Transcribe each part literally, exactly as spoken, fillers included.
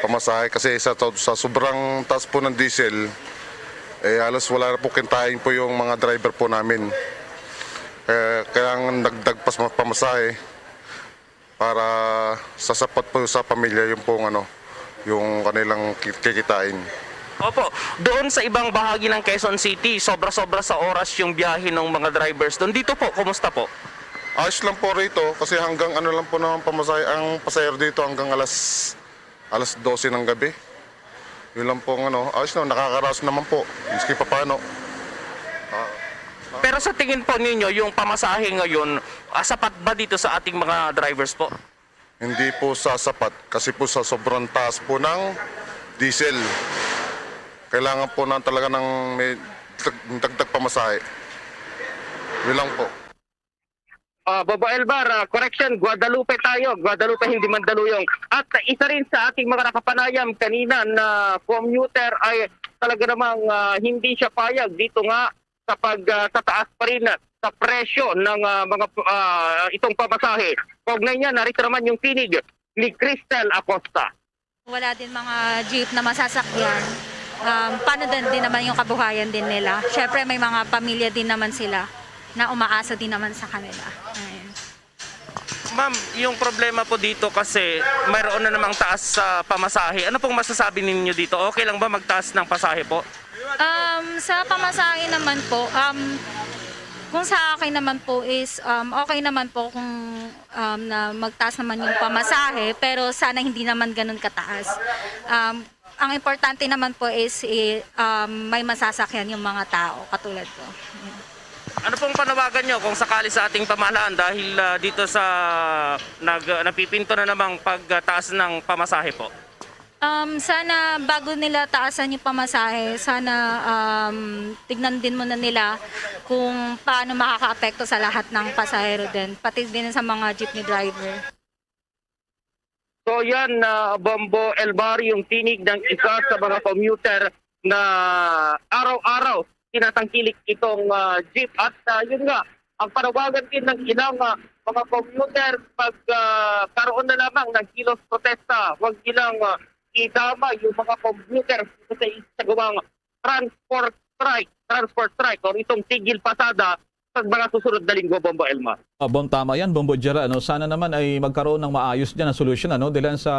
Pamasahe kasi sa, sa sobrang taas po ng diesel, eh, halos wala na po kintain po yung mga driver po namin. Eh, kailangan dagdag pas pamasahe para sa sapat po sa pamilya yung pong ano, yung kanilang ki-, kikitain. Opo, doon sa ibang bahagi ng Quezon City, sobra-sobra sa oras yung biyahe ng mga drivers doon. Dito po, kumusta po? Ayos lang po rito kasi hanggang ano lang po naman pamasahe ang pasahero dito hanggang alas alas dose ng gabi. Yun lang po ang ano, ayos na, nakakaraos naman po. Miski papaano. Pero sa tingin po ninyo, yung pamasahe ngayon, ah, sapat ba dito sa ating mga drivers po? Hindi po sasapat kasi po sa sobrang taas po ng diesel. Kailangan po na talaga ng may dag- dagdag pamasahe. Yun lang po. Ah, Bobo Elmar, ah, correction, Guadalupe tayo, Guadalupe, hindi Mandaluyong. At ah, isa rin sa ating mga nakapanayam kanina na commuter ay talaga namang ah, hindi siya payag dito nga sa pag ah, sa taas pa rin sa presyo ng ah, mga ah, itong pamasahe. Kaugnay niya, narito naman yung tinig ni Cristel Acosta. Wala din mga jeep na masasakyan. Um, paano din, din naman yung kabuhayan din nila? Siyempre, may mga pamilya din naman sila na umaasa din naman sa kanila. Ayun. Ma'am, yung problema po dito kasi mayroon na namang taas sa pamasahe. Ano pong masasabi ninyo dito? Okay lang ba magtaas ng pasahe po? Um, sa pamasahe naman po, um, kung sa akin naman po is um, okay naman po kung um, na magtaas naman yung pamasahe, pero sana hindi naman ganun kataas. Um, ang importante naman po is i- um, may masasakyan yung mga tao katulad ko. Ano pong panawagan nyo kung sakali sa ating pamahalaan dahil ah, dito sa nag, napipinto na namang pagtaas ng pamasahe po? Um, sana bago nila taasan yung pamasahe, sana um, tignan din muna nila kung paano makakaapekto sa lahat ng pasahero din, pati din sa mga jeepney driver. So yan, uh, Bombo Elmar, yung tinig ng isa sa mga commuter na araw-araw tinatangkilik itong uh, jeep. At uh, yun nga, ang panawagan din ng ilang uh, mga commuter, pag uh, karoon na lamang ng kilos protesta, huwag nilang uh, idama yung mga commuter sa isagawang transport strike, transport strike or itong tigil pasada sa mga susunod na linggo, Bombo Elmar. Ah, Bom, tama yan, Bombo Gerald. Ano? Sana naman ay magkaroon ng maayos dyan na solusyon. Ano? Dahil sa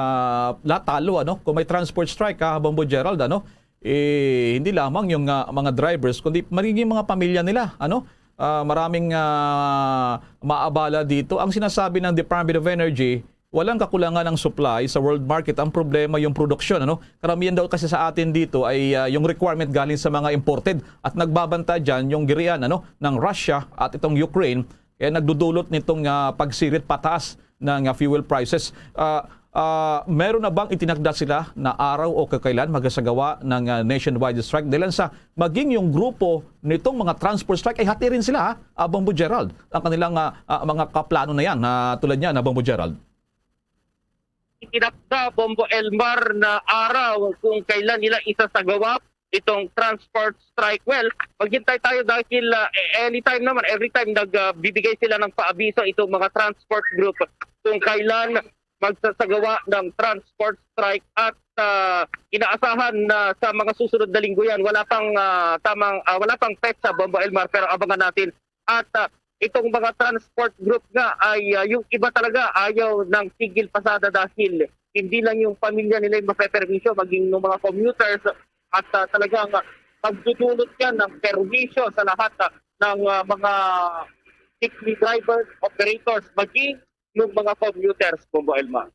lahat talo, ano? Kung may transport strike, ha, Bombo Gerald, ano? Eh, hindi lamang yung ah, mga drivers, kundi magiging mga pamilya nila. Ano? Ah, maraming ah, maabala dito. Ang sinasabi ng Department of Energy, walang kakulangan ng supply sa world market. Ang problema yung produksyon. Ano? Karamihan daw kasi sa atin dito ay ah, yung requirement galing sa mga imported. At nagbabanta dyan yung girian, ano, ng Russia at itong Ukraine. Kaya nagdudulot nitong ah, pagsirit pataas ng ah, fuel prices. Ah, ah, meron na bang itinakda sila na araw o kakailan magasagawa ng ah, nationwide strike? Dahil sa maging yung grupo nitong mga transport strike ay hati rin sila, ha? Ah, Bombo Gerald, ang kanilang ah, ah, mga kaplano na yan, ah, tulad niyan, ah, Bombo Gerald. Itinakda, Bombo Elmar, na araw kung kailan nila isasagawa itong transport strike. Well, maghintay tayo dahil ah, anytime naman, every time nagbibigay sila ng paabiso itong mga transport group kung kailan magsasagawa ng transport strike at ah, inaasahan na sa mga susunod na linggo yan. Wala pang ah, tamang ah, wala pang petsa, Bombo Elmar, pero abangan natin. At ah, itong mga transport group nga ay ah, yung iba talaga ayaw ng tigil pasada dahil hindi lang yung pamilya nila yung mapeperwisyo, maging yung mga commuters at ah, talagang ah, magdudulot yan ng perwisyo sa lahat ah, ng ah, mga jeepney drivers, operators, maging yung mga commuters, Bombo Elmar.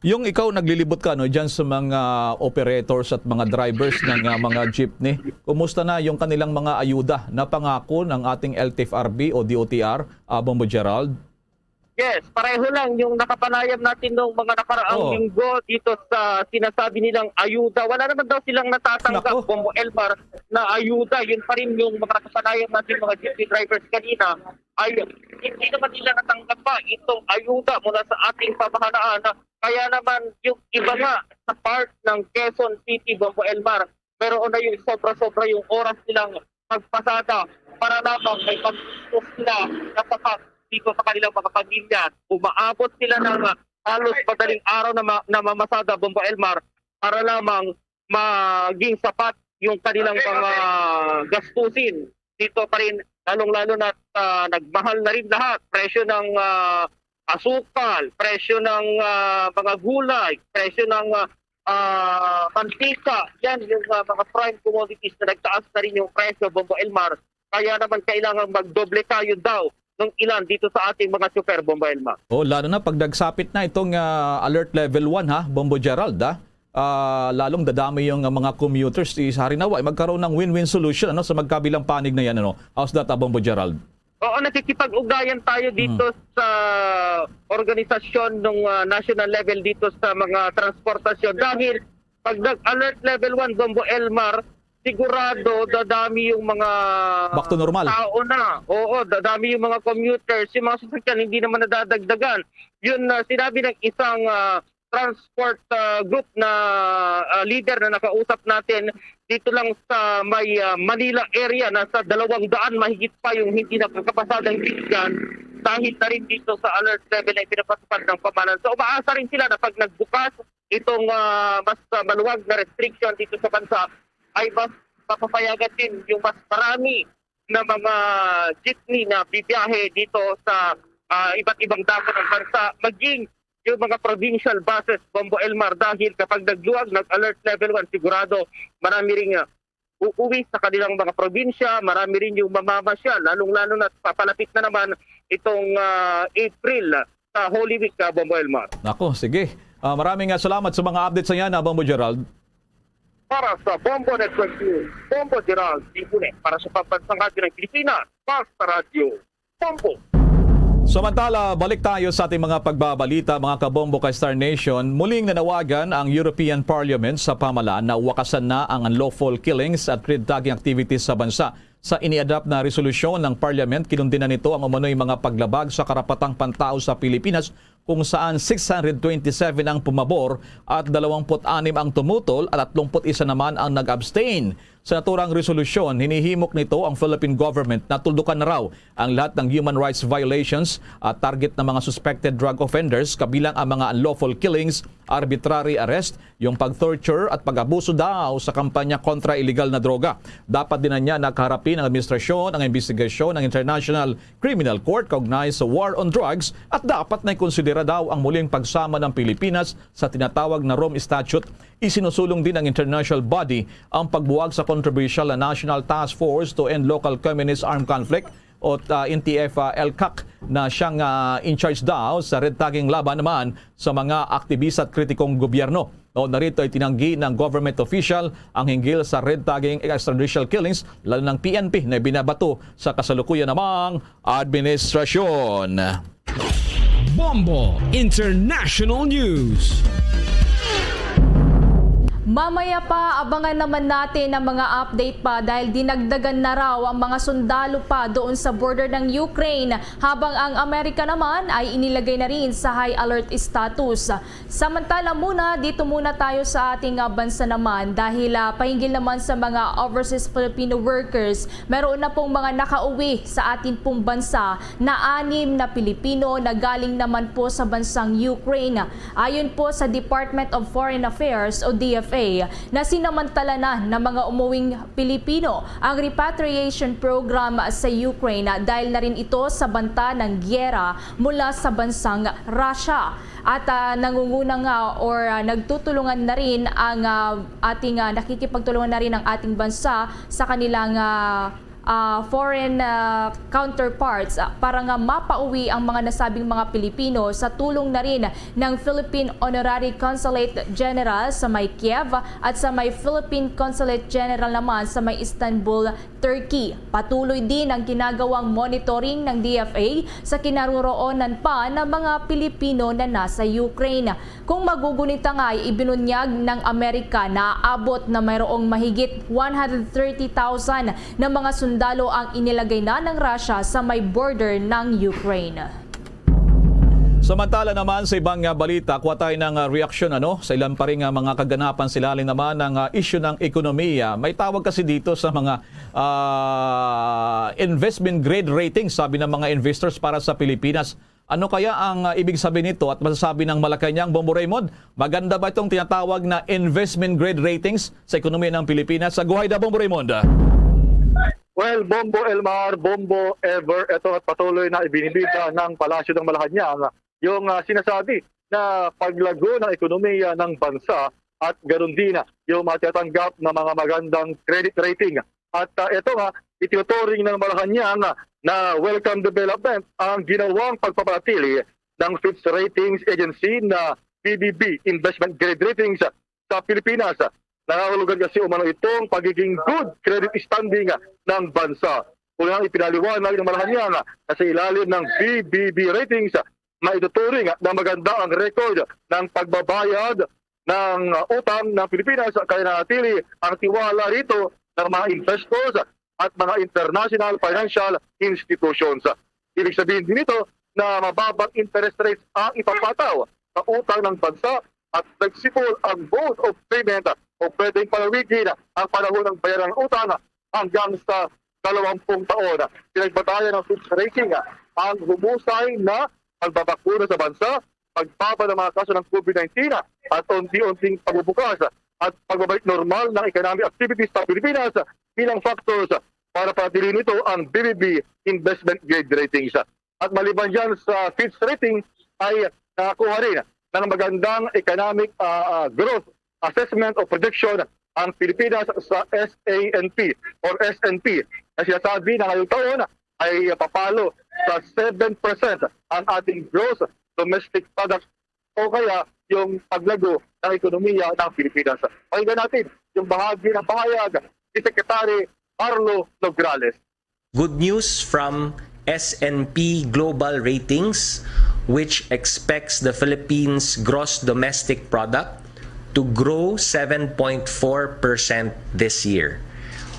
Yung ikaw naglilibot ka, no, diyan sa mga operators at mga drivers ng ah, mga jeepney, kumusta na yung kanilang mga ayuda na pangako ng ating L T F R B o D O T R, ah, Bombo Gerald? Yes, pareho lang yung nakapanayam natin nung mga nakaraang Oo. linggo dito sa sinasabi nilang ayuda. Wala naman daw silang natatanggap, Nako. Bombo Elmar, na ayuda. Yun pa rin yung mga nakapanayam natin, mga jeepney drivers kanina, ay hindi naman nila natanggap pa itong ayuda mula sa ating pamahalaan. Kaya naman yung iba nga sa part ng Quezon City, Bombo Elmar, meron na yung sobra-sobra yung oras nilang magpasada para lamang may pagtustos sila na sapat dito sa kanilang mga pamilya. Umaabot sila ng ah, halos madaling araw na, ma- na mamasada, Bombo Elmar, para lamang maging sapat yung kanilang mga gastusin. Dito pa rin, lalong-lalo na, ah, nagmahal na rin lahat. Presyo ng, ah, asukal, presyo ng, ah, mga gulay, presyo ng, ah, ah, mantika. Yan yung, ah, mga prime commodities na nagtaas na rin yung presyo, Bombo Elmar. Kaya naman kailangan magdoble kayod daw ng ilan dito sa ating mga tsuper, Bombo Elmar. Oh, lalo na pag nagsapit na itong, ah, alert level one, ha, Bombo Gerald, ha? Ah, lalong dadami yung, ah, mga commuters. Is, hari nawa, eh, magkaroon ng win-win solution, ano, sa magkabilang panig na yan, ano? How's that, ah, Bombo Gerald? Oo, nakikipag-ugnayan tayo dito Hmm. sa organisasyon ng, ah, national level dito sa mga transportasyon. Dahil pag nag-alert level one, Bombo Elmar, sigurado dadami yung mga Back to normal. tao na. Oo, dadami yung mga commuters, yung mga sasakyan hindi naman nadadagdagan. Yun na sinabi ng isang, ah, transport, ah, group na, ah, leader na nakausap natin dito lang sa may, ah, Manila area, nasa dalawang daan mahigit pa yung hindi nakakapasada ng sasakyan dahil na rin dito sa alert level na ipinapatupad ng pamahalaan. So, umaasa rin sila na pag nagbukas itong, ah, mas, ah, maluwag na restriction dito sa bansa, ay mas mapapayagan din yung mas marami na mga jeepney na bibiyahe dito sa, ah, iba't ibang dako ng bansa, maging yung mga provincial buses, Bombo Elmar, dahil kapag nagluwag, nag-alert level one, sigurado marami rin, ah, uuwi sa kanilang mga probinsya, marami rin yung mamamasyal, lalong-lalo na papalapit na naman itong, ah, April, ah, sa Holy Week, ah, Bombo Elmar. Nako, sige. Ah, maraming, ah, salamat sa mga updates na yan, ah, Bombo Gerald. Para sa Bombo Network News, Bombo Gerald Dipune. Para sa Pambansang Radyo ng Pilipinas, Basta Radyo, Bombo. Samantala, balik tayo sa ating mga pagbabalita, mga kabombo ka Star Nation. Muling nanawagan ang European Parliament sa pamahalaan na wakasan na ang unlawful killings at red tagging activities sa bansa. Sa iniadapt na resolusyon ng Parliament, kinundina nito ang umano'y mga paglabag sa karapatang pantao sa Pilipinas, kung saan six hundred twenty-seven ang pumabor at dalawampu't anim ang tumutol at tatlumpu't isa naman ang nag-abstain. Sa naturang resolusyon, hinihimok nito ang Philippine government na tuldukan na raw ang lahat ng human rights violations at target ng mga suspected drug offenders, kabilang ang mga unlawful killings, arbitrary arrest, yung pag-torture at pag-abuso daw sa kampanya kontra iligal na droga. Dapat din na niya nakaharapin ng administrasyon ang investigasyon ng International Criminal Court kaugnay sa war on drugs at dapat na ikonsidera daw ang muling pagsama ng Pilipinas sa tinatawag na Rome Statute. Isinusulong din ng international body ang pagbuwag sa controversial na National Task Force to End Local Communist Armed Conflict o, ah, N T F, ah, L CAC na siyang, ah, in charge daw sa red tagging laban naman sa mga aktibista at kritikong gobyerno. O, narito ay tinanggi ng government official ang hinggil sa red tagging extrajudicial killings, lalo ng P N P na binabato sa kasalukuyan namang administrasyon. Bombo International News. Mamaya pa, abangan naman natin ang mga update pa dahil dinagdagan na raw ang mga sundalo pa doon sa border ng Ukraine, habang ang Amerika naman ay inilagay na rin sa high alert status. Samantala muna, dito muna tayo sa ating, ah, bansa naman dahil, ah, pahinggil naman sa mga overseas Filipino workers, meron na pong mga nakauwi sa atin pong bansa na anim na Pilipino na galing naman po sa bansang Ukraine. Ayon po sa Department of Foreign Affairs o D F A, na sinamantala na ng mga umuwing Pilipino ang repatriation program sa Ukraine dahil na rin ito sa banta ng giyera mula sa bansang Russia. At, ah, nangunguna nga or, ah, nagtutulungan na rin ang, ah, ating, ah, nakikipagtulungan na rin ang ating bansa sa kanilang, ah, ah, foreign, ah, counterparts, ah, para nga mapauwi ang mga nasabing mga Pilipino sa tulong na rin ng Philippine Honorary Consulate General sa may Kiev at sa may Philippine Consulate General naman sa may Istanbul, Turkey. Patuloy din ang ginagawang monitoring ng D F A sa kinaroroonan pa ng mga Pilipino na nasa Ukraine. Kung magugunita nga, ibinunyag ng Amerika na abot na mayroong mahigit one hundred thirty thousand na mga sundalo ang inilagay na ng Russia sa may border ng Ukraine. Samantala naman, sa ibang, ah, balita, kuha tayo ng, ah, reaksyon, ano, sa ilan pa rin, ah, mga kaganapan sa ilalim naman ng, ah, isyu ng ekonomiya. May tawag kasi dito sa mga, ah, investment grade rating, sabi ng mga investors para sa Pilipinas. Ano kaya ang, ah, ibig sabihin nito at masasabi ng Malacañang, Bombo Raymond? Maganda ba itong tinatawag na investment grade ratings sa ekonomiya ng Pilipinas? Sa Guhayda, Bombo Raymond. Well, Bombo Elmar, Bombo Ever, ito at patuloy na ibinibida ng Palasyo ng Malacañang yung, ah, sinasabi na paglago ng ekonomiya ng bansa at ganoon din yung matatanggap na mga magandang credit rating. At, ah, ito nga, itinuturing ng Malacañang na welcome development ang ginawang pagpapanatili ng Fitch Ratings Agency na B B B investment grade ratings sa Pilipinas. Nangangahulugan kasi umano itong pagiging good credit standing ng bansa. Unang ipinaliwanag ng Malacañang na sa ilalim ng B B B ratings, maituturing na maganda ang record ng pagbabayad ng utang ng Pilipinas, kaya nanatili ang tiwala rito ng mga investors at mga international financial institutions. Ibig sabihin din nito na mababang interest rates ang ipapataw sa utang ng bansa at flexible ang mode of payment o pwedeng palawigin ang panahon ng bayaran ng utang hanggang sa dalawampung taon. Pinagbatayan ng Fitch Rating ang humusay na pagbabakuna sa bansa, pagbaba ng mga kaso ng COVID nineteen at unti-unting pagbubukas at pagbabalik normal ng economic activities sa Pilipinas bilang factors para panatilihin nito ang B B B investment grade ratings. At maliban dyan sa Fitch Rating ay nakakuha rin ng magandang economic, ah, ah, growth assessment o projection ang Pilipinas sa S A N P or S N P na sinasabi na ngayong taon ay papalo sa seven percent ang ating gross domestic product o kaya yung paglago ng ekonomiya ng Pilipinas. Pakinggan natin yung bahagi ng pahayag ni Secretary Carlo Nograles. Good news from S and P Global Ratings, which expects the Philippines' gross domestic product to grow seven point four percent this year,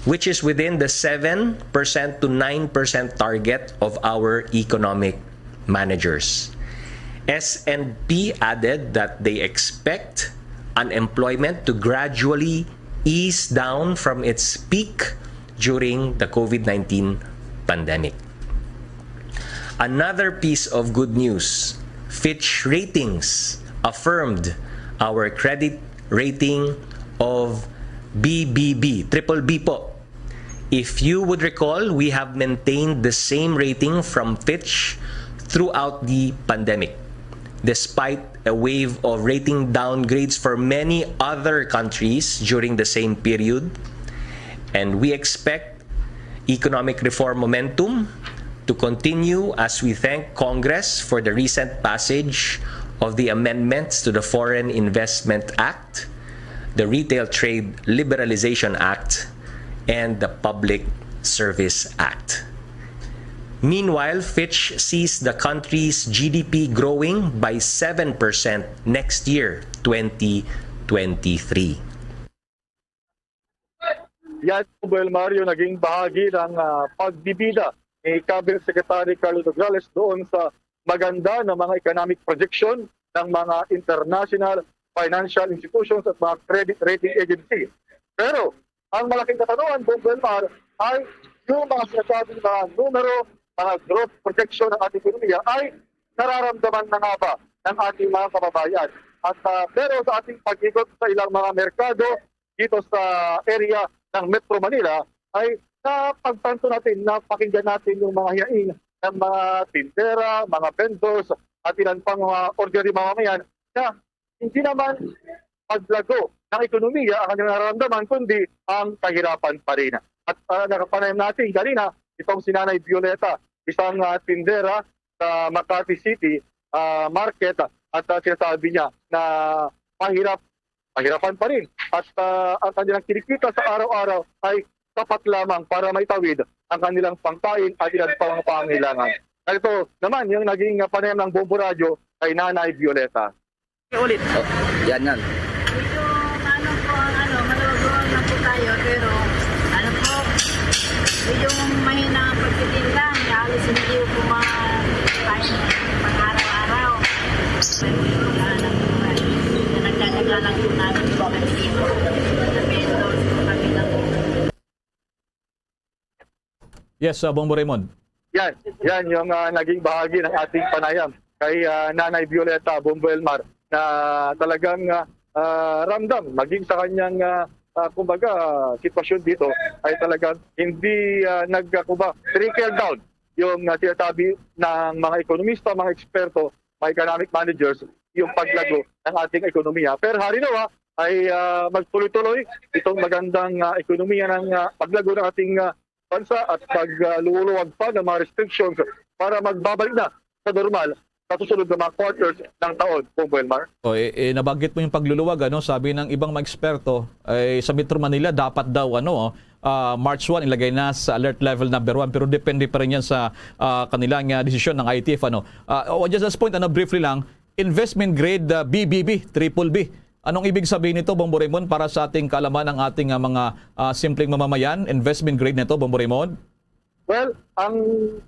which is within the seven percent to nine percent target of our economic managers. S and P added that they expect unemployment to gradually ease down from its peak during the COVID nineteen pandemic. Another piece of good news, Fitch Ratings affirmed our credit rating of B B B, triple B po. If you would recall, we have maintained the same rating from Fitch throughout the pandemic, despite a wave of rating downgrades for many other countries during the same period. And we expect economic reform momentum to continue as we thank Congress for the recent passage of the amendments to the Foreign Investment Act, the Retail Trade Liberalization Act, and the Public Service Act. Meanwhile, Fitch sees the country's G D P growing by seven percent next year, twenty twenty-three. Yan, Buel Mario, naging bahagi ng, ah, pagbibida ni Cabinet Secretary Carlo Nograles doon sa maganda na mga economic projection ng mga international financial institutions at mga credit rating agency. Pero ang malaking katanungan, Buel Mar, ay yung mga sinasabing mga numero, mga growth projection ng ating ekonomiya ay nararamdaman na nga ba ng ating mga kababayan. At, ah, pero sa ating pag-ikot sa ilang mga merkado dito sa area ng Metro Manila, ay napagtanto natin, napakinggan natin yung mga hinaing ng mga tindera, mga vendors, at ilan pang mga ordinary mamamayan na hindi naman paglago ng ekonomiya ang kanilang nararamdaman, kundi ang kahirapan pa rin. At, ah, nakapanayam natin kanina itong si Nanay Violeta, isang, ah, tindera sa Makati City, ah, Market, at, ah, sinasabi niya na mahirap, mahirapan pa rin. At, ah, ang kanilang kinikita sa araw-araw ay sapat lamang para maitawid ang kanilang pangkain at ilan pa mga pangangailangan. Ito naman yung naging, ah, panayam ng Bombo Radyo kay Nanay Violeta. Ulit. Oh, yan, yan. Medyo ano po ang ano, maluwag-luwag lang po tayo, pero ano po, medyo mahina ang pagtitinda. Kaya halos hindi po ma-, tayo pang-araw-araw. May mga ano po, na nagdadala lang po namin po kasi po, na vendors po kami lang po. Yes, uh, Bombo Raymond. Yan, yan yung ah, naging bahagi ng ating panayam kay ah, Nanay Violeta Bombo Elmar na talagang ah, ah, ramdam maging sa kanyang ah, ah, kumbaga sitwasyon dito ay talagang hindi ah, nagkuba trickle down yung ah, sinasabi ng mga ekonomista, mga eksperto, mga economic managers, yung paglago ng ating ekonomiya. Pero hari nawa ay ah, magtuloy-tuloy itong magandang ah, ekonomiya ng ah, paglago ng ating ah, bansa at magluluwag pa ng mga restrictions para magbabalik na sa normal sa susunod na mga quarters ng taon, Bongbong Elmar. O, eh, eh, nabanggit mo yung pagluluwag, ano? Sabi ng ibang mga eksperto, ay sa Metro Manila dapat daw, ano, ah, March one ilagay na sa alert level number one, pero depende pa rin yan sa ah, kanilang ah, desisyon ng I T F, ano. Ah, oh, just this point, ano, briefly lang, investment grade ah, B B B, triple B. Anong ibig sabihin nito, Bongbong Raymond, para sa ating kaalaman ng ating ah, mga ah, simpleng mamamayan? Investment grade nito, Bongbong Raymond? Well, ang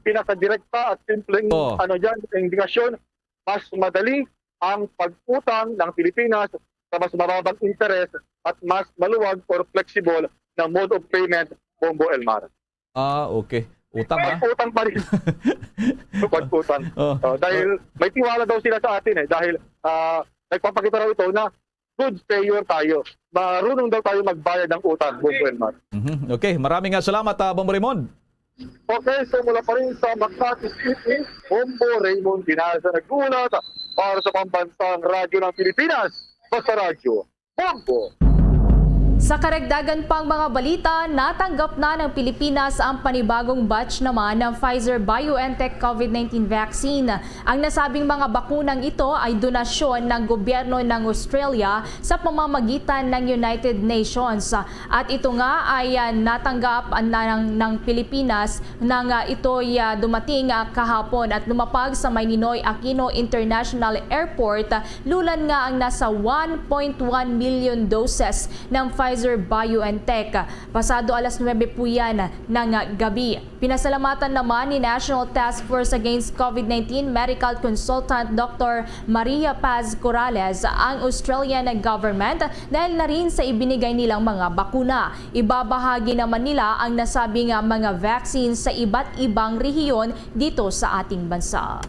pinakadirekta at simpleng Oh. ano diyan, indikasyon, mas madali ang pag-utang ng Pilipinas sa mas mababang interes at mas maluwag or flexible na mode of payment, Bongbong Elmar. Ah, okay. Utang, ah? Pag-utang pa rin. Pag-utang. Oh. Oh, dahil may tiwala daw sila sa atin eh. Dahil ah, nagpapakita raw ito na good payer tayo. Marunong daw tayo magbayad ng utang, Bongbong Elmar. Mhm. Okay, maraming nga salamat, ah, Bongbong Raymond. Okay, so mula pa rin sa Makati City, Bombo Raymond Dinaza nag-uulat para sa Pambansang Radyo ng Pilipinas, Basta Radyo, Bombo! Sa karagdagan pang mga balita, natanggap na ng Pilipinas ang panibagong batch naman ng Pfizer-BioNTech COVID nineteen vaccine. Ang nasabing mga bakunang ito ay donasyon ng gobyerno ng Australia sa pamamagitan ng United Nations. At ito nga ay ah, natanggap na ng, ng Pilipinas nang ah, ito'y ah, dumating ah, kahapon at lumapag sa may Ninoy Aquino International Airport, lulan nga ang nasa one point one million doses ng Pfizer-BioNTech. Pasado alas nuwebe po yan ng ah, gabi. Pinasalamatan naman ni National Task Force Against COVID nineteen Medical Consultant Doctor Maria Paz Corrales ang Australian government dahil na rin sa ibinigay nilang mga bakuna. Ibabahagi naman nila ang nasabing mga vaccine sa iba't ibang rehiyon dito sa ating bansa.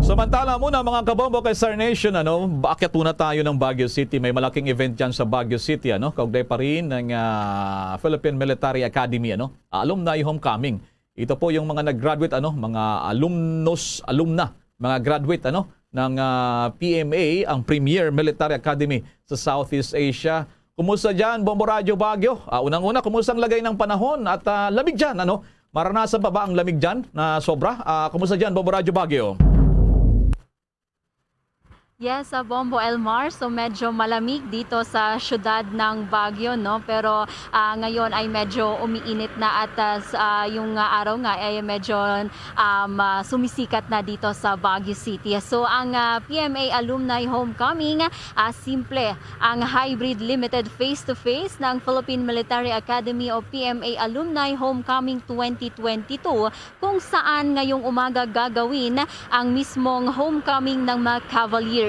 Samantala muna, mga kabombo kay Star Nation, ano, akyat muna tayo ng Baguio City. May malaking event dyan sa Baguio City, ano, kaugnay pa rin ng ah, Philippine Military Academy, ano, alumni homecoming. Ito po yung mga nag-graduate, ano, mga alumnos, alumna, mga graduate, ano, ng ah, P M A, ang premier military academy sa Southeast Asia. Kumusta dyan, Bombo Radyo Baguio? Ah, unang-una, kumusta ang lagay ng panahon at ah, lamig dyan, ano? Maranasan pa ba ang lamig dyan na sobra? Ah, kumusta dyan, Bombo Radyo Baguio? Yes, sa Bombo Elmar, so medyo malamig dito sa siyudad ng Baguio, no? Pero ah, ngayon ay medyo umiinit na at ah, s- ah, yung ah, araw nga ay medyo um, ah, sumisikat na dito sa Baguio City. So ang ah, P M A Alumni Homecoming, ah, simple ang hybrid limited face-to-face ng Philippine Military Academy o P M A Alumni Homecoming twenty twenty-two, kung saan ngayong umaga gagawin ang mismong homecoming ng mga Cavaliers.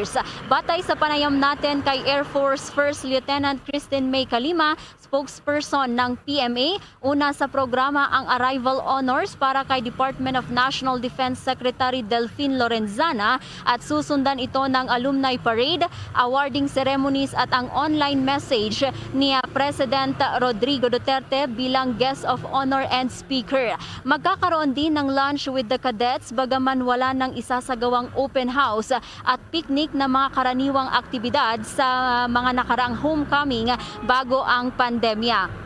Batay sa panayam natin kay Air Force First Lieutenant Kristen May Kalima, spokesperson ng P M A, una sa programa ang arrival honors para kay Department of National Defense Secretary Delfin Lorenzana at susundan ito ng alumni parade, awarding ceremonies at ang online message ni President Rodrigo Duterte bilang guest of honor and speaker. Magkakaroon din ng lunch with the cadets bagaman wala nang isasagawang open house at picnic na mga karaniwang aktibidad sa mga nakaraang homecoming bago ang pandemya.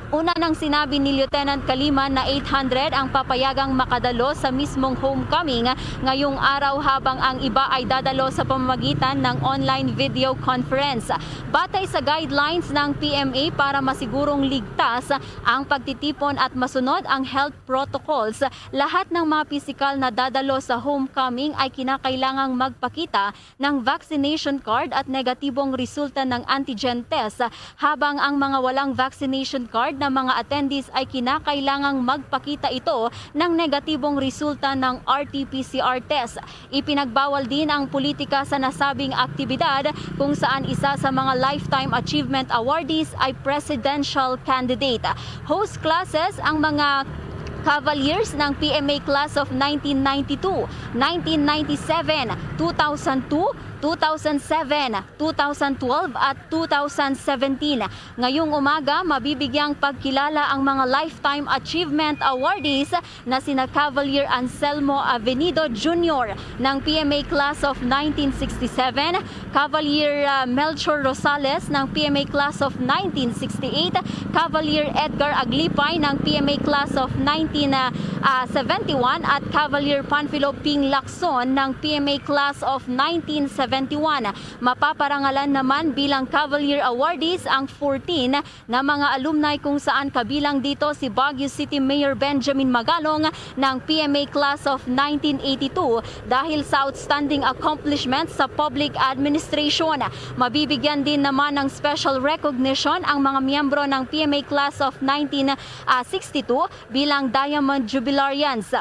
Una nang sinabi ni Lieutenant Kalima na eight hundred ang papayagang makadalo sa mismong homecoming ngayong araw, habang ang iba ay dadalo sa pamamagitan ng online video conference. Batay sa guidelines ng P M A, para masigurong ligtas ang pagtitipon at masunod ang health protocols, lahat ng mga pisikal na dadalo sa homecoming ay kinakailangang magpakita ng vaccination card at negatibong resulta ng antigen test, habang ang mga walang vaccination card na mga attendees ay kinakailangang magpakita ito ng negatibong resulta ng R T P C R test. Ipinagbawal din ang politika sa nasabing aktibidad, kung saan isa sa mga Lifetime Achievement Awardees ay presidential candidate. Host classes ang mga Cavaliers ng P M A Class of nineteen ninety-two, nineteen ninety-seven, two thousand two, two thousand seven, two thousand twelve at two thousand seventeen. Ngayong umaga, mabibigyang pagkilala ang mga Lifetime Achievement Awardees na sina Cavalier Anselmo Avenido Junior ng P M A Class of nineteen sixty-seven, Cavalier, ah, Melchor Rosales ng P M A Class of nineteen sixty-eight, Cavalier Edgar Aglipay ng P M A Class of nineteen seventy-one at Cavalier Panfilo Ping Lacson ng P M A Class of nineteen seventy-one. Mapaparangalan naman bilang Cavalier Awardees ang fourteen na mga alumni, kung saan kabilang dito si Baguio City Mayor Benjamin Magalong ng P M A Class of nineteen eighty-two dahil sa outstanding accomplishments sa public administration. Mabibigyan din naman ng special recognition ang mga miyembro ng P M A Class of nineteen sixty-two bilang Diamond Jubilarians,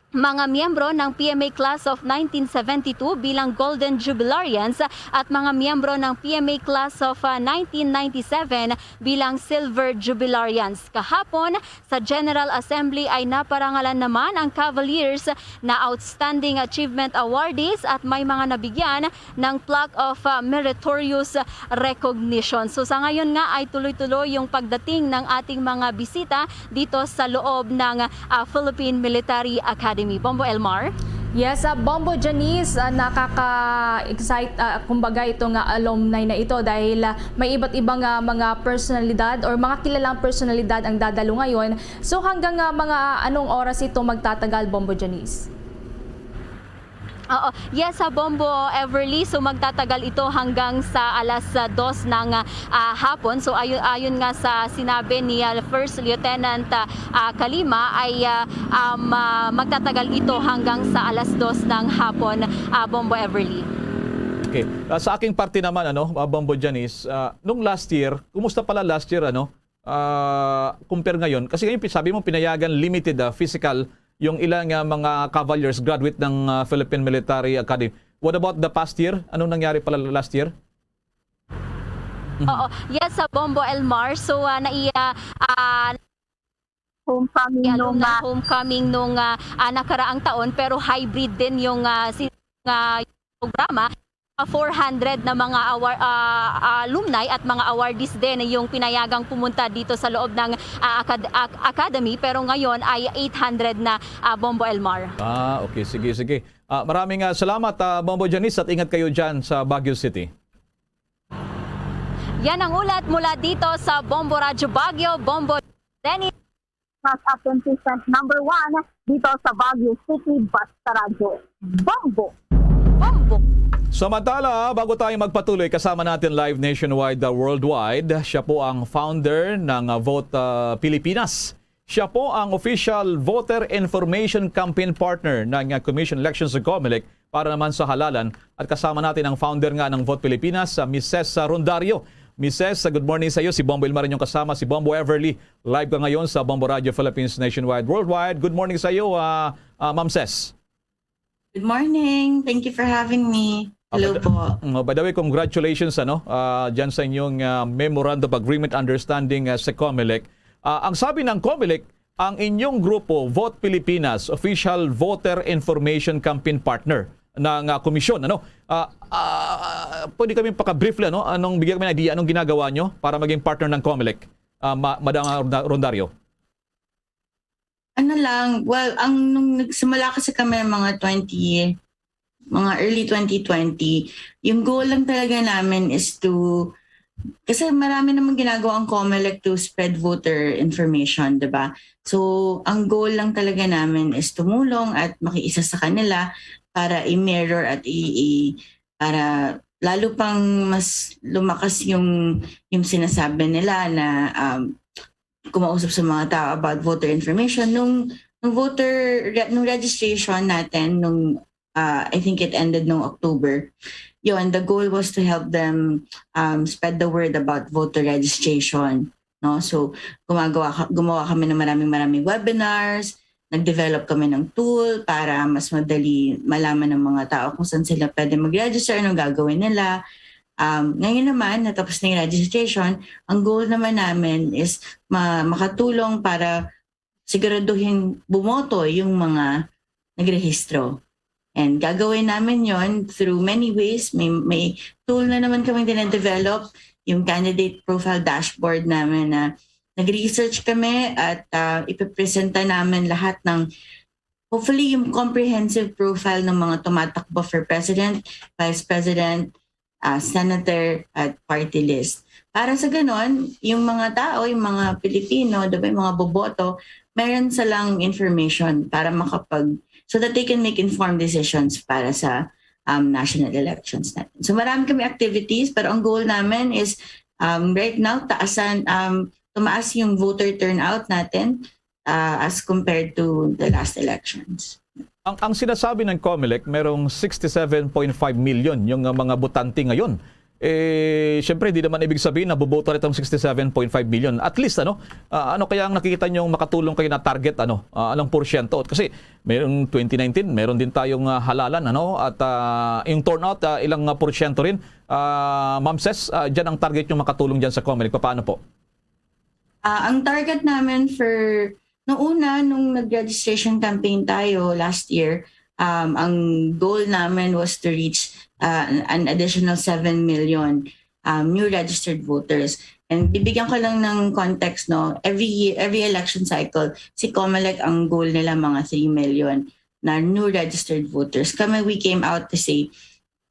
mga miyembro ng P M A Class of nineteen seventy-two bilang Golden Jubilarians at mga miyembro ng P M A Class of, ah, nineteen ninety-seven bilang Silver Jubilarians. Kahapon, sa General Assembly ay naparangalan naman ang Cavaliers na Outstanding Achievement Awardees at may mga nabigyan ng Plaque of, ah, Meritorious Recognition. So, sa ngayon nga ay tuloy-tuloy yung pagdating ng ating mga bisita dito sa loob ng, ah, Philippine Military Academy. Bombo Elmar? Yes, ah, Bombo Janice, ah, nakaka-excite, ah, kumbaga, ito nga alumni na ito dahil, ah, may iba't ibang, ah, mga personalidad or mga kilalang personalidad ang dadalo ngayon. So, hanggang, ah, mga anong oras ito magtatagal, Bombo Janice? Oo. Yes, sa Bombo Everly. So, magtatagal ito hanggang sa alas, ah, dos ng, ah, hapon. So, ayon, ayon nga sa sinabi ni, ah, First Lieutenant, ah, ah, Kalima, ay, ah, um, ah, magtatagal ito hanggang sa alas dos ng hapon, ah, Bombo Everly. Okay. Ah, sa aking parte naman, ano, ah, Bombo Janice, ah, nung last year, kumusta pala last year, ano? Ah, compare ngayon? Kasi ngayon, pi-, sabi mo, pinayagan limited, ah, physical yung ilang, ah, mga Cavaliers graduate ng, ah, Philippine Military Academy. What about the past year? Anong nangyari pala last year? Mhm. Oo. Yes, sa Bombo Elmar. So, ah, nai-, ah, Homecoming nung alumni na homecoming nung, ah, ah, nakaraang taon, pero hybrid din yung, ah, si-, ah, programa. Ah, four hundred na mga awar-, ah, alumni at mga awardees din yung pinayagang pumunta dito sa loob ng, ah, acad-, ac-, academy, pero ngayon ay eight hundred na, ah, Bombo Elmar. Ah, okay. Sige, sige. Ah, maraming, ah, salamat, ah, Bombo Janice, at ingat kayo dyan sa Baguio City. Yan ang ulat mula dito sa Bombo Radyo Baguio, Bombo Dennis. Mas contestant number one dito sa Baguio City, Basta Radyo. Bombo! Bombo! Samantala, bago tayo magpatuloy, kasama natin live nationwide, uh, worldwide. Siya po ang founder ng, uh, Vote, uh, Pilipinas. Siya po ang official voter information campaign partner ng, uh, Commission Elections o COMELEC para naman sa halalan. At kasama natin ang founder nga ng Vote Pilipinas, uh, Miss Ces, uh, Rondario. Miss Ces, uh, good morning sa iyo. Si Bombo Ilmar inyong kasama, si Bombo Everly. Live ka ngayon sa Bombo Radio Philippines Nationwide Worldwide. Good morning sa iyo, ah, ah, Ma'am Ces. Good morning. Thank you for having me. Ah, Hello by the, po. Mm, by the way, congratulations, ano, ah, dyan sa inyong, ah, Memorandum of Agreement Understanding, ah, sa COMELEC. Ah, ang sabi ng COMELEC, ang inyong grupo, Vote Pilipinas, official voter information campaign partner ng, ah, komisyon, ano? Ah, ah, pwede kami paka-briefly, ano? Anong, bigyan kami ng idea, anong ginagawa nyo para maging partner ng COMELEC, ah, Ma-, Madam Ronda-, Rondario? Ano lang, well, ang, nung nagsimula kasi kami mga twenty, mga early twenty twenty, yung goal lang talaga namin is to, kasi marami namang ginagawa ang COMELEC to spread voter information, di ba? So, ang goal lang talaga namin is tumulong at makiisa sa kanila para i-mirror at i-, i-, para lalo pang mas lumakas yung, yung sinasabi nila na, um, kumausap sa mga tao about voter information. Nung, nung voter re-, nung registration natin, nung, uh, I think it ended nung October, yun, the goal was to help them, um, spread the word about voter registration, no? So, gumagawa ka-, gumawa kami ng maraming-maraming webinars, nag-develop kami ng tool para mas madali malaman ng mga tao kung saan sila pwede mag-register, anong gagawin nila. Um, ngayon naman, natapos na yung registration, ang goal naman namin is ma-, makatulong para siguraduhin bumoto yung mga nagrehistro. And gagawin namin yon through many ways. May, may tool na naman kaming dinadevelop, yung candidate profile dashboard namin na nag-research kami at ah, ipipresenta namin lahat ng, hopefully, yung comprehensive profile ng mga tumatakbo for president, vice president, ah, senator, at party list. Para sa ganon, yung mga tao, yung mga Pilipino, diba, yung mga boboto, meron silang information para makapag, so that they can make informed decisions para sa um, national elections natin. So marami kami activities, pero ang goal namin is um, right now, taasan, um, tumaas yung voter turnout natin uh, as compared to the last elections. Ang, ang sinasabi ng COMELEC, merong sixty-seven point five million yung uh, mga botante ngayon. Eh, siyempre, di naman ibig sabihin na boboto na itong sixty-seven point five million. At least, ano, ah, ano kaya ang nakikita niyong makatulong kayo na target, ano, ah, anong porsyento? Kasi mayroong twenty nineteen, meron din tayong ah, halalan, ano, at ah, yung turnout, ah, ilang ah, porsyento rin. Ah, Ma'am Ses, ah, dyan ang target yung makatulong dyan sa COMELEC. Paano po? Ah, ang target namin for, noong una, nung nag-registration campaign tayo last year, um, ang goal namin was to reach uh, an additional seven million um, new registered voters. And bibigyan ko lang ng context, no, every year, every election cycle, si COMELEC, ang goal nila mga three million na new registered voters. Kami, we came out to say,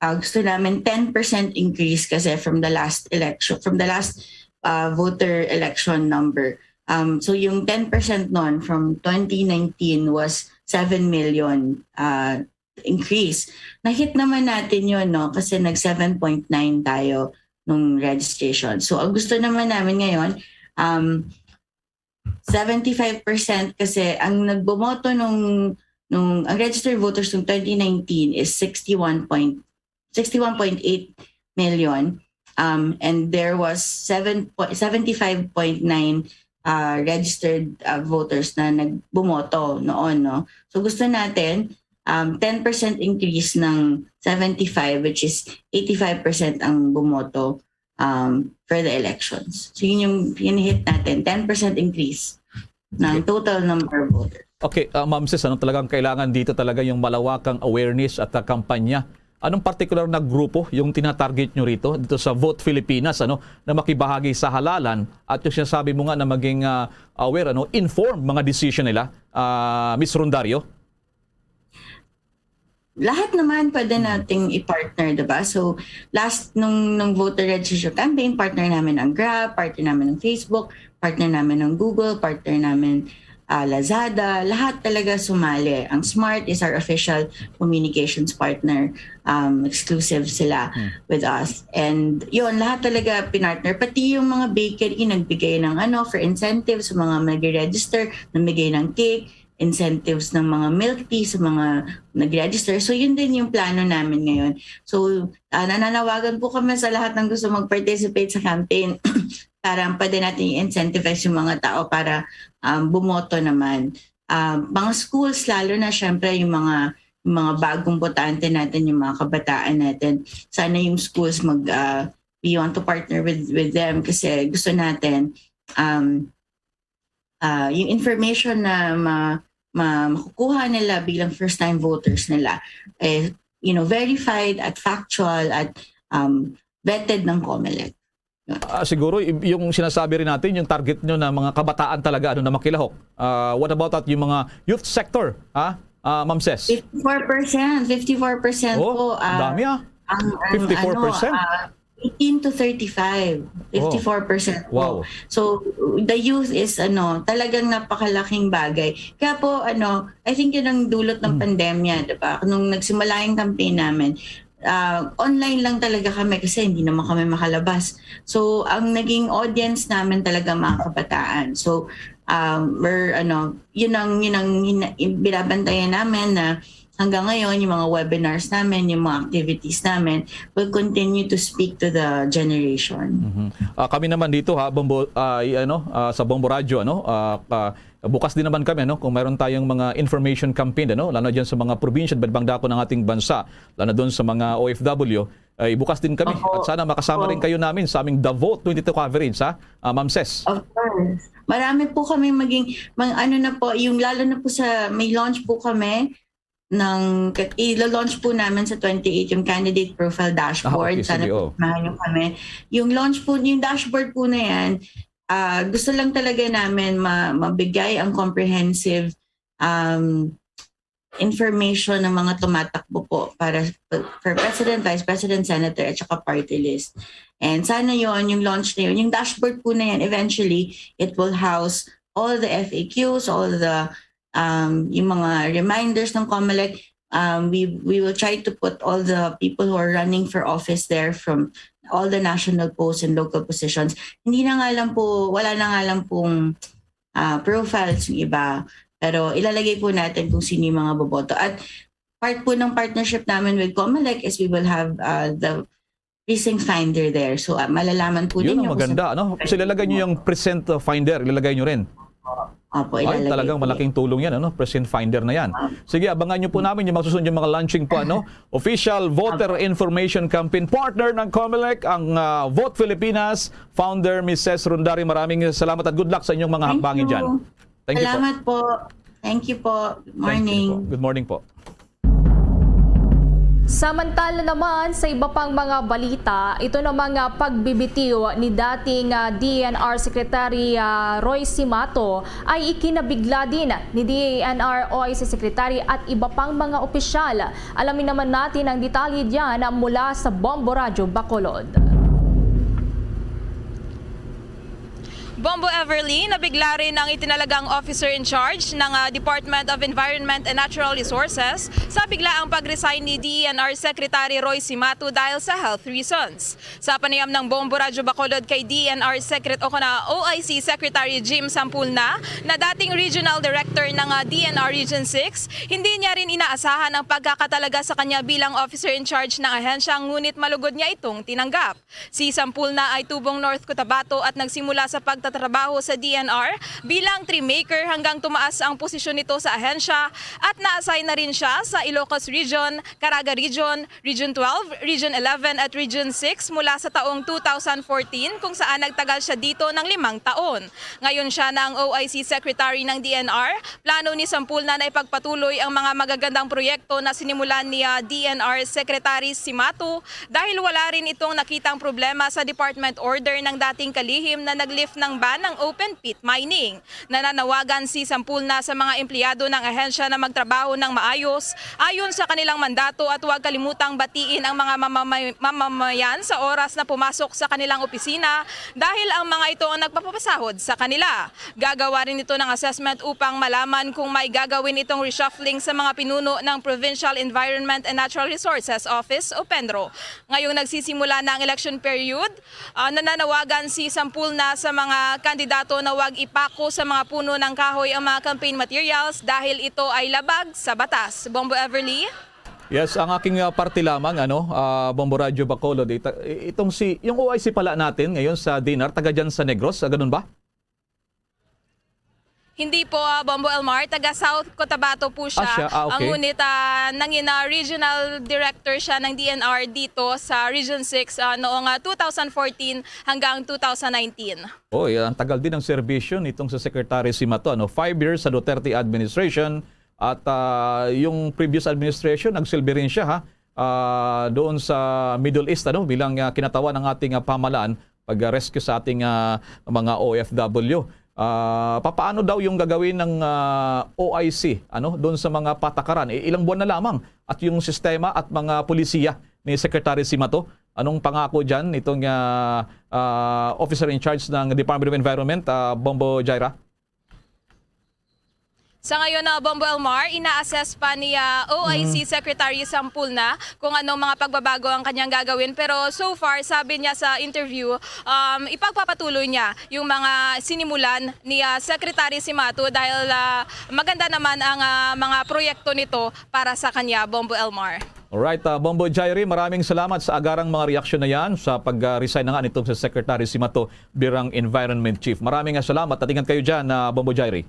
uh, gusto namin ten percent increase kasi from the last election, from the last uh, voter election number. Um, so yung ten percent nun from twenty nineteen was seven million uh, increase. Na-hit naman natin yun, no? Kasi nag seven point nine tayo nung registration. So ang gusto naman namin ngayon, um, seventy-five percent kasi ang nagbomoto nung, nung ang registered voters nung twenty nineteen is sixty-one point, sixty-one point eight million. Um, and there was seven, seventy-five point nine uh, registered uh, voters na nagbumoto noon, no? So gusto natin um, ten percent increase ng seventy-five, which is eighty-five percent ang bumoto um, for the elections. So yun yung hit natin, ten percent increase ng total number of voters. Okay, uh, Ma'am Ses, ano talagang kailangan dito talaga yung malawakang awareness at uh, kampanya? Anong particular na grupo yung tinatarget nyo rito, dito sa Vote Filipinas, ano, na makibahagi sa halalan at yung sinasabi mo nga na maging uh, aware, ano, informed mga decision nila, uh, Miss Rondario? Lahat naman pwede nating i-partner, diba? So, last nung, nung voter registration campaign, partner namin ang Grab, partner namin ang Facebook, partner namin ang Google, partner namin uh, Lazada, lahat talaga sumali. Ang Smart is our official communications partner. Um, exclusive sila hmm. with us. And yun, lahat talaga pinartner. Pati yung mga bakery, nagbigay ng ano, for incentives sa mga nag-register, namigay ng cake, incentives ng mga milk tea sa mga nag-register. So yun din yung plano namin ngayon. So uh, nananawagan po kami sa lahat ng gusto mag-participate sa campaign para pwede natin i-incentivize yung mga tao para um, bumoto naman. Um, mga schools, lalo na syempre yung mga mga bagong botante natin, yung mga kabataan natin. Sana yung schools mag uh, we want to partner with with them kasi gusto natin um, uh, yung information na ma, ma, makukuha nila bilang first-time voters nila, eh, you know, verified at factual at um, vetted ng COMELEC. Uh, siguro yung sinasabi rin natin, yung target nyo na mga kabataan talaga ano na makilahok. Uh, what about at yung mga youth sector, ha? Uh, Ma'am Ses? fifty-four percent, fifty-four percent oh, po. Uh, dami ah. Ang, ang, fifty-four percent? Ano, uh, eighteen to thirty-five, fifty-four percent po. Wow. So, the youth is ano, talagang napakalaking bagay. Kaya po, ano, I think yun ang dulot ng hmm. pandemya, di ba? Nung nagsimula yung campaign namin, uh, online lang talaga kami kasi hindi naman kami makalabas. So, ang naging audience namin talaga mga kabataan. So, um, we're, ano, yun ang, yun ang binabantayan namin na hanggang ngayon, yung mga webinars namin, yung mga activities namin, will continue to speak to the generation. Mm-hmm. Uh, kami naman dito ha, Bombo, uh, ano, uh, sa Bombo Radyo, ano, uh, uh, bukas din naman kami ano, kung mayroon tayong mga information campaign, ano, lalo dyan sa mga probinsya, bang dako ng ating bansa, lalo doon sa mga O F W, ay bukas din kami. Opo. At sana makasama Opo. rin kayo namin sa aming The Vote twenty-two coverage, ha, uh, Ma'am Ses? Of course. Marami po kami maging, mang-, ano na po, yung lalo na po sa, may launch po kami ng, kat-, ilo-launch po namin sa twenty-eight yung candidate profile dashboard. Ah, okay, sige, oh. Sana po samahan niyo kami. Yung launch po, yung dashboard po na yan, ah, gusto lang talaga namin ma-, mabigay ang comprehensive, um, information ng mga tumatakbo po para for President, Vice President, Senator, at saka party list. And sana yon, yung launch na yun, yung dashboard po na yan, eventually, it will house all the F A Qs, all the, um, yung mga reminders ng COMELEC. Um, we, we will try to put all the people who are running for office there from all the national posts and local positions. Hindi na nga lang po, wala na nga lang pong, ah, profiles yung iba. Pero ilalagay po natin kung sino yung mga boboto. At part po ng partnership namin with COMELEC is we will have, ah, the precinct finder there. So, ah, malalaman po Yun ang ninyo kung maganda, saan ano? Kasi ilalagay nyo yung precinct, uh, finder, ilalagay nyo rin. Opo, Ay, ilalagay talagang po malaking yan. Tulong yan, ano? Precinct finder na yan. Opo. Sige, abangan nyo po namin yung mga susunod yung mga launching po, ano? Official Voter Opo. Information Campaign partner ng COMELEC, ang, ah, Vote Filipinas. Founder, Miss Ces Rondari, maraming salamat at good luck sa inyong mga Thank hakbangin you. Dyan. Thank you po. Salamat po. Thank you po. Good Thank you morning. Po. Good morning po. Samantala naman, sa iba pang mga balita, ito namang, ah, pagbibitiw ni dating, ah, D N R Secretary, ah, Roy Simato ay ikinabigla din ni D N R O I C Secretary at iba pang mga opisyal. Alamin naman natin ang detalye diyan mula sa Bombo Radyo Bacolod. Bombo Everly, nabigla rin ang itinalagang officer in charge ng, ah, Department of Environment and Natural Resources sa biglaang pag-resign ni D E N R Secretary Roy Simato dahil sa health reasons. Sa panayam ng Bombo Radyo Bacolod kay D E N R Secret-, o kuna, O I C Secretary Jim Sampulna, na dating Regional Director ng, ah, D N R Region six, hindi niya rin inaasahan ang pagkakatalaga sa kanya bilang officer in charge ng ahensya, ngunit malugod niya itong tinanggap. Si Sampulna ay tubong North Cotabato at nagsimula sa pagtatrabaho sa D N R bilang tree maker hanggang tumaas ang posisyon nito sa ahensya at na-assign na rin siya sa Ilocos Region, Caraga Region, Region twelve, Region eleven at Region six mula sa taong two thousand fourteen, kung saan nagtagal siya dito ng limang taon. Ngayon siya na ang O I C Secretary ng D N R. Plano ni Sampulna na ipagpatuloy ang mga magagandang proyekto na sinimulan ni, ah, D N R Secretary Simato dahil wala rin itong nakitang problema sa department order ng dating kalihim na nag-lift ng ban ng open pit mining. Nananawagan si Sampulna sa mga empleyado ng ahensya na magtrabaho ng maayos ayon sa kanilang mandato at huwag kalimutang batiin ang mga mamamay-, mamamayan sa oras na pumasok sa kanilang opisina dahil ang mga ito ang nagpapapasahod sa kanila. Gagawa rin ito ng assessment upang malaman kung may gagawin itong reshuffling sa mga pinuno ng Provincial Environment and Natural Resources Office o PENRO. Ngayong nagsisimula na ang election period, ah, nananawagan si Sampulna sa mga kandidato na huwag ipako sa mga puno ng kahoy ang mga campaign materials dahil ito ay labag sa batas. Bombo Everly? Yes, ang aking, ah, parte lamang, ano, ah, Bombo Radyo Bacolod, ita-, i-, itong si, yung O I C pala natin ngayon sa D N R, taga dyan sa Negros, ah, ganun ba? Hindi po, ah, Bombo Elmar. Taga South Cotabato po siya. Ah, siya? Ah, okay. Ang ngunit, ah, nangina regional director siya ng D N R dito sa Region six, ah, noong, ah, two thousand fourteen hanggang two thousand nineteen. Oh, yeah, ang tagal din ng serbisyo nitong sa Secretary Simato, ano? Five years sa Duterte administration at, ah, yung previous administration, nagsilbi rin siya, ha? Ah, doon sa Middle East, ano, bilang, ah, kinatawan ng ating, ah, pamahalaan pag-rescue sa ating, ah, mga O F W. Ah, papaano daw yung gagawin ng, ah, O I C, ano, doon sa mga patakaran? I-, ilang buwan na lamang at yung sistema at mga pulisiya ni Secretary Simato. Anong pangako dyan nitong, ah, ah, officer in charge ng Department of Environment, ah, Bombo Jaira? Sa ngayon, ah, Bombo Elmar, ina-assess pa ni, ah, O I C Mm. Secretary Sampulna kung anong mga pagbabago ang kanyang gagawin. Pero so far, sabi niya sa interview, um, ipagpapatuloy niya yung mga sinimulan ni, ah, Secretary Simato dahil, ah, maganda naman ang, ah, mga proyekto nito para sa kanya, Bombo Elmar. Alright, ah, Bombo Jairi, maraming salamat sa agarang mga reaksyon na yan sa pag-resign na nga nitong si Secretary Simato birang Environment Chief. Maraming, ah, salamat at ingat kayo dyan, ah, Bombo Jairi.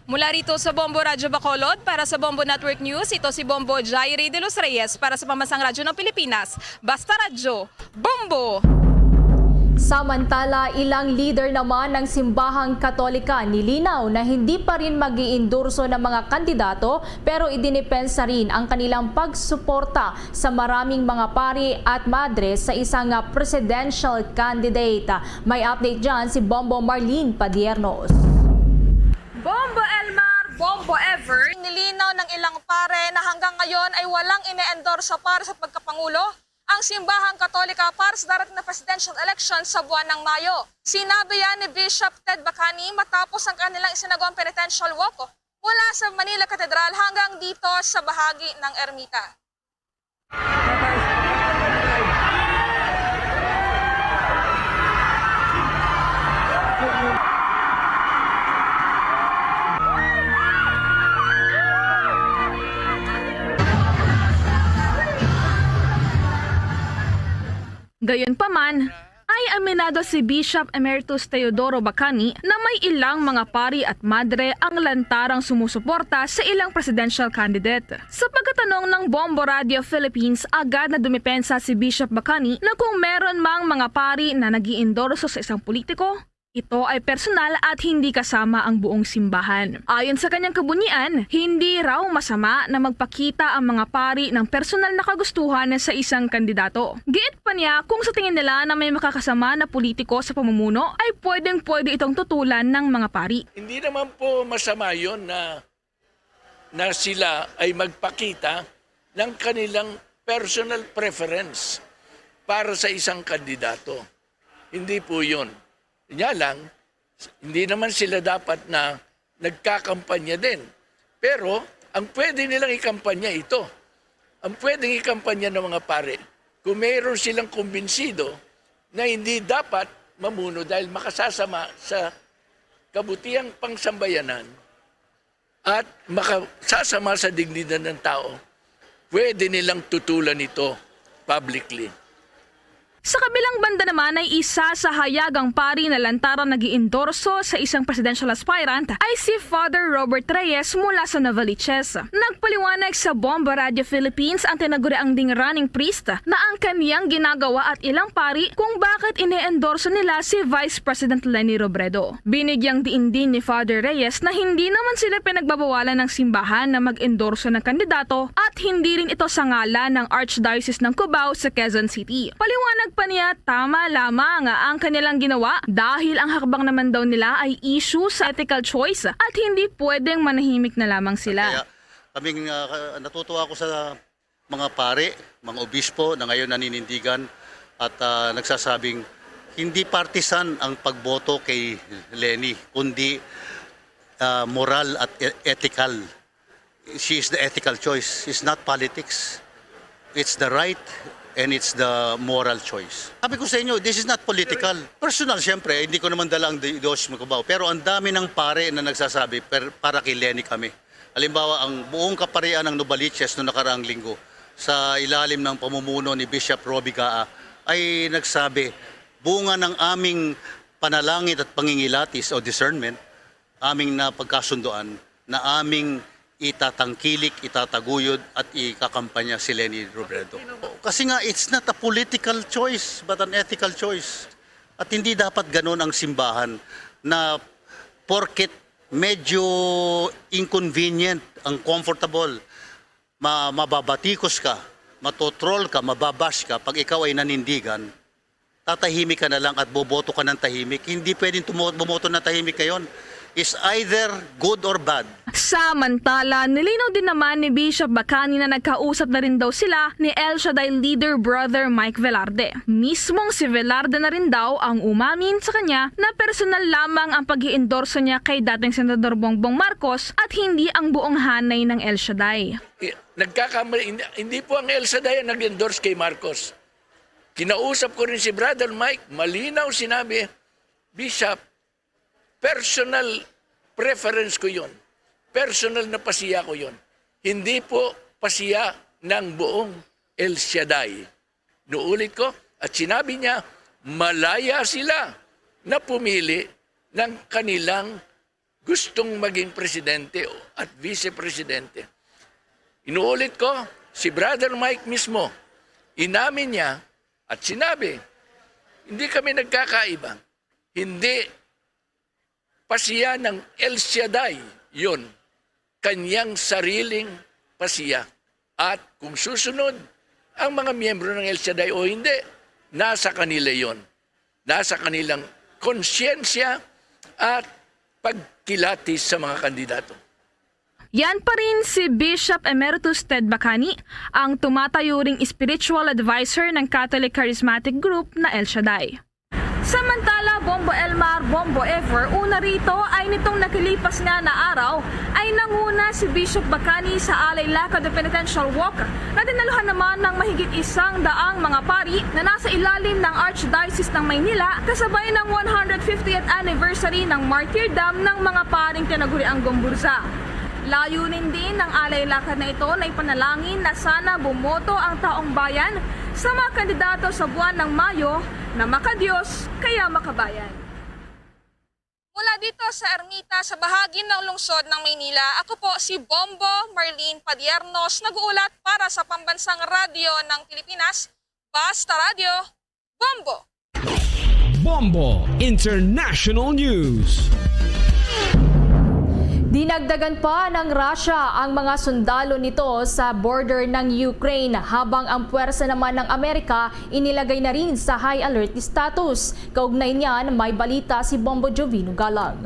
Mula rito sa Bombo Radyo Bacolod, para sa Bombo Network News, ito si Bombo Jairi de los Reyes para sa Pambansang Radyo ng Pilipinas. Basta Radyo, Bombo! Sa Samantala, ilang leader naman ng Simbahang Katolika nilinaw na hindi pa rin mag-iendorso ng mga kandidato, pero idinipensa rin ang kanilang pagsuporta sa maraming mga pari at madre sa isang, ah, presidential candidate. May update dyan si Bombo Marlene Padiernos. Bombo Elmar, Bombo Ever. Nilinaw ng ilang pare na hanggang ngayon ay walang ine-endorso para sa pagkapangulo ang Simbahang Katolika para sa darating na presidential election sa buwan ng Mayo. Sinabi yan ni Bishop Ted Bacani matapos ang kanilang isinagawang penitential walk mula sa Manila Cathedral hanggang dito sa bahagi ng Ermita. Gayunpaman, ay aminado si Bishop Emeritus Teodoro Bacani na may ilang mga pari at madre ang lantarang sumusuporta sa ilang presidential candidate. Sa pagkatanong ng Bombo Radio Philippines, agad na dumipensa si Bishop Bacani na kung meron mang mga pari na nag-iendorso sa isang politiko, ito ay personal at hindi kasama ang buong simbahan. Ayon sa kanyang kabunyian, hindi raw masama na magpakita ang mga pari ng personal na kagustuhan sa isang kandidato. Giit pa niya kung sa tingin nila na may makakasama na politiko sa pamumuno, ay pwedeng-pwede itong tutulan ng mga pari. Hindi naman po masama yon na, na sila ay magpakita ng kanilang personal preference para sa isang kandidato. Hindi po yun. Kanya lang, hindi naman sila dapat na nagkakampanya din. Pero ang pwede nilang ikampanya ito. Ang pwedeng ikampanya ng mga pare, kung mayroon silang kumbinsido na hindi dapat mamuno dahil makasasama sa kabutihang pangsambayanan, at makasasama sa dignidad ng tao, pwede nilang tutulan ito publicly. Sa kabilang banda naman ay isa sa hayagang pari na lantaran nag-iendorso sa isang presidential aspirant ay si Father Robert Reyes mula sa Novaliches. Nagpaliwanag sa Bomba Radio Philippines ang tinaguriang ding running priest na ang kaniyang ginagawa at ilang pari kung bakit ine-endorso nila si Vice President Leni Robredo. Binigyang diin din ni Father Reyes na hindi naman sila pinagbabawalan ng simbahan na mag-endorso ng kandidato at hindi rin ito sa ngalan ng Archdiocese ng Cubao sa Quezon City. Paliwanag pa niya, tama lamang ang kanilang ginawa dahil ang hakbang naman daw nila ay issue sa ethical choice at hindi pwedeng manahimik na lamang sila. Kaya kaming, ah, ka-, natutuwa ako sa mga pare, mga obispo na ngayon naninindigan at, ah, nagsasabing hindi partisan ang pagboto kay Leni, kundi, ah, moral at e-, ethical. She is the ethical choice. It's not politics. It's the right and it's the moral choice. Sabi ko sa inyo, this is not political. Personal, siyempre, hindi ko naman dala ang di-, Dios Cubao. Pero ang dami ng pare na nagsasabi per-, para kay Leni kami. Halimbawa, ang buong kaparian ng Novaliches noong nakaraang linggo sa ilalim ng pamumuno ni Bishop Roby Gaa ay nagsabi, "Bunga ng aming panalangin at pangingilatis o discernment, aming napagkasundoan na aming itatangkilik, itataguyod at ikakampanya si Leni Robredo." Kasi nga, it's not a political choice but an ethical choice. At hindi dapat ganon ang simbahan na porket medyo inconvenient, uncomfortable, ma-, mababatikos ka, matotroll ka, mababash ka pag ikaw ay nanindigan, tatahimik ka na lang at boboto ka ng tahimik. Hindi pwedeng tumo-, bumoto ng tahimik ngayon. It's either good or bad. Samantala, nilinaw din naman ni Bishop Bacani na nagkausap na rin daw sila ni El Shaddai leader Brother Mike Velarde. Mismong si Velarde na rin daw ang umamin sa kanya na personal lamang ang pag-iendorso niya kay dating Senador Bongbong Marcos at hindi ang buong hanay ng El Shaddai. I-, nagkakamali, hindi, hindi po ang El Shaddai ang nag-endorse kay Marcos. Kinausap ko rin si Brother Mike, malinaw sinabi, "Bishop, personal preference ko yon. Personal na pasiya ko yon. Hindi po pasiya ng buong El Shaddai." Nuulit ko, at sinabi niya, malaya sila na pumili ng kanilang gustong maging presidente o, at vice presidente. Inuulit ko, si Brother Mike mismo, inamin niya at sinabi, Hindi kami nagkakaiba. Hindi pasiya ng El Shaddai yun. Kanyang sariling pasiya. At kung susunod ang mga miyembro ng El Shaddai o hindi, nasa kanila yon. Nasa kanilang konsyensya at pagkilatis sa mga kandidato. Yan pa rin si Bishop Emeritus Ted Bacani, ang tumatayo ring spiritual advisor ng Catholic Charismatic Group na El Shaddai. Samantala, Bombo Elmar, Bombo Ever, una rito ay nitong nakalipas nga na araw ay nanguna si Bishop Bacani sa Alay Lakad o Penitential Walk na dinaluhan naman ng mahigit isang daang mga pari na nasa ilalim ng Archdiocese ng Maynila kasabay ng one hundred fiftieth anniversary ng martyrdom ng mga paring tinaguriang Gomburza. Layunin din ng alay lakad na ito na ipanalangin na sana bumoto ang taong bayan sa mga kandidato sa buwan ng Mayo na makadiyos kaya makabayan. Mula dito sa Ermita, sa bahagi ng lungsod ng Maynila, ako po si Bombo Marlene Padiernos, nag-uulat para sa Pambansang Radyo ng Pilipinas, Basta Radyo, Bombo! Bombo International News. Dinagdagan pa ng Russia ang mga sundalo nito sa border ng Ukraine, habang ang puwersa naman ng Amerika inilagay na rin sa high alert status. Kaugnay niyan, may balita si Bombo Jovino Galang.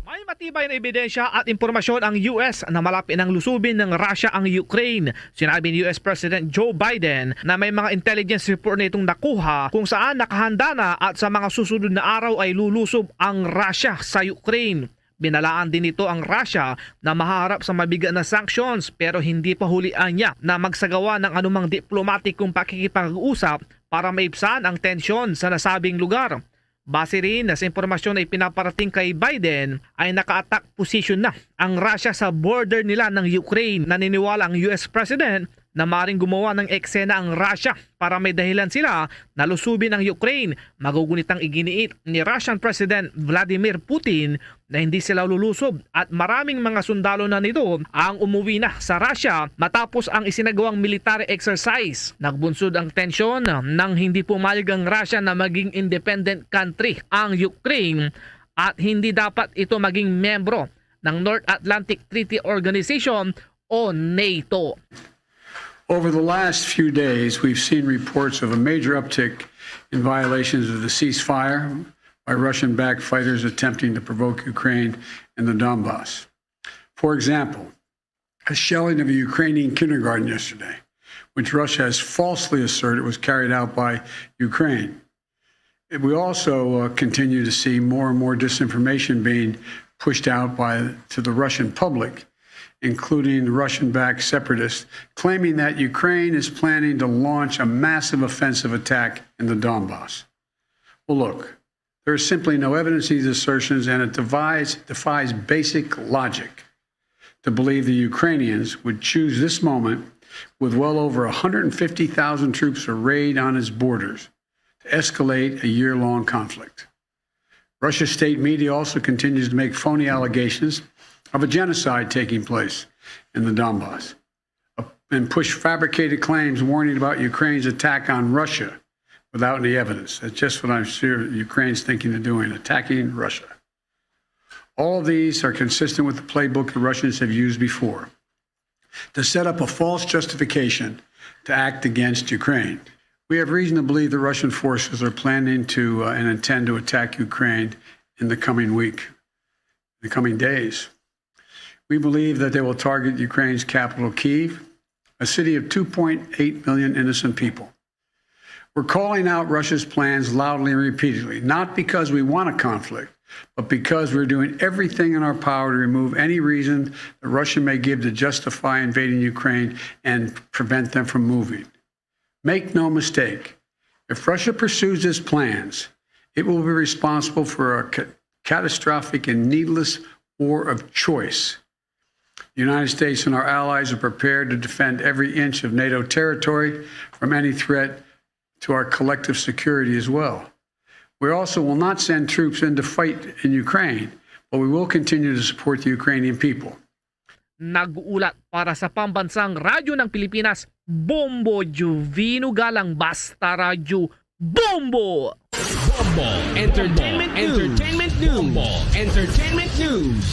May matibay na ebidensya at impormasyon ang U S na malapit nang lusubin ng Russia ang Ukraine. Sinabi ni U S President Joe Biden na may mga intelligence report na itong nakuha kung saan nakahanda na at sa mga susunod na araw ay lulusob ang Russia sa Ukraine. Binalaan din nito ang Russia na maharap sa mabigat na sanctions, pero hindi pa huli anya na magsagawa ng anumang diplomatikong pakikipag-usap para maibsan ang tensyon sa nasabing lugar. Base rin sa impormasyon na ipinaparating kay Biden, ay naka-attack position na ang Russia sa border nila ng Ukraine. Naniniwala ang U S President na maring gumawa ng eksena ang Russia para may dahilan sila na lusubin ang Ukraine. Magugunitang iginiit ni Russian President Vladimir Putin na hindi sila lulusob at maraming mga sundalo na nito ang umuwi na sa Russia matapos ang isinagawang military exercise. Nagbunsod ang tensyon nang hindi pumayag ang Russia na maging independent country ang Ukraine at hindi dapat ito maging miyembro ng North Atlantic Treaty Organization o NATO. Over the last few days, we've seen reports of a major uptick in violations of the ceasefire by Russian-backed fighters attempting to provoke Ukraine in the Donbass. For example, a shelling of a Ukrainian kindergarten yesterday, which Russia has falsely asserted was carried out by Ukraine. We also uh, continue to see more and more disinformation being pushed out by to the Russian public, including Russian-backed separatists, claiming that Ukraine is planning to launch a massive offensive attack in the Donbass. Well, look, there is simply no evidence of these assertions, and it defies, defies basic logic to believe the Ukrainians would choose this moment, with well over one hundred fifty thousand troops arrayed on its borders, to escalate a year-long conflict. Russia's state media also continues to make phony allegations of a genocide taking place in the Donbass, uh, and push fabricated claims warning about Ukraine's attack on Russia without any evidence. That's just what I'm sure Ukraine's thinking of doing, attacking Russia. All of these are consistent with the playbook the Russians have used before to set up a false justification to act against Ukraine. We have reason to believe the Russian forces are planning to uh, and intend to attack Ukraine in the coming week, the coming days. We believe that they will target Ukraine's capital, Kyiv, a city of two point eight million innocent people. We're calling out Russia's plans loudly and repeatedly, not because we want a conflict, but because we're doing everything in our power to remove any reason that Russia may give to justify invading Ukraine and prevent them from moving. Make no mistake, if Russia pursues its plans, it will be responsible for a ca- catastrophic and needless war of choice. The United States and our allies are prepared to defend every inch of NATO territory from any threat to our collective security as well. We also will not send troops in to fight in Ukraine, but we will continue to support the Ukrainian people. Nag-uulat para sa Pambansang Radyo ng Pilipinas, Bombo Juvino Galang, Basta Radyo, Bombo! Bombo! Entertainment News! Entertainment News! Bombo! Entertainment News!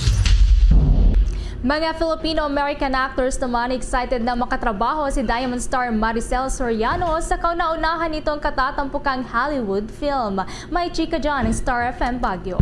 Mga Filipino-American actors naman excited na makatrabaho si Diamond Star Maricel Soriano sa kauna-unahan nitong katatampukang Hollywood film. May chika dyan ang Star F M Baguio.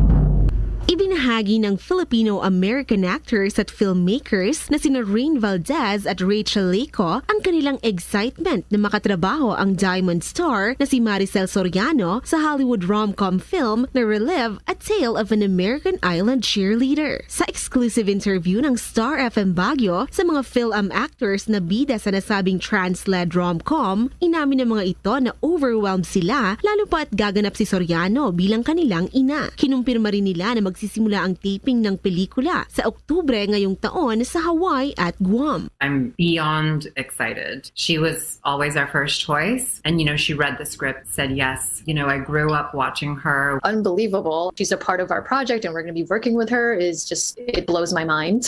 Ibinahagi ng Filipino-American actors at filmmakers na sina Rain Valdez at Rachel Leco ang kanilang excitement na makatrabaho ang Diamond Star na si Maricel Soriano sa Hollywood rom-com film na Relive, A Tale of an American Island Cheerleader. Sa exclusive interview ng Star F M Baguio sa mga film actors na bida sa nasabing trans-led rom-com, inamin ng mga ito na overwhelmed sila, lalo pa at gaganap si Soriano bilang kanilang ina. Kinumpirma rin nila na magsisimula ang taping ng pelikula sa Oktubre ngayong taon sa Hawaii at Guam. I'm beyond excited. She was always our first choice. And, you know, she read the script, said yes. You know, I grew up watching her. Unbelievable. She's a part of our project and we're going to be working with her is just, it blows my mind.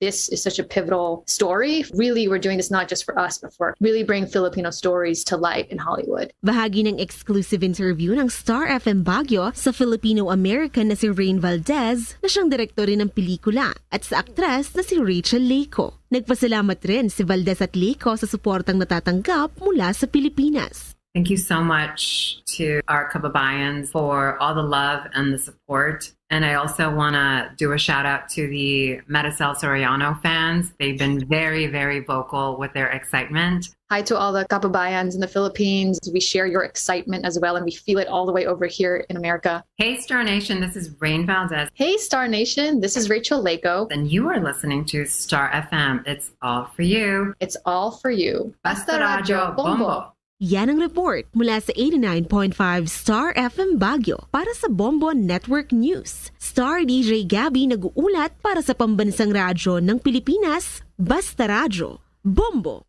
This is such a pivotal story. Really, we're doing this not just for us, but for really bring Filipino stories to light in Hollywood. Bahagi ng exclusive interview ng Star F M Baguio sa Filipino-American na si Rain Valdez, na siyang direktor rin ng pelikula, at sa aktres na si Rachel Leco. Nagpasalamat rin si Valdez at Leco sa suportang natatanggap mula sa Pilipinas. Thank you so much to our kababayans for all the love and the support. And I also want to do a shout out to the Maricel Soriano fans. They've been very, very vocal with their excitement. Hi to all the kababayans in the Philippines. We share your excitement as well, and we feel it all the way over here in America. Hey, Star Nation, this is Rain Valdez. Hey, Star Nation, this is Rachel Leco. And you are listening to Star F M. It's all for you. It's all for you. Basta Radyo Bombo. Yan ang report mula sa eighty-nine point five Star F M Baguio. Para sa Bombo Network News, Star D J Gabby nag-uulat para sa Pambansang Radyo ng Pilipinas, Basta Radyo Bombo.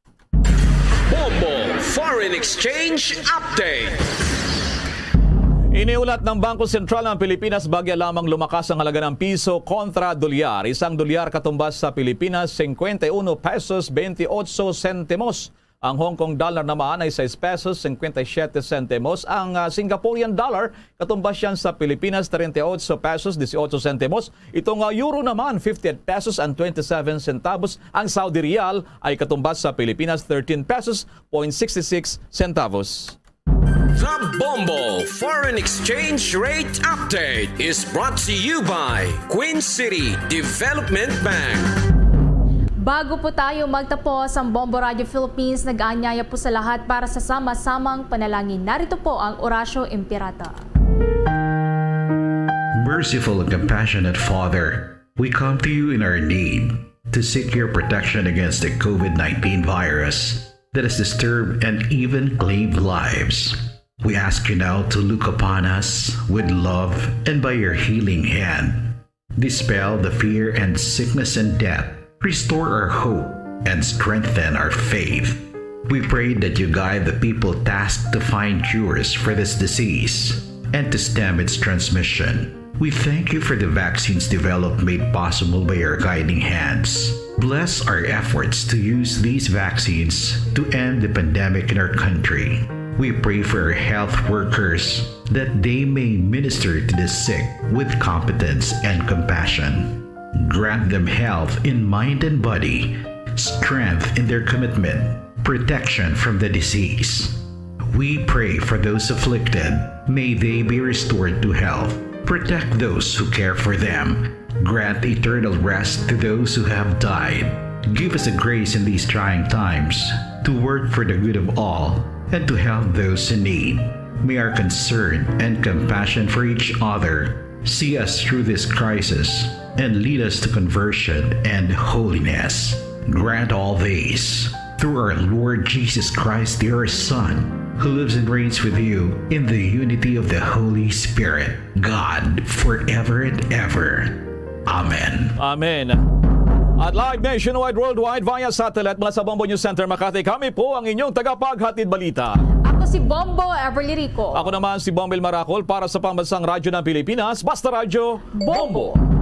Bombo Foreign Exchange Update. Iniulat ng Bangko Sentral ng Pilipinas, bagya lamang lumakas ang halaga ng piso kontra dolyar. Isang dolyar katumbas sa Pilipinas, cincuenta y uno pesos veintiocho centimos. Ang Hong Kong dollar naman ay sais pesos cincuenta y siete centimos. Ang, ah, Singaporean dollar, katumbas yan sa Pilipinas, treinta y ocho pesos dieciocho centimos. Itong, ah, euro naman, fifty-eight pesos and twenty-seven centavos. Ang Saudi riyal ay katumbas sa Pilipinas, thirteen pesos point sixty-six centavos. The Bombo Foreign Exchange Rate Update is brought to you by Queen City Development Bank. Bago po tayo magtapos, ang Bombo Radio Philippines nag-aanyaya po sa lahat para sa sama-samang panalangin. Narito po ang Oratio Imperata. Merciful and compassionate Father, we come to you in our need to seek your protection against the COVID nineteen virus that has disturbed and even claimed lives. We ask you now to look upon us with love and by your healing hand, dispel the fear and sickness and death, restore our hope, and strengthen our faith. We pray that you guide the people tasked to find cures for this disease and to stem its transmission. We thank you for the vaccines developed made possible by your guiding hands. Bless our efforts to use these vaccines to end the pandemic in our country. We pray for our health workers that they may minister to the sick with competence and compassion. Grant them health in mind and body, strength in their commitment, protection from the disease. We pray for those afflicted. May they be restored to health. Protect those who care for them. Grant eternal rest to those who have died. Give us the grace in these trying times to work for the good of all and to help those in need. May our concern and compassion for each other see us through this crisis and lead us to conversion and holiness. Grant all this through our Lord Jesus Christ, your Son, who lives and reigns with you in the unity of the Holy Spirit, God, forever and ever. Amen. Amen. At live nationwide, worldwide, via satellite mula sa Bombo News Center, Makati, kami po ang inyong tagapaghatid balita. Ako si Bombo Everly Rico. Ako naman si Bombil Maracol para sa Pambansang Radyo ng Pilipinas, Basta Radyo Bombo. Bombo.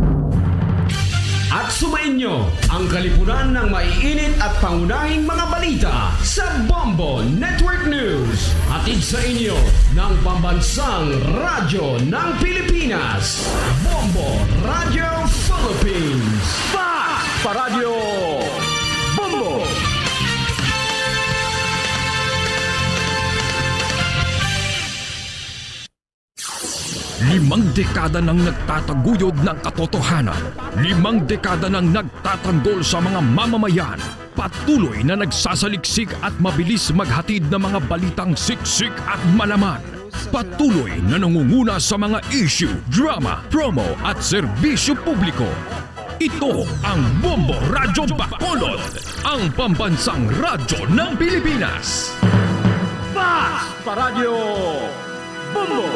At sumainyo ang kalipunan ng maiinit at pangunahing mga balita sa Bombo Network News. Hatid sa inyo ng Pambansang Radyo ng Pilipinas, Bombo Radyo Philippines. Fast Paradyo Bombo! Limang dekada nang nagtataguyod ng katotohanan. Limang dekada nang nagtatanggol sa mga mamamayan. Patuloy na nagsasaliksik at mabilis maghatid ng mga balitang siksik at malaman. Patuloy na nangunguna sa mga issue, drama, promo at serbisyo publiko. Ito ang Bombo Radyo Bacolod, ang pambansang radyo ng Pilipinas. Fast Paradyo Bombo!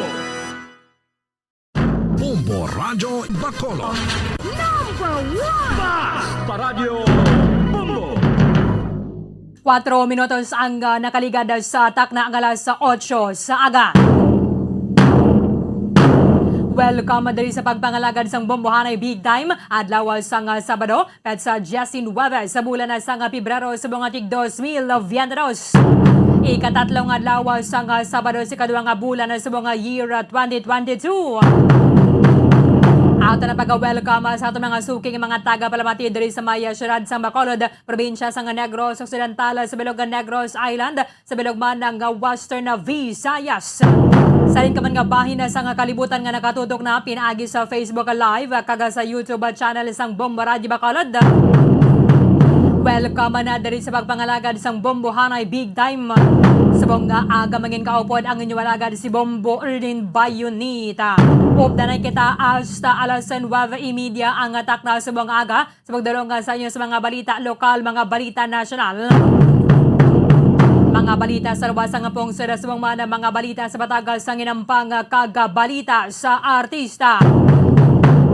Bombo Radyo Bacolod. Number one! Fast Paradyo Bombo! Kwatro minutos ang, ah, nakaligad sa takna nga alas otso sa aga. Welcome diri sa pagpangalagad sang Bombohanay Big Time, adlaw sang, ah, Sabado, petsa diecinuebe sa bulan sang Pebrero subong nga tig dos mil veintidos. Ikatatlo nga adlaw sang, ah, Sabado sa ikaduha nga bulan subong nga year, ah, twenty twenty-two. Ato na pag-welcome, ah, sa ato mga suking mga tagapalamati diri sa may, ah, siyudad sang Bacolod, probinsya sang Negros Occidental, sa bilog nga Negros Island, sa bilog man nga Western Visayas. Sa rin ka man nga bahin sa nga kalibutan nga nakatutok na pinaagi sa Facebook Live kag sa YouTube channel sang Bombo Radyo Bacolod. Welcome na diri sa pagpangalagad sang Bombohanay Big Time. Subong nga aga, mangin kaupod ang inyo alagad si Bombo Erdin Bayonita. Updanay kita hasta alas nuebe y media ang takna subong nga aga. Sa pagdulong sa inyo sa mga balita lokal, mga balita nasyonal, mga balita sa luwas sang pungsod, subong man ang mga balita sa batagas sang inampang kag balita sa artista.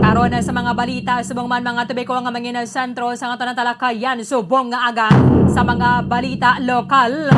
Karon sa mga balita, subong man mga tubiko nga mangin sentro sa aton talakayan subong nga aga sa mga balita lokal.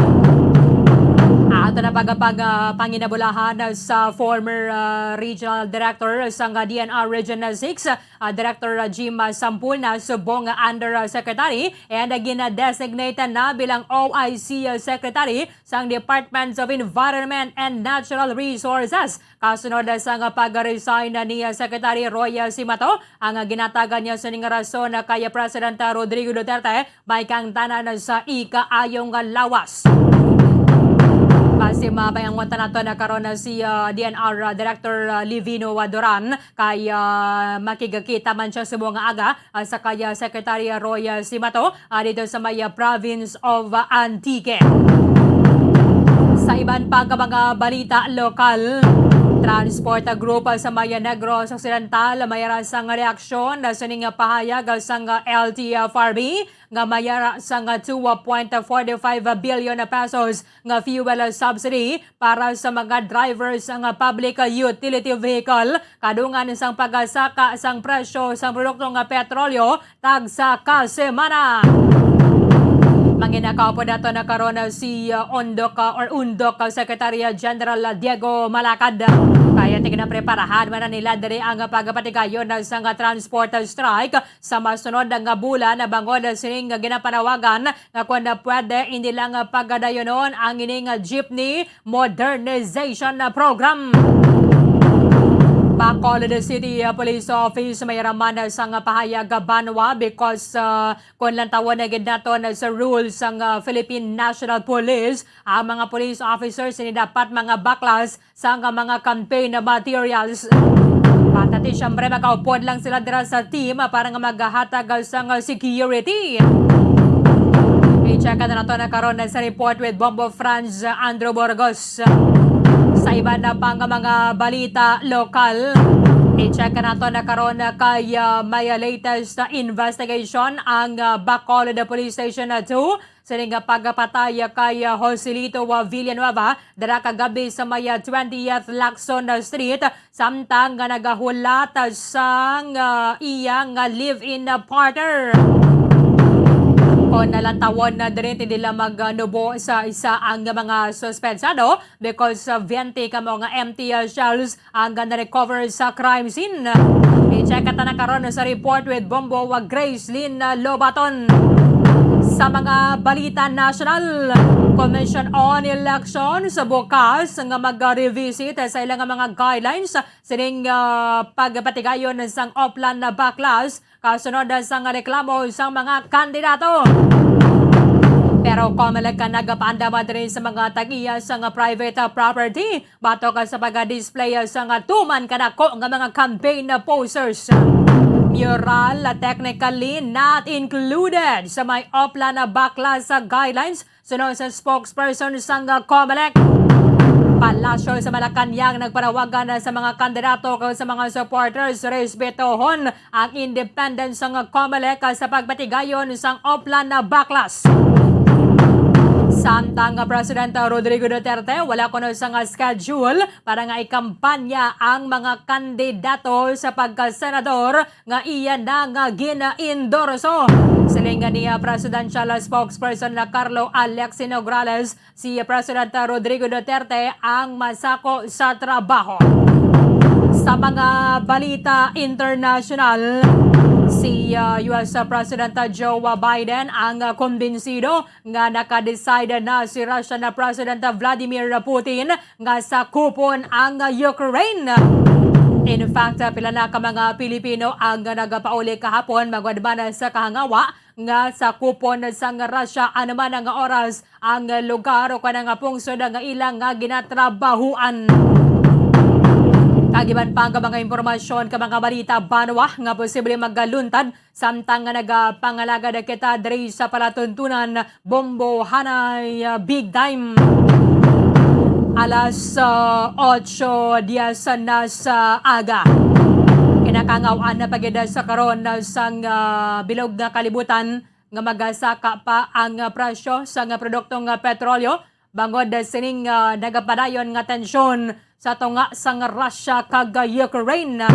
Ato na pag, pag, ah, panginabulahan sa former, ah, regional director sang D N R Region six, ah, Director, ah, Jim, ah, Sampulna, subong nga Undersecretary, and, ah, gina-designate na bilang O I C, ah, Secretary sang Departments of Environment and Natural Resources. Kasunod, ah, sang pag-resign ni, ah, Secretary Roy, ah, Simato, ang, ah, ginatagan niya sining rason, ah, kay, ah, President, ah, Rodrigo Duterte, may kaangtanan sa ikaayong lawas. Basi mapayangutan nato na karon na si, ah, D N R, ah, Director, ah, Livino, ah, Duran, kay, ah, makigkita man siya subong nga aga, ah, sa kay, ah, Secretary Roy, ah, Simato, ah, dito sa may, ah, province of, ah, Antique. Sa iban pa nga mga balita lokal, transport, ah, group, ah, sa may, ah, Negros Occidental, may ra sang reaksyon, ah, sining, ah, pahayag, ah, sang, ah, L T F R B, nga may ra sang two point four five billion pesos nga fuel subsidy para sa mga drivers nga public utility vehicle, kadungan sang pagsaka sang presyo sang produkto nga petrolyo tagsa ka semana. Manginakaupod nato na karon si, uh, Undok, uh, or Undok, uh, Secretary General Diego Malacad. Kaya tignapreparahan man na nila diri ang pagpatigayon sang transport strike sa masunod nga bulan, bangod sining ginapanawagan nga kon pwede, indi lang pagadayonon ang ining jeepney modernization program. Bacolod City Police Office may ra man sang pahayag banwa because, ah, kon lantawon na gid naton sa rules sang, ah, Philippine National Police, ang mga police officers hindi dapat mga baklas sang mga campaign materials. Patati, siyempre, makaupod lang sila dira sa team para nga maghatag sang security. I-check na nato na karon sa report with Bombo Franz Andrew Burgos. Sa iban na pang mga balita lokal, i-check na nato na karon kay, ah, may latest investigation ang, ah, Bacolod Police Station two. Sining nga pagpatay kay, ah, Joselito, ah, Villanueva, dira kagabi sa may, ah, twentieth Lacson Street, samtang nga nagahulat, ah, sang, ah, iyang, ah, live-in, ah, partner. O, nalantawon na diri, hindi lang magnubo sa isa ang mga suspetsado because, uh, twenty ka mga empty, uh, shells ang na-recover sa crime scene. I-check ta na karon sa report with Bombo wa Grace Lynn, uh, Lobaton. Sa mga balita nasyonal, Commission on Elections bukas nga mag-revisit sa ilang mga guidelines sining, uh, pagpatigayon sang Oplan na Baklas kasunod sang reklamo sang mga kandidato. Pero Comelec ka nagapaandam diri sa mga tag-iya sang private property batok sa pag-display sang tuman kadako nga mga campaign posters. Mural technically not included sa may Oplan na Baklas guidelines, suno sa spokesperson sang Comelec. Palasyo sa Malacañang nagpanawagan sa mga kandidato kag sa mga supporters, respetohon ang independence sang Comelec sa pagpatigayon sang Oplan na Baklas. Samtang President Rodrigo Duterte wala kuno sang schedule para nga ikampanya ang mga kandidato sa pagkasenador nga iya na nga gina-endorso. Siling ni, ah, presidential spokesperson na Carlo Alexi Nograles, si President Rodrigo Duterte ang masako sa trabaho. Sa mga balita international, si, ah, U S President Joe Biden ang, ah, kumbinsido nga naka-decide na si Russian President Vladimir Putin nga sakupon ang Ukraine. In fact, pila na ka mga Pilipino ang nagapauli kahapon, magwadman sa kahangawa nga sakupon sang Russia anuman nga oras ang lugar o kanang pungsod nga ilang nga ginatrabahuan. Kag iban pa nga mga impormasyon ka mga balita banwa nga posible magaluntad samtang nga nagapangalagad kita diri sa palatuntunan, Bombo Hanay, ah, Big Time. Alas, ah, otso diez na sa aga. Kinakangawaan na pa gid sa karon, ah, sang, ah, bilog nga kalibutan nga magasaka pa ang, ah, presyo sang, ah, produktong, ah, petrolyo bangod sining, ah, nagapadayon nga tensyon sa tunga sang Russia kag Ukraine.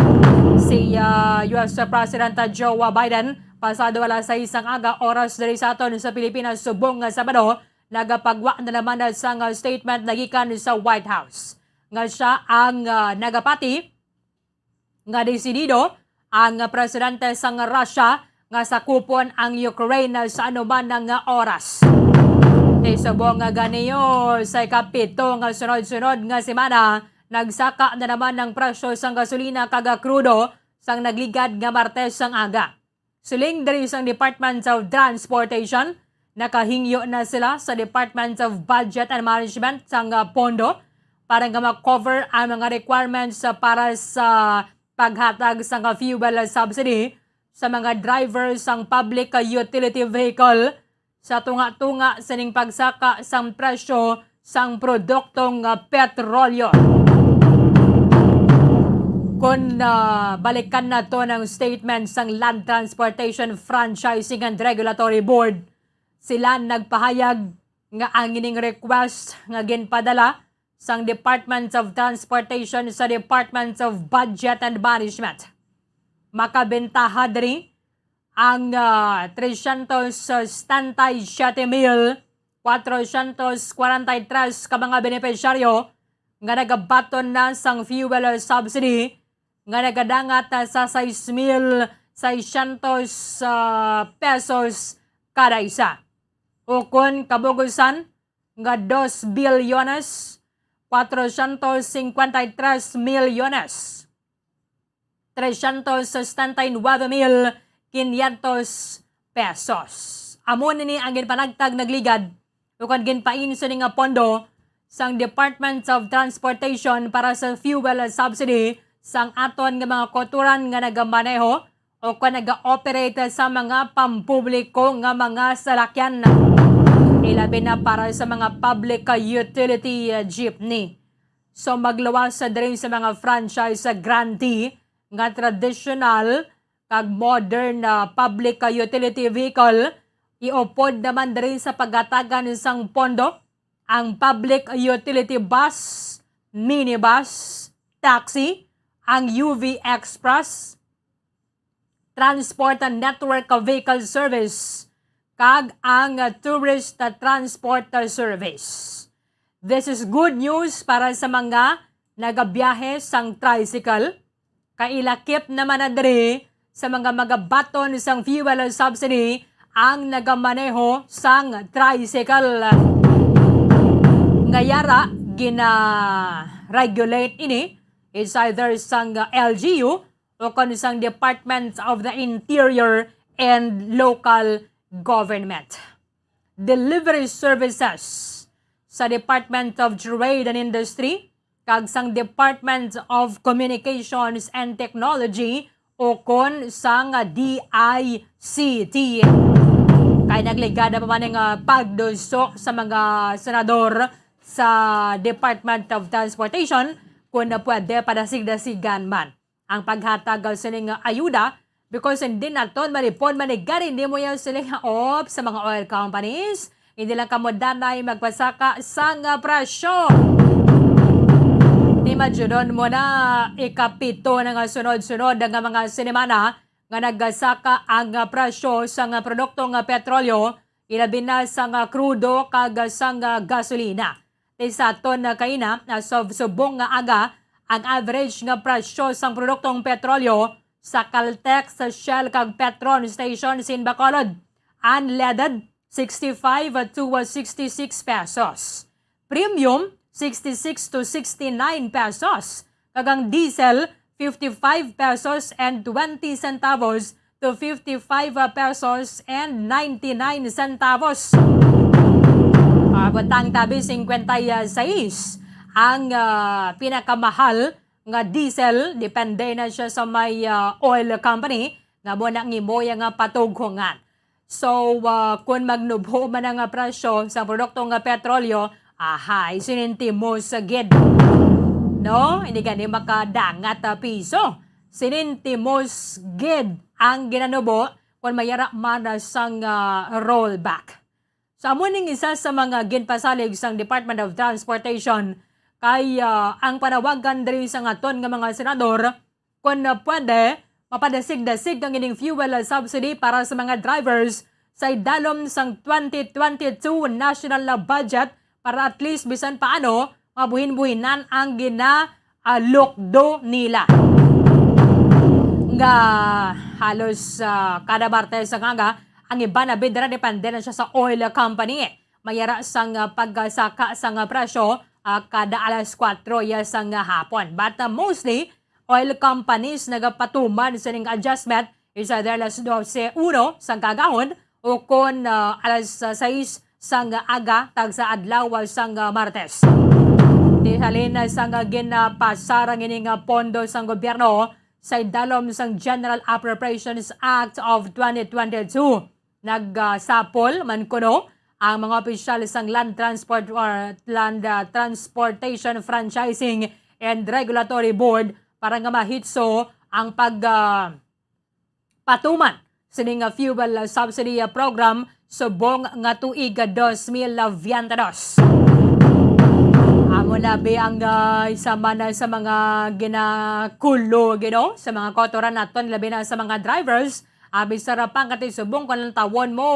Si, ah, U S President Joe Biden, pasado alas sais sang aga oras diri sa aton sa Pilipinas, subong nga Sabado, nagapagwa na naman sang statement na gikan sa White House nga siya ang, ah, nagapati nga desidido ang presidente sang Russia nga sakupon ang Ukraine sa anuman nga oras. Subong nga gani, sa ikapito nga sunod-sunod nga semana, nagsaka na naman ang presyo sang gasolina kag krudo sang nagligad nga Martes sang aga. Siling diri sang Department of Transportation, nakahingyo na sila sa Department of Budget and Management sang, ah, pondo para nga ma-cover ang mga requirements, ah, para sa paghatag sang fuel subsidy sa mga driver sang public utility vehicle sa tunga-tunga sining pagsaka sang presyo sang produktong, ah, petrolyo. Kon, ah, balikan naton ang statement sang Land Transportation Franchising and Regulatory Board, sila nagpahayag nga ang ining request nga ginpadala sang Department of Transportation sa Department of Budget and Management. Makabentaha diri ang, ah, trescientos setenta y siete mil cuatrocientos cuarenta y tres ka mga benepisyaryo nga nagabaton na sang fuel subsidy nga nagadangat sa sais mil seiscientos, ah, pesos kada isa, ukon kabugusan nga dos bilyones cuatrocientos cincuenta y tres milyones trescientos setenta y nueve mil quinientos pesos. Amo nini ang ginpanagtag nagligad ukon ginpainso ni nga pondo sang Department of Transportation para sa fuel subsidy sang aton nga mga kautoran nga nagamaneho o kon naga-operate sa mga pampubliko nga mga salakyan, ilabi na para sa mga public utility jeepney. So, magluwas sa diri sa mga franchise grantee nga traditional kag modern na public utility vehicle, iupod naman diri sa paghatagan sang pondo ang public utility bus, minibus, taxi, ang U V Express, Transport and Network Vehicle Service, kag ang, ah, tourist, ah, transport, ah, service. This is good news para sa mga nagabiyahe sang tricycle, kay ilakip naman na diri sa mga magabaton sang fuel subsidy ang nagamaneho sang tricycle. Nga yara gina-regulate ini, it's either sang L G U o kon sang Department of the Interior and Local Government. Delivery services sa Department of Trade and Industry kag sang Department of Communications and Technology o kon sang D I C T. Kay nagligada pa man ang, ah, pagduso sa mga senador sa Department of Transportation kung pwede padasig-dasigan man ang paghatag sining ayuda, because hindi naton malipon manigari nimo yan sila nga op sa mga oil companies. Hindi lang kamo danay magpasaka sang presyo. Imagine mo na, ikapito na nga sunod-sunod nga mga sinimana nga nagasaka ang presyo sang produkto nga petrolyo, ilabi na sang krudo kag sang gasolina. Ti sa aton na kaina, ah, sa subong nga aga, ang average nga presyo sang produktong petrolyo sa Caltex, sa Shell, kag Petron station sin Bacolod, unleaded, sixty-five to sixty-six pesos. Premium, sixty-six to sixty-nine pesos. Kag ang diesel, fifty-five pesos and twenty centavos to fifty-five pesos and ninety-nine centavos. Ah, butang tabi, cincuenta y seis ang, ah, pinakamahal nga diesel. Depende na siya sa may, ah, oil company nga mo na ngimo ya nga patughongan. So, ah, kung magnubo man ang, ah, presyo sa produkto nga petrolyo, ahay, sinintimos gid. No? Hindi gani makadangat, ah, piso. Sinintimos gid ang ginanubo kung mayara man, ah, sang, ah, rollback. So, amo ning isa sa mga ginpasalig sang Department of Transportation kay, ah, ang panawagan diri sa aton nga mga senador, kung, ah, pwede, mapadasig-dasig ang ining fuel, ah, subsidy para sa mga drivers sa idalom sang twenty twenty-two national, ah, budget para at least bisan paano mabuhin-buhinan ang gina, ah, lukdo nila. Nga halos, ah, kada Martes nga aga, ang iban na bidra depende na siya sa oil company. Mayara sang, ah, pagsaka sang, ah, presyo, ah, kada alas kuwatro ya sang, ah, hapon. But, ah, mostly, oil companies nagapatuman sining adjustment, is either alas dose uno sang kaagahon o kon, ah, alas sais sang aga tagsa adlaw sang, ah, Martes. Ti halin sang, ah, ginapasar ang ini nga pondo sang gobyerno sa idalom sang General Appropriations Act of twenty twenty-two. Nagsapol man kuno ang mga opisyal sang Land Transport or Land, ah, Transportation Franchising and Regulatory Board para nga mahitso ang pag, ah, patuman sini nga fuel subsidy, ah, program subong nga tuig, ah, dos mil veintidos. Amo na bi ang, ah, isa man sa mga ginakulo, you know, sa mga kautoran naton, labi na sa mga drivers. Abi sa rapang kati subong kung ang tawon mo,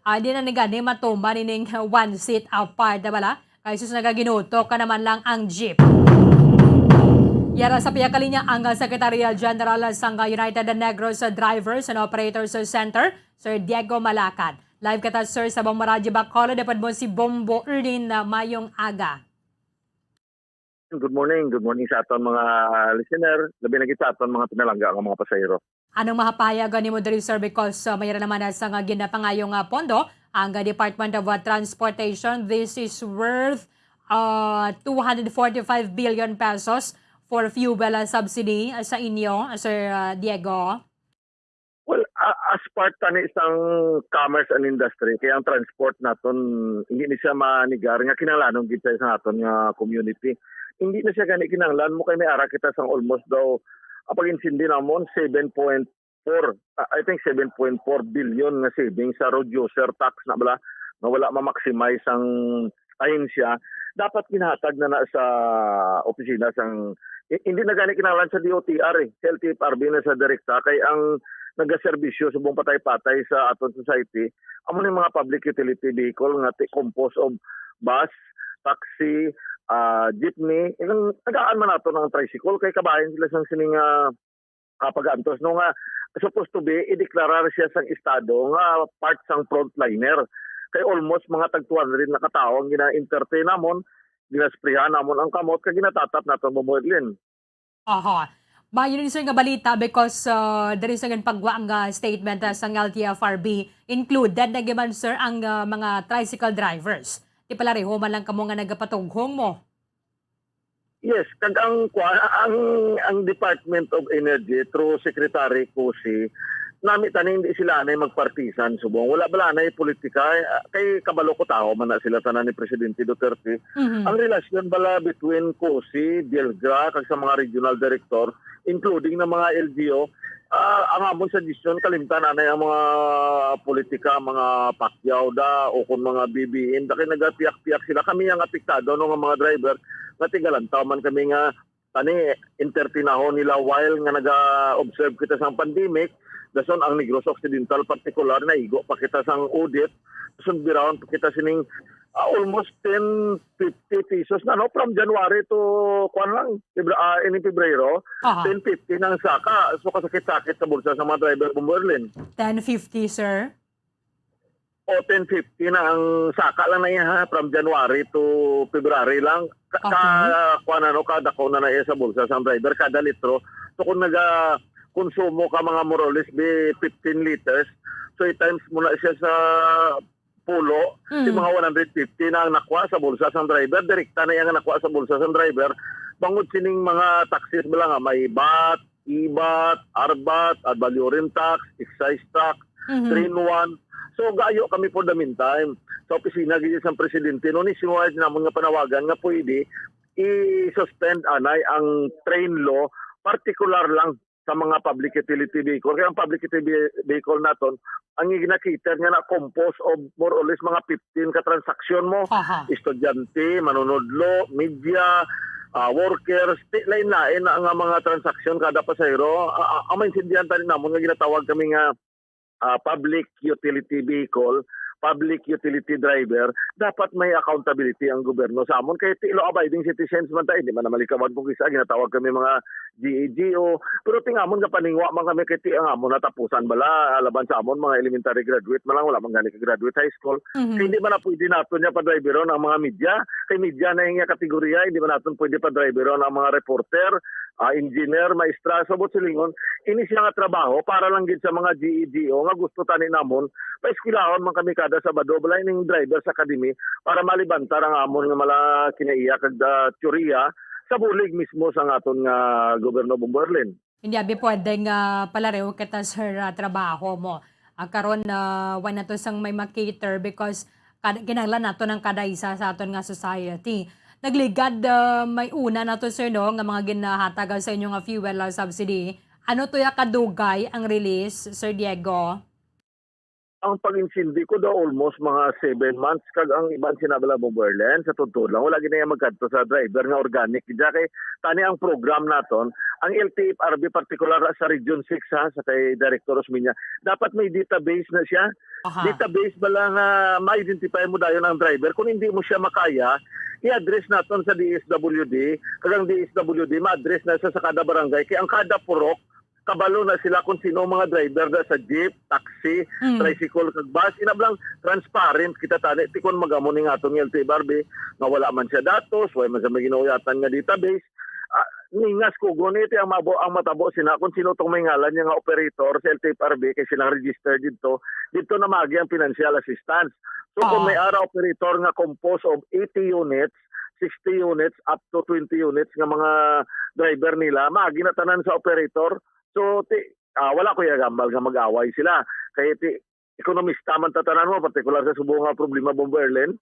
ah, di na ni gani matuman ining one seat apart, bala? Kay sus, nagaginuto ka naman lang ang jeep. Yara sa pihak kalinya ang Secretary General sang United Negros Drivers and Operators Center, Sir Diego Malacad. Live kita, sir, sa Bombo Radyo Bacolod. Dapat mo si Bombo Erlin na mayong aga. Good morning. Good morning sa aton mga listener, labi na gid sa aton mga pinalangga nga mga pasahero. Anong mahapayag nimo diri, sir? Because, uh, mayroon naman na sa nga ginapangayo nga pondo ang, uh, Department of, uh, Transportation. This is worth, uh, two hundred forty-five billion pesos for fuel, uh, subsidy, uh, sa inyo, uh, Sir, uh, Diego. Well, a-, as part tani sang commerce and industry, kaya ang transport naton, hindi ni siya manigar nga kinahanglanon gid sa, sa aton nga community. Hindi na siya gani kinahanglan mo kay may ara kita sang almost daw, ang pag-insindi namon, seven point four, ah, I think seven point four billion nga savings sa road user tax na bala, nga wala ma-maximize ang ahensya. Dapat ginahatag na na sa opisina sang I- hindi na gani kinahanglan sa D O T R eh, sa L T F R B na sa direkta, kay ang nagaserbisyo subong patay-patay sa aton society, amo ni mga public utility vehicle nga ti- composed of bus, taxi, ah, jeepney, ilang tagaan man nato ng tricycle, kay kabahin sila sang sining ah, ah, pag-antos, no, nga supposed to be ideklarar siya sang estado nga part sang frontliner. Kay almost mga tag two hundred na ka tawo ang gina-entertain namon, ginasprihan namon ang kamot kag ginatatap naton, Ma'am Erlyn. Aha. Maayo ni, sir, nga balita because uh, there is again pagwa nga statement uh, sang L T F R B. Included na gyud man, sir, ang uh, mga tricycle drivers. Di pala reho man lang kamo nga nagapatughong mo. Yes, kag ang kwa- ang ang Department of Energy through Secretary Cusi, nami tani hindi sila anay magpartisan subong. Wala bala anay politika, ah, kay kabalo ko tawo man na sila tanan ni Presidente Duterte. Mhm. Ang relasyon bala between Cusi, Bielgra, kag sa mga regional director, including na mga L G U, ah, ang amon suggestion, kalimtan anay ang mga politika, mga Pacquiao da, o kung mga B B M da, kay nagapiyak-piyak sila. Kami ang apektado, no, nga mga driver, nga tigalantaw man kami nga tani entertainahon nila while nga naga-observe kita sang pandemic. Dason ang Negros Occidental partikular, naigo pa kita sang audit. Dason birawon pa kita sining ah, almost ten fifty pesos na, no, from January to, kuan lang, Febra- ah, ini Pebrero, Aha. ten fifty na ang saka. So, kasakit-sakit sa bulsa sa mga driver, Bomberlin. Ten fifty, sir. O ten fifty na ang saka lang na iya, ha, from January to February lang. Ka, ka Okay. kuan, ano, kadako na na iya sa bulsa sang driver kada litro. So kung naga konsumo ka mga more or less be fifteen liters, so i-times mo na siya sa pulo, di Mm. mga one hundred fifty na ang nakuha sa bulsa sang driver. Direkta na iya nga nakuha sa bulsa sang driver bangod sining mga taxes bala nga may vat, ibat, arbat, ad valorem tax, excise tax, Mhm. train one. So, gayo kami for the meantime. Sa opisina gid sang presidente, no, ni sinuway namon nga panawagan nga pwede i-suspend anay ang train law, particular lang sa mga public utility vehicle. Kaya ang public utility vehicle naton, ang ginakiter nga na composed of more or less mga fifteen ka transaksyon mo. Aha. Estudyante, manunudlo, media, ah, workers, ti-, lain-lain na nga mga transaksyon kada pasahero. Ah, ah, ang maintindihan tani namon nga ginatawag kami nga ah, public utility vehicle, public utility driver, dapat may accountability ang gobyerno sa amon. Kay ti law-abiding citizens man ta, hindi man na malikawan kung kisa ginatawag kami mga G A G O. Pero ti ang amon nga paningwa man kami kay ti ang amon natapusan bala, ah, laban sa amon mga elementary graduate man lang, wala man gani ka graduate high school. Mhm. Hindi man na pwede naton niya padriveron ang mga media. Kay media na yung kategorya, hindi man naton pwede padriveron ang mga reporter, ah, engineer, maestra, sa buot silingon. Ini siya nga trabaho para lang gid sa mga G E G O nga gusto tani namon paeskwelahon man kami kada Sabado, balay ning Drivers Academy, para malibantar ang amon nga mala kinaiya kag, ah, teorya sa bulig mismo sa aton nga gobyerno, Bomberlin. Hindi abi pwede nga palareho kita, sir, ah, trabaho mo. Ah, karon, ah, wala na to sang may makater because kad- kinahanglan nato ng kada isa sa aton nga society. Nagligad, ah, may una na to, sir, no, nga mga ginahatag sa inyo nga fuel, ah, subsidy. Ano to ya kadugay ang release, Sir Diego? Ang pag-insindi ko daw almost mga seven months, kag ang iban sina bala, Bomberlin, sa tuntun lang, wala gid na magkadto sa driver nga organic. Kaya kay tani ang program naton, ang L T F R B, partikular sa Region six, ha, sa kay Director Osmeña, dapat may database na siya. Aha. Database bala nga ma-identify mo dayon ang driver. Kung hindi mo siya makaya, i-address naton sa D S W D, kag ang D S W D ma-address na sa, sa kada barangay. Kay ang kada purok, kabalo na sila kung sino ang mga driver da sa jeep, taxi, Mm. tricycle, kag bus. Inablang transparent kita tani, ti kon magamo ning aton nga L T F R B, nga wala man siya datos, wala man siya may ginauyatan nga database. Ah, ningas ko guni ti ang mabo, ang matabo sina kung sino tong may ngalan niya nga operator sa L T F R B kay silang registered dito. Dito na magi ang financial assistance. So kung Ah. may ara operator nga composed of eighty units, sixty units up to twenty units nga mga driver nila, magi na tanan sa operator. So ti, ah, wala ko yagambal nga mag-away sila. Kay ti, ekonomista man ta tanan mo, partikular sa Subo nga problema, Bomberlin.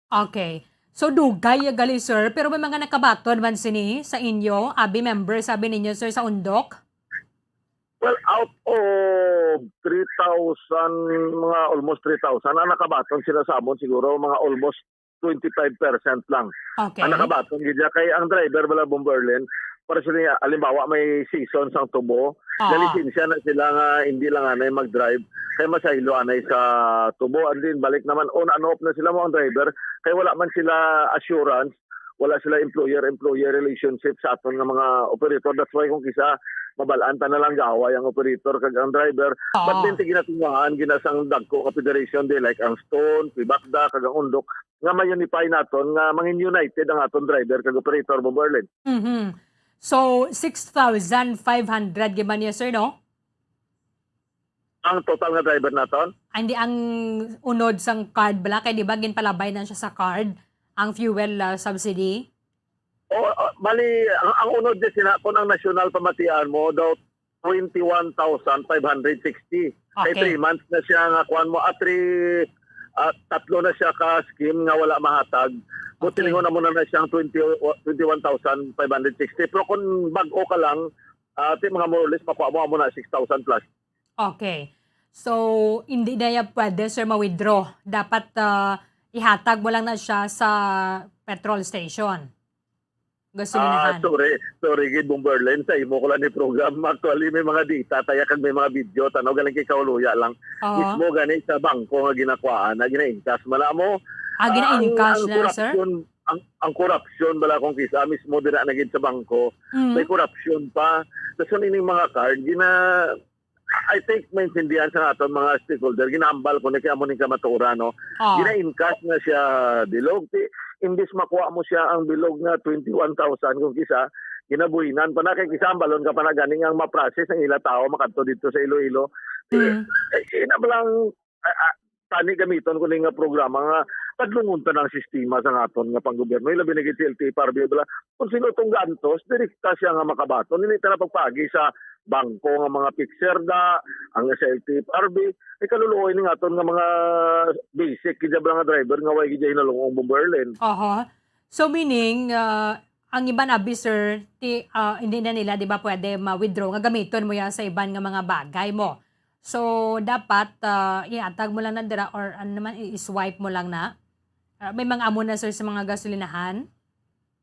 Okay. So, dugay ya gali, sir. Pero may mga nakabaton man sini sa inyo, abi member, sabi ninyo, sir, sa undok? Well, out of three thousand, mga almost three thousand, ang nakabaton sila sa amon, siguro mga almost twenty-five percent lang. Okay. Ang nakabaton gid niya kay ang driver bala, Bomberlin, para sa niya, halimbawa, may season sang tubo, Ah. nalisensya na sila nga hindi lang anay mag-drive, kay masaylo anay sa tubo. And then, balik naman, on and off na sila mo ang driver, kay wala man sila assurance, wala sila employer-employee relationship sa aton nga mga operator. That's why kung kisa, mabalaan ta na lang gaaway ang operator kag ang driver. But Ah. then, ti ginatungaan, ginasang dagko nga federation, di, like ang Stone, Pibakda, kag ang Undok, nga ma-unify naton, nga mangin united ang aton driver kag operator, Bombo Erlin. Mhm. So, six thousand five hundred gyud man niya, sir, no? Ang total nga driver naton? Ah, hindi, ang unod sang card bala, kay di ba ginpalabay na siya sa card, ang fuel, ah, subsidy? O, o, bali, ang, ang unod di sina, kung ang nasyonal pamatian mo, daw twenty-one thousand five hundred sixty. Kay Okay. three months na siya nga kuwan mo, ah, three, ah, tatlo na siya ka scheme nga wala mahatag. Kung Okay. tilingon na mo na na siyang twenty, twenty-one thousand five hundred sixty. Pero kung bag-o ka lang, ah, ti mga more or less, makuha mo, amo na six thousand plus. Okay. So, hindi na ya pwede, sir, ma-withdraw. Dapat, ah, ihatag mo lang na siya sa petrol station. Ah, Gasolinahan. sorry. Sorry, gid, Bombo Erlin. Sa imo ko lang ni program. Actually, may mga data, taya kag may mga video. Tanaw, galing kay Kauluya lang. Oo. Mismo gani sa bangko nga ginakuhaan, na gina-encash man na mo. Ah, Ah, ang, gina-encash ang na, sir? korupsyon, ang, ang korupsyon, bala kung kisa, mismo dira na gid sa bangko. Mm. May korupsyon pa. Tapos ining mga card, gina-, I think maintindihan sa aton mga stakeholder, ginahambal ko ni kay amo ning kamatuoran, no? Ah. Gina-encash na siya bilog. Ti, imbis makuha mo siya ang bilog nga twenty-one thousand, kung kisa, ginabuhinan pa na, kay kisa ang balon ka pa na ganing ang ma-process ang ila tao makadto dito sa Iloilo. Ti, Mm. eh, ina ba lang, ah, ah, tani gamiton ko ni nga programa nga padlungon ta ng sistema sa aton nga panggobyerno, ilabi na gid si L T F R B, bala, kung sino tong gaantos, direkta siya nga makabaton. Hindi ta na pagpagi sa bangko nga mga fixer da, ang sa L T F R B, ay kaluluoy ni nga aton nga mga basic gid bala nga driver nga way gid hinalungong, Bombo Erlin. Aha. So, meaning, ah, ang iban abi, sir, ti-, ah, hindi na nila, di ba, pwede ma-withdraw nga gamiton mo yan sa iban nga mga bagay mo. So, dapat, ah, ihatag mo lang na dira or ano naman, i-, i-swipe mo lang na. Ah, may mga amo na, sir, sa mga gasolinahan?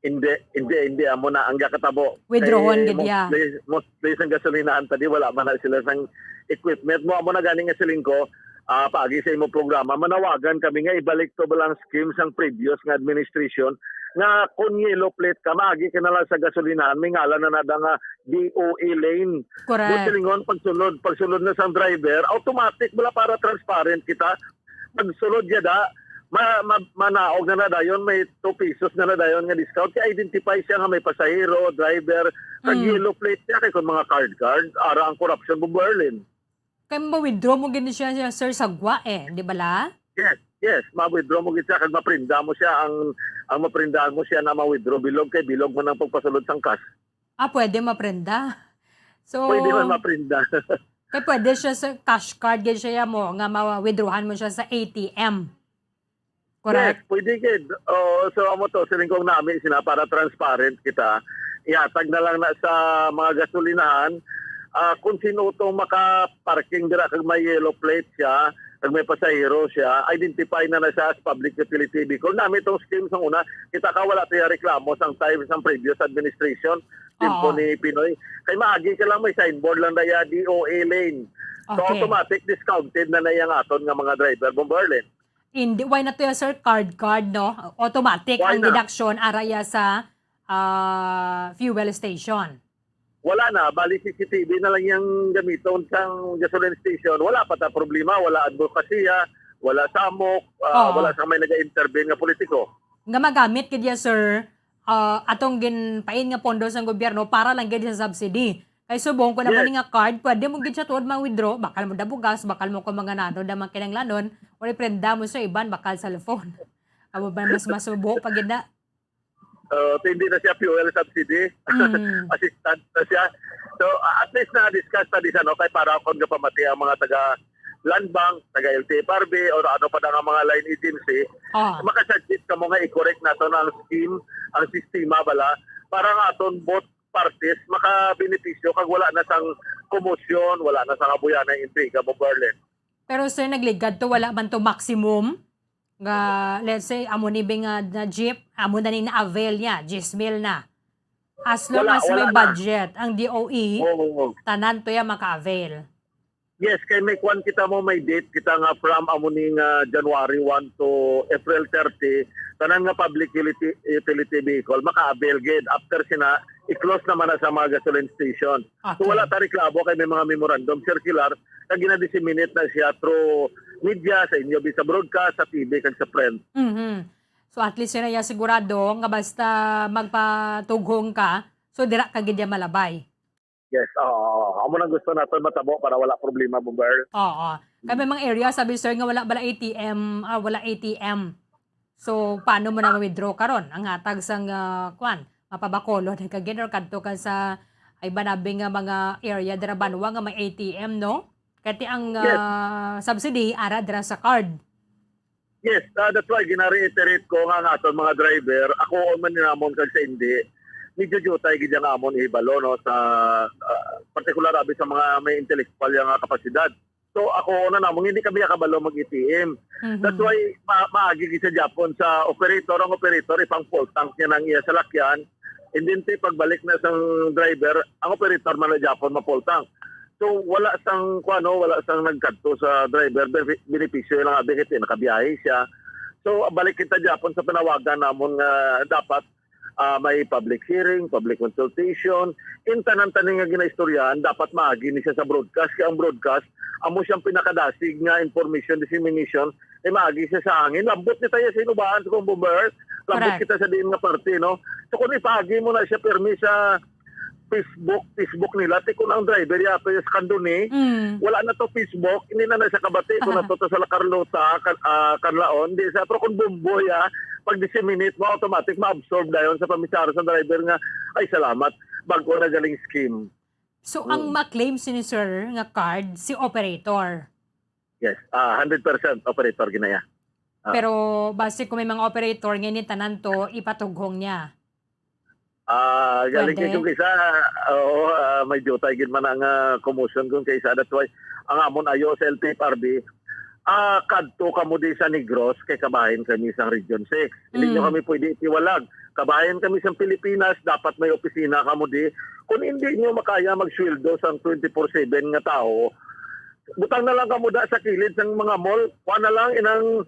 Hindi, hindi, hindi amo na ang gakatabo. Withdrawon Kay gid, yeah. mostly, mostly sang gasolinahan tadi, wala man na sila sang equipment mo. Amo na gani nga siling ko, ah, paagi sa imo programa, manawagan kami nga ibalik to ba lang scheme sang previous nga administration nga kung yellow plate ka, maagi ka na lang sa gasolinahan, may ngalan na nada nga D O A lane. Correct. Buti lingon, pagsulod, pagsulod na sang driver, automatic bala para transparent kita. Pagsulod niya da, ma-, ma-, manaog na na dayon, may two pesos na na dayon nga discount. Kaya identify siya nga may pasahero, driver, kag Mm. yellow plate niya, kay kung mga card-card, ara ang korupsyon, Bombo Erlin. Kay ma-withdraw mo gid siya, siya, sir, sa gwa, eh, di ba la? Yes, yes, ma-withdraw mo gid siya, kag maprinda mo siya, ang, ang maprindahan mo siya na ma-withdraw, bilog kay bilog man ang pagpasulod sang cash. Ah, pwede maprenda. So, Pwede man maprinda. kay pwede siya sa cash card, gid siya mo, nga ma-withdrawhan mo siya sa A T M. Correct? Yes, pwede gid. Oo, so amo to, siling kong nami sina para transparent kita. Ihatag na lang na sa mga gasolinahan, ah, kung sino tong maka-parking dira kag may yellow plate siya, kag may pasahero siya, identify na na siya as public utility vehicle. Nami tong scheme sa una, kita ka wala tayo reklamo sang time sang previous administration, timpo Oo. ni Pinoy. Kay maagi ka lang may signboard lang na ya, D O A lane. So, Okay. automatic discounted na na yang aton nga mga driver, Bombo Erlin. Hindi, why not to, sir? Card, card, no? Automatic Why ang not? deduction, ara ya sa, ah, fuel station. Wala na, bali C C T V na lang yang gamiton sang gasoline station. Wala pa ta problema, wala advokasya, wala samok, ah, Oo. wala sa may naga-intervene nga politiko. Nga magamit gid ya, sir, ah, atong ginpain nga pondo sang gobyerno para lang gid sa subsidy. Kay subong, kung Yes. nabali nga card, pwede mo gid siya tuod ma-withdraw, bakal mo da bugas, bakal mo kung mga nano da mga kinahanglanon, or iprenda mo sa iban, bakal cellphone. Amo ba mas masubo pa gid na? Uh, hindi na siya fuel subsidy. Mm. Assistance na siya. So, uh, at least na-discuss na di sa, no, kay para kon kapamati ang mga taga Land Bank, taga L T F R B, or ano pa na nga mga line agency, Ah. makasuggest ka mo nga i-correct nato na ang scheme, ang sistema bala, para nga aton both parties makabenepisyo kag wala na sang komosyon, wala na sang abuyanay intriga, Bombo Erlin. Pero, sir, nagligad to, wala man to maximum nga, let's say, amo ni bing, ah, na jeep, amo na ni na-avail niya, diyes mil na. As long Wala, as may wala na. budget ang D O E, Oo. tanan to ya maka-avail. Yes, kay may kwan kita mo, may date kita nga from amo ni nga January one to April thirty, tanan nga public utility, utility vehicle maka-avail gid. After sina, i-close naman na sa mga gasoline station. So Okay. wala ta reklamo kay may mga memorandum circular nga gina-disseminate na siya through media, sa inyo, sa broadcast, sa T V, kag sa print. Mhm. So at least yun ay sigurado nga basta magpatughong ka, so dira ka gid ya malabay. Yes, oo. Amo nang gusto naton matabo para wala problema, Bomber. Oo. Kay may mga area, sabi, sir, nga wala bala A T M, ah, wala A T M. So paano mo na ma-withdraw karon ang hatag sang ah, kwan, mapabacolod ka gid or kadto ka sa ay banabi nga mga area dira banwa nga may A T M, no? Kay ang Yes. ah, subsidy ara dira sa card. Yes, uh, that's why gina-reiterate ko nga ang aton mga driver, ako man ni namon kag sa hindi, medyo jutay gid ang amon ihibalo, no, sa ah, partikular abi sa mga may intellectual nga kapasidad. So ako na namon, hindi kami kabalo mag A T M. Mhm. That's why ma maagi gid sa Japon sa operator, ang operator ipang full tank niya nang iya salakyan, and then ti pagbalik na sang driver, ang operator man na Japon ma-full tank. So wala sang kuano, wala sang nagkadto sa driver, bene- benepisyo lang abi kay nakabiyahe siya. So balik kita Japon sa panawagan namon nga dapat ah, may public hearing, public consultation, in tanan-tanan nga ginaistoryahan, dapat maagi ni siya sa broadcast. Kaya ang broadcast, amo siyang pinakadasig nga information dissemination, ay maagi siya sa hangin. Lambot ni tayo sa inubahan sa kung Bomber, lambot Correct. kita sa diin nga parte, no? So kung ipaagi mo na siya permi sa Facebook, Facebook nila, ti kung ang driver yato yung sa Candoni, Mm. wala na to Facebook, hindi na na siya kabati kung nato to sa La Carlota, kan, ah, Canlaon, di sa, pero kung Bomboy, ah, pag disseminate mo, automatic ma-absorb dayon sa pamisara sa driver nga, "Ay, salamat, bago na galing scheme." So ang ma-claim sini, sir, nga card si operator. Yes, ah, hundred percent operator ginaya. Ah. Pero basi kung may mga operator nga ini tanan to ipatughong niya. Ah, galing Pwede? Kung kaysa, oo, ah, may jutay gid man ang ah, commotion kung kaysa. That's why ang amon ayo sa L T F R B, ah, kadto kamo di sa Negros kay kabahin kami sa Region six. Hindi nyo Mm. kami pwede itiwalag. Kabahin kami sa Pilipinas, dapat may opisina kamo di. Kung hindi nyo makaya magsweldo sang twenty-four seven nga tao, butang na lang kamo da sa kilid sang mga mall. Kuha na lang inang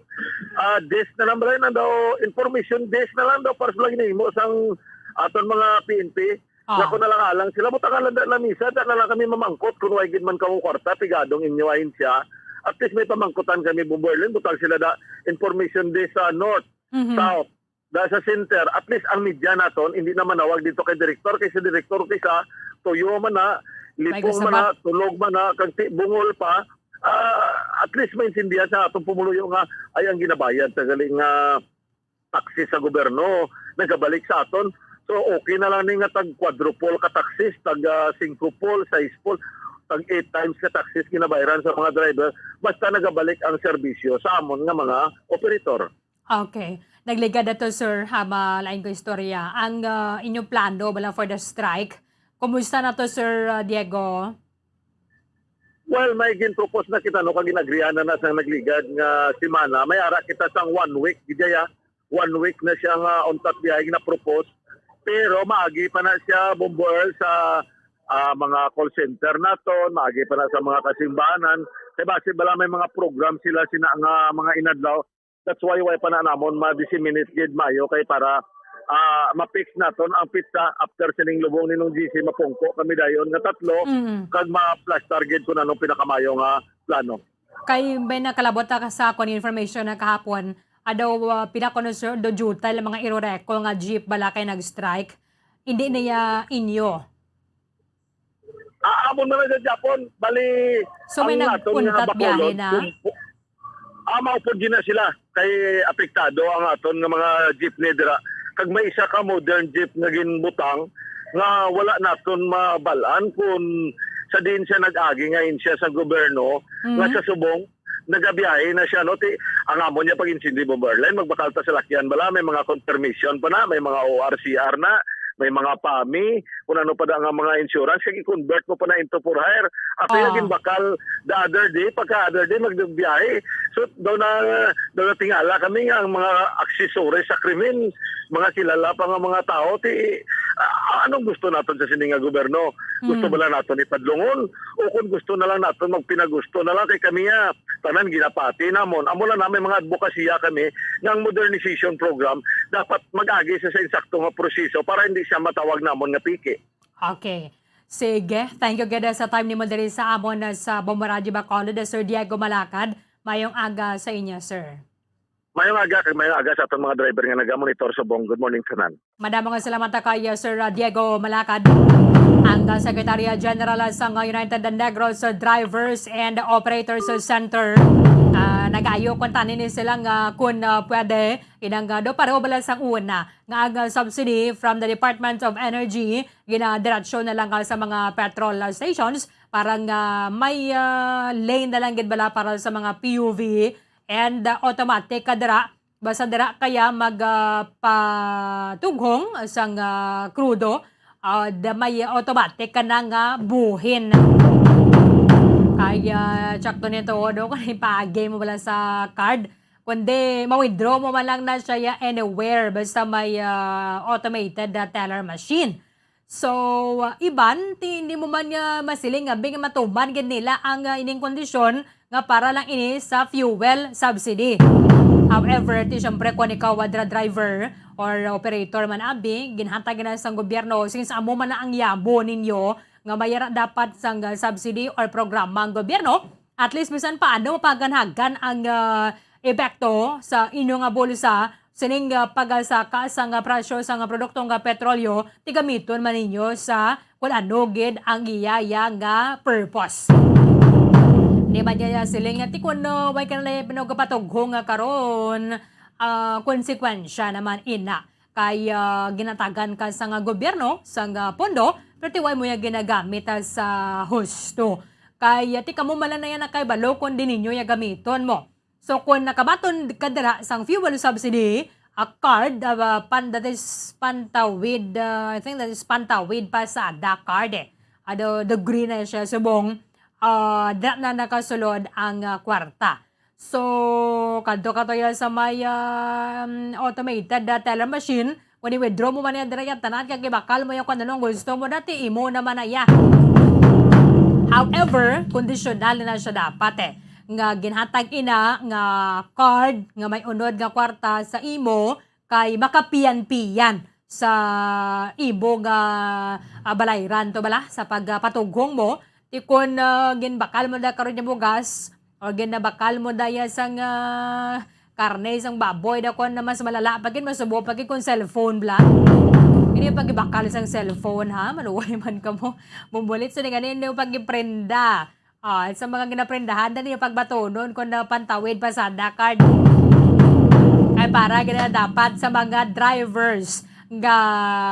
ah, desk na lang, balay na daw, information desk na lang daw para sa lagi nimo sang aton mga P N P. Ah. Nako na lang alang sila, butangan lang da lamisa, da na lang kami mamangkot kung way gid man kamo kwarta, pigadong inyo ahensya. At least may pamangkutan kami, Bomberlin, butang sila da information desk sa north, Mhm. south, da sa center. At least ang media naton, hindi na manawag dito kay direktor, kay sa direktor kay sa tuyo man na, May lipong man na, gasabat. Tulog man na, kag ti bungol pa. Ah, at least maintindihan sa atong pumuluyo nga ay ang ginabayad sa gali nga taxes sa gobyerno nagabalik sa aton. So okay na lang ni nga tag quadruple ka taxes, tag ah, singkupol, saispol, tag eight times ka taxes ginabayaran sa mga driver basta nagabalik ang serbisyo sa amon nga mga operator. Okay. Nagligad ato, sir, ha, malain ko istorya. Ang ah, inyong plano bala for the strike, kumusta na to, Sir ah, Diego? Well, may gin-propose na kita, no, kag ginagrihan na na sa nagligad nga semana. May ara kita sang one week, gidya. One week na siya nga untat biyahe na propose. Pero maagi pa na siya, Bomber, sa ah, mga call center naton, maagi pa na sa mga kasimbahanan. Kay basi bala may mga program sila sina nga mga inadlaw. That's why way pa na namon ma-disseminate gid mayo kay para ah, ma-fix naton ang pizza after sining lubong ni Nong G C, mapungko kami dayon nga tatlo Mm. kag ma-plaster gid kung anong pinakamayo nga plano. Kay may nakalabot ta sa akon information na kahapon, adaw uh, pila ko, sir, do jutay lang mga Iroreco nga jeep bala kay nag-strike. Hindi niya inyo. Ah, amon man na sa Japon, bali So may ang aton nga nag-untat biyahe Bacolod, na? kung- Ah, maupod gid na sila kay apektado ang aton nga mga jeepney dira. Kag may isa ka modern jeep nga ginbutang nga wala naton mabal-an kung sa diin siya nag-agi nga ahensya sa gobyerno nga Mhm. sa subong nagabiyahe na siya, no? Ti, ang amon niya pag-intindi, Bomberlin, magbakal ta sa lakyan bala, may mga confirmation pa na, may mga O R C R na, may mga PAMI, kung ano pa da nga mga insurance, kaya i-convert mo pa na into for hire. Ato Ah. yung gimbakal the other day, pagka other day, magbiyahe. So, daw na, daw na tingala kami nga ang mga accessories sa krimen, mga kilala pa nga mga tawo, ti, ah, anong gusto naton sa sini nga gobyerno? Gusto Hmm. bala naton ipadlungon? O kung gusto na lang naton magpinagusto na lang kay kami, ah, tanan ginapati namon. Amo lang namin mga advokasya kami nga ang modernization program dapat mag-agi sa, sa insakto nga proseso para hindi siya matawag namon nga piki. Okay. Sige. Thank you gid sa time nimo diri sa amon, ah, sa Bombo Radyo Bacolod, Sir Diego Malacad. Mayong aga sa inyo, sir. Mayong aga, kag mayong aga sa aton mga driver nga nagamonitor subong. Good morning, tanan. Madamo nga salamat kay, uh, Sir, uh, Diego Malacad, ang, uh, Secretary General sang United Negros Drivers and Operators Center. Ah, nag-ayo kuntani ni sila nga kun, uh, pwede, inang, uh, do pareho bala sang una nga ang, uh, subsidy from the Department of Energy ginadiretso na lang, uh, sa mga petrol, uh, stations para nga may, uh, lane na lang gid bala para sa mga P U V and, uh, automatic ka dira. Basta dira kaya mag, ah, patughong sang, ah, krudo, ah, da may automatic ka na nga buhin. Kaya, check to nito, no? Kung ipaagi mo wala sa card, kundi ma-withdraw mo man lang na siya ya anywhere, basta may, ah, automated, ah, teller machine. So, uh, iban, ti hindi mo man nga masiling nga bing matuman gid nila ang, uh, ining kondisyon nga para lang ini sa fuel subsidy. However, ti siyempre kung ikaw, uh, dra-, driver or operator man abi, ginhatag na sang gobyerno, since amo man na ang yabo ninyo nga mayara dapat sang, uh, subsidy or programa ang gobyerno, at least, bisan paano, mapaganhagan ang, ah, epekto sa inyo nga bulsa sining, ah, pagasaka sa nga presyo sa nga produkto nga petrolyo, ti gamiton man ninyo sa kun ano gid ang iya, iya nga purpose. Di ba niya siling nga, ti kun, ah, way ka na pinagpatughong nga karon, ah, konsekwensya naman ina. Kay, ah, ginatagan ka sa nga gobyerno, sa nga pondo, pero ti way mo ya ginagamit, ah, sa husto. Kay, ah, ti kamo man lang na yan nakahibalo kung di ninyo ya gamiton mo. So, kung nakabaton ka dira sang fuel subsidy, a card, ah, pan-, that is Pantawid, ah, I think that is Pantawid Pasada card, eh. Ano, the green na siya, subong, ah, dira na nakasulod ang, ah, kwarta. So, kadto ka to ya sa may, um, automated, ah, teller machine. When i-withdraw mo man yan, dira yan, tanan ka gibakal mo yan kung ano ang gusto mo. Dati, imo naman na ya. However, conditional na siya dapat, eh. Nga ginhatag ina nga card nga may unod nga kwarta sa imo, kay makapiyan-piyan sa imo nga, ah, balayran to bala sa pag, ah, patughong mo. Ti kon, ah, ginbakal mo na karon yung bugas, o ginabakal mo daya sang, ah, karne sang baboy, da kon na mas malala pa gid, masubo pa gid kung cellphone bala. Hindi yung pagibakal sang cellphone, ha? Maluway man ka mo. Mumulit sa nga ninyo pagiprenda. Ah, sa mga ginaprendahan na niyo pagbatunon kung na Pantawid Pasada card. Ay para gina dapat sa mga drivers nga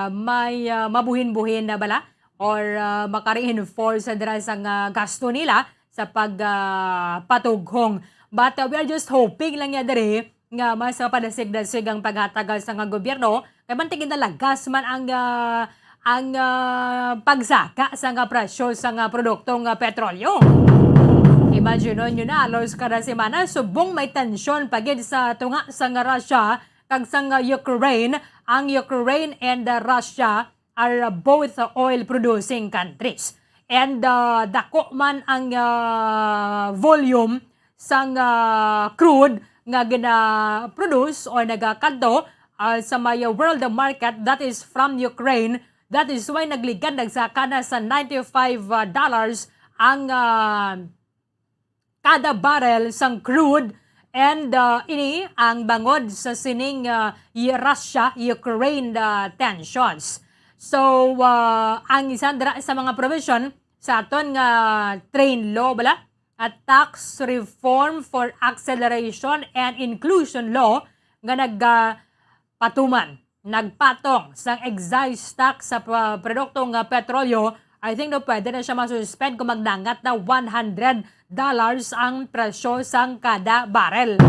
may, ah, mabuhin-buhin na bala or, ah, maka-reinforce sa dira sa nga gasto nila sa pag, ah, patughong. But, ah, we are just hoping lang ya diri nga mas mapadasig-dasig ang paghatag sa nga gobyerno, kay mantigin nalagas man ang, ah, ang, ah, pagsaka sa nga presyo sa nga produkto nga petrolyo. Imagine nyo na, halos kada semana, subong may tensyon pa gid sa tunga sa nga Russia kag sa nga Ukraine, ang Ukraine and, ah, Russia are both oil-producing countries. And, uh, dako man ang, uh, volume sang, uh, crude nga gina-produce or nagakadto, uh, sa may world market that is from Ukraine. That is why nagligad, nagsaka na sa ninety-five, uh, dollars ang, uh, kada barrel sang crude, and, uh, ini ang bangod sa sining, uh, y-, Russia-Ukraine, uh, tensions. So, uh, ang isa dira sa mga provision sa aton nga train law bala, a tax reform for acceleration and inclusion law nga nag, uh, patuman, nagpatong sang excise tax sa pa-, produkto nga petrolyo, I think daw pwede na siya masuspend kung magdangat na one hundred dollars ang presyo sang kada barrel.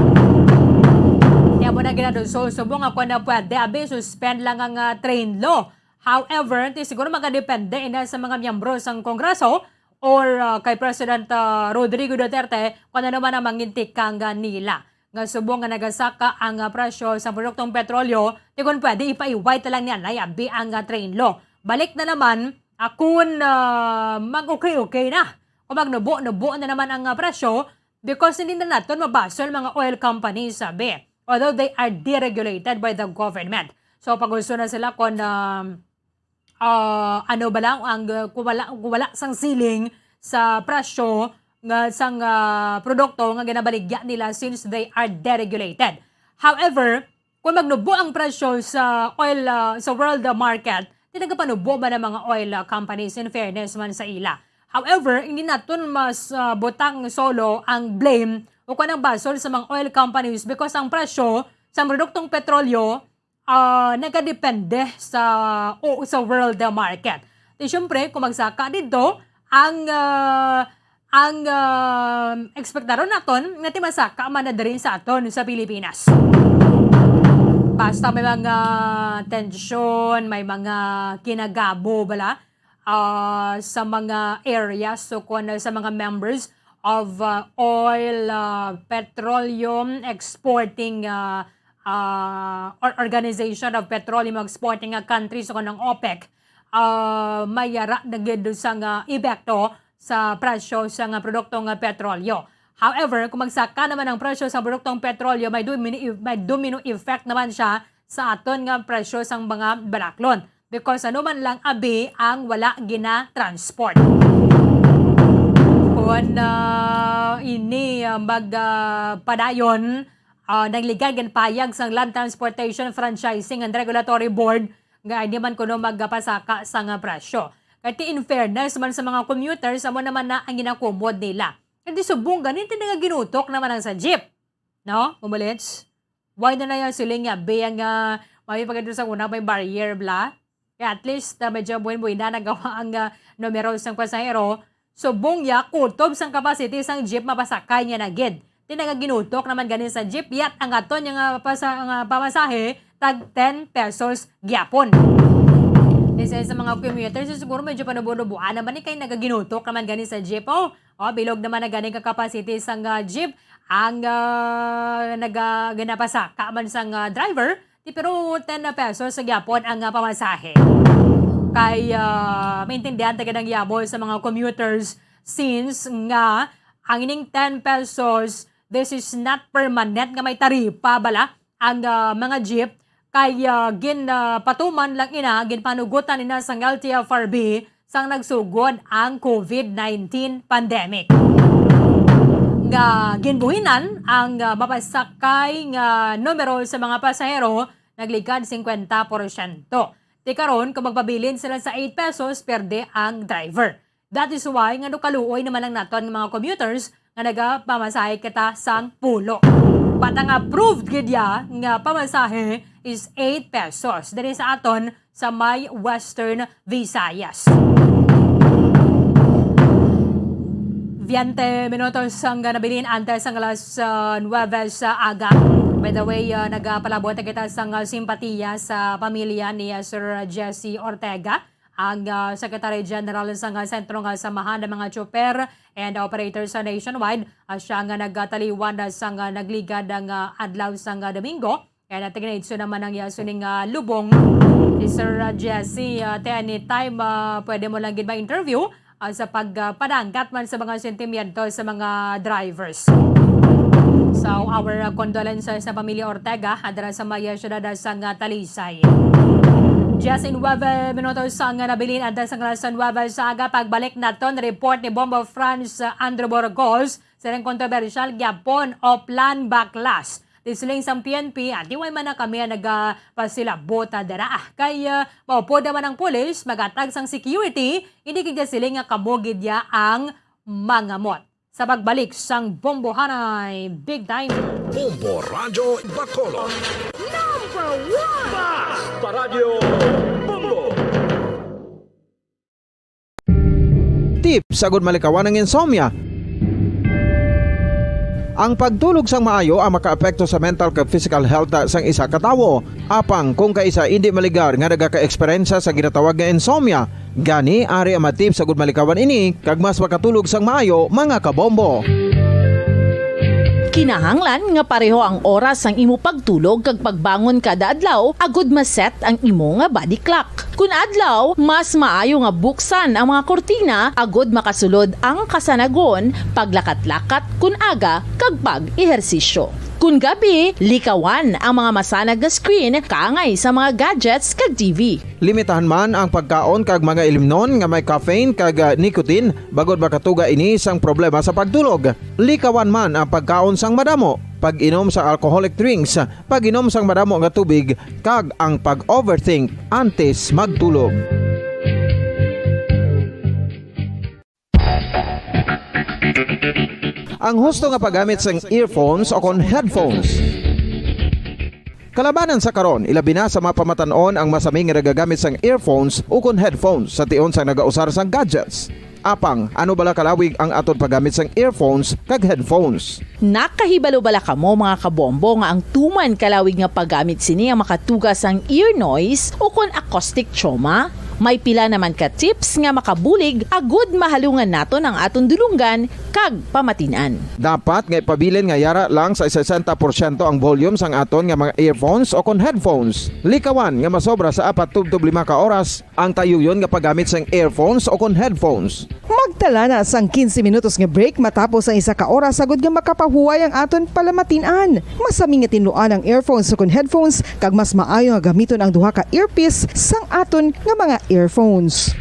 Kaya mo na ginadulso, subong ako na pwede, abi, suspend lang ang, ah, train law. However, ti siguro magadepende ina sa mga miyembro sang Kongreso or, ah, kay President, ah, Rodrigo Duterte kung ano man ang mangintikang, ah, nila. nga subong nga nagasaka ang, ah, presyo sa produktong petrolyo, ti kon pwede, ipaiway ta lang ni anay abi ang, ah, train law. Balik na naman, ah, kun, ah, mag-okay-okay na. Kung magnubo-nubo na naman ang, ah, presyo, because hindi na naton mabasol mga oil companies, sabi. Although they are deregulated by the government. So, pag-uso na sila kung, um, ah, ano ba lang ang, uh, kung wala, kung wala sang ceiling sa presyo nga sang, ah, produkto nga ginabaligya nila since they are deregulated. However, kung magnubo ang presyo sa oil, ah, sa world, ah, market, di nagapanubo man ang mga oil, ah, companies, in fairness man sa ila. However, hindi naton mas, ah, butang solo ang blame o kung ang basol sa mga oil companies because ang presyo sa produktong petrolyo ah, nagadepende sa, o, sa world market. Di syempre, kung magsaka dito, ang, ah, ang, ah, ekspektaron naton nga ti masaka man na diri sa aton sa Pilipinas. Basta may mga tensyon, may mga kinagabo, bala, ah, sa mga areas, so kung ano, sa mga members of, ah, oil, ah, petroleum exporting, ah, ah, or organization of petroleum exporting, ah, countries, so kanang OPEC, ah, may yara na gid sa nga epekto sa presyo sa nga produktong, ah, petrolyo. However, kung magsaka naman ang presyo sa produktong petrolyo, may domino, may domino effect naman siya sa aton nga presyo sang mga balaklon. Because ano man lang abi ang wala gina-transport. Kung, ah, ini, ah, mag, ah, padayon, ah, nagligad ginpayag sang Land Transportation Franchising and Regulatory Board nga hindi man kuno magpasaka sang presyo. Kay ti in fairness man sa mga commuters, amo naman na ang ginakumod nila. Kay ti subong ganin, ti nga ginutok naman ang sa jeep. No? Umulits? Why na na yung siling nga, be, ang, ah, mami pagkadto sa una, may barrier, bla? Kaya at least, ah, medyo buhin-buhin na nagawa ang, ah, numero sang pasahero. Subong ya, kutob sang capacity sang jeep mapasakay niya na gid. Ti nga ginutok naman ganin sa jeep, yat ang aton nga pasa-, nga pamasahe, tag ten pesos gyapon. Isa sa mga commuters, siguro medyo panubo-nubuan naman ni kay nagaginutok naman ganin sa jeep. Oh, oh, bilog naman na gani ka capacity sang, ah, jeep ang, ah, naga-, ginapasaka man sang, ah, driver. Di, pero ten na pesos sa gyapon ang, ah, pamasahe. Kay, ah, maintindihan ta gid ang yabo sa mga commuters since nga ang ining ten pesos, this is not permanent nga may taripa bala ang, ah, mga jeep kay, ah, gin, ah, patuman lang ina, ginpanugutan ina sang L T F R B sang nagsugod ang COVID nineteen pandemic. Nga ginbuhinan ang, ah, mapasakay nga numero sa mga pasahero nagligad singkwenta porsyento. Ti karon, kung magpabilin sila sa eight pesos, perde ang driver. That is why nga kaluoy naman lang naton nga mga commuters nga nagapamasahe kita sang pulo. But ang approved gid ya nga pamasahe is eight pesos diri sa aton sa may Western Visayas. Veinte minutos ang nabilin antes ang alas, ah, nuwebe sa aga. By the way, ah, nagapalabot kita sang, ah, simpatiya sa pamilya ni, ah, Sir Jesse Ortega, ang, ah, Secretary General sang, ah, Sentro nga Samahan ng mga Tsoper and Operators sa nationwide. Ah, siya nga nagkataliwan na sang, ah, nagligad ang, ah, adlaw sang, ah, Domingo. Kaya natignaitso naman ang iya sining, ah, lubong. Si Sir, ah, Jesse, ah, te, anytime, ah, pwede mo lang gid ma-interview, ah, sa pag, ah, padanggat man sa mga sentimiento sa mga drivers. So, our, ah, condolences sa pamilya Ortega, adra sa may, ah, syudad, ah, sang, ah, Talisay. Jesse, nuwebe minutos ang, ah, nabilin antes sang alas nuwebe sa aga. Pagbalik naton, report ni Bombo Franz, ah, Andrew Burgos, sa ilang kontrobersyal gyapon o plan baklas. Ti siling sang P N P, ah, di way man na kami ang nagapasilabuta dira. Ah, kay, ah, maupod naman ang pulis, magatag sang security, hindi gid siling nga kamo gid ya ang mangamot. Sa pagbalik sang Bombohanay Big Time. Bombo Radyo Bacolod. Number one! Basta Radyo Bombo! Tip sagud malikawan ang insomnia. Ang pagtulog sang maayo ang makaapekto sa mental kag physical health sang isa ka tawo. Apang kung kaisa indi maligar nga nagaka-eksperyensya sa ginatawag nga insomnia, gani ari ang matip sagud malikawan ini kag mas makatulog sang maayo, mga kabombo. Kinahanglan nga pareho ang oras sang imo pagtulog kag pagbangon kada adlaw agud ma-set ang imo nga body clock. Kun adlaw, mas maayo nga buksan ang mga kurtina agud makasulod ang kasanagon, paglakat-lakat kun aga, kag pag-ehersisyo. Kun gabi, likawan ang mga masanag nga screen kaangay sa mga gadgets kag T V. Limitahan man ang pagkaon kag mga ilimnon nga may caffeine kag, ah, nicotine, bangod makatuga ini sang problema sa pagtulog. Likawan man ang pagkaon sang madamo, pag-inom sang alcoholic drinks, pag-inom sang madamo nga tubig, kag ang pag-overthink antes magtulog. Ang husto nga paggamit sang earphones o kon headphones. Kalabanan sa karon, ilabi na sa mga pamatan-on ang masami nga nagagamit sang earphones ukon headphones sa tion sang nagausar sang gadgets. Apang, ano bala kalawig ang aton paggamit sang earphones kag headphones? Nakahibalo bala kamo, mga kabombo, nga ang tuman kalawig nga paggamit sini ang makatuga sang ear noise ukon acoustic trauma? May pila naman ka tips nga makabulig agud mahalungan naton ang aton dulonggan kag pamatin-an. Dapat nga ipabilin nga yara lang sa sesenta porsyento ang volume sang aton nga mga earphones o kon headphones. Likawan nga masobra sa apat tubtob lima ka oras ang tayuyon nga paggamit sang earphones o kon headphones. Magtala na sang quince minutos nga break matapos ang isa ka oras, agud nga makapahuway ang aton palamatin-an. Masami nga tinluan ang earphones o kon headphones, kag mas maayo nga gamiton ang duha ka earpiece sang aton nga mga earphones.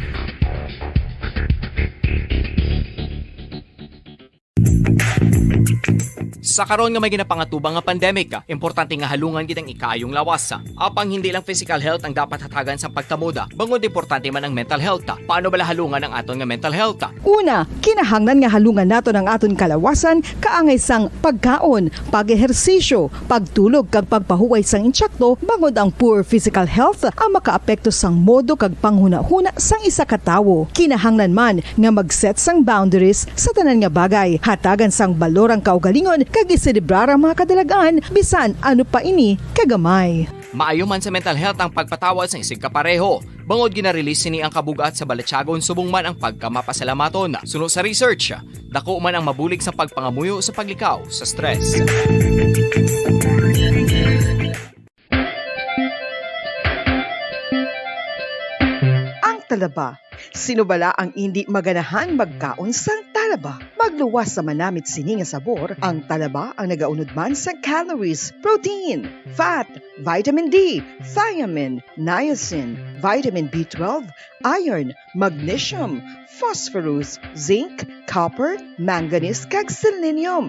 Sa karon nga may ginapangatubang nga pandemic, importante nga halungan gid ang ikaayong lawas. Apang hindi lang physical health ang dapat hatagan sang pagtamod, bangod importante man ang mental health. Paano bala halungan ang aton nga mental health? Una, kinahanglan nga halungan naton ang aton kalawasan kaangay sang pagkaon, pag-ehersisyo, pagtulog kag pagpahuway sang insakto, bangod ang poor physical health ang makaapekto sang modo kag panghunahuna sang isa ka tawo. Kinahanglan man nga mag-set sang boundaries sa tanan nga bagay, hatagan sang balor ang kaugalingon kag iselebrar ang mga kadalagan, bisan ano pa ini kagamay. Maayo man sa mental health ang pagpatawad sang isigkapareho, bangod gina-release sini ang kabug-at sa balatyagon subong man ang pagkamapasalamaton. Suno sa research, dako man ang mabulig sa pagpangamuyo sa paglikaw sa stress. Ang talaba. Sino bala ang indi maganahan magkaon sang talaba? Magluwas sa manamit sini nga sabor, ang talaba ang nagaunod man sang calories, protein, fat, vitamin D, thiamine, niacin, vitamin B twelve, iron, magnesium, phosphorus, zinc, copper, manganese, kag selenium.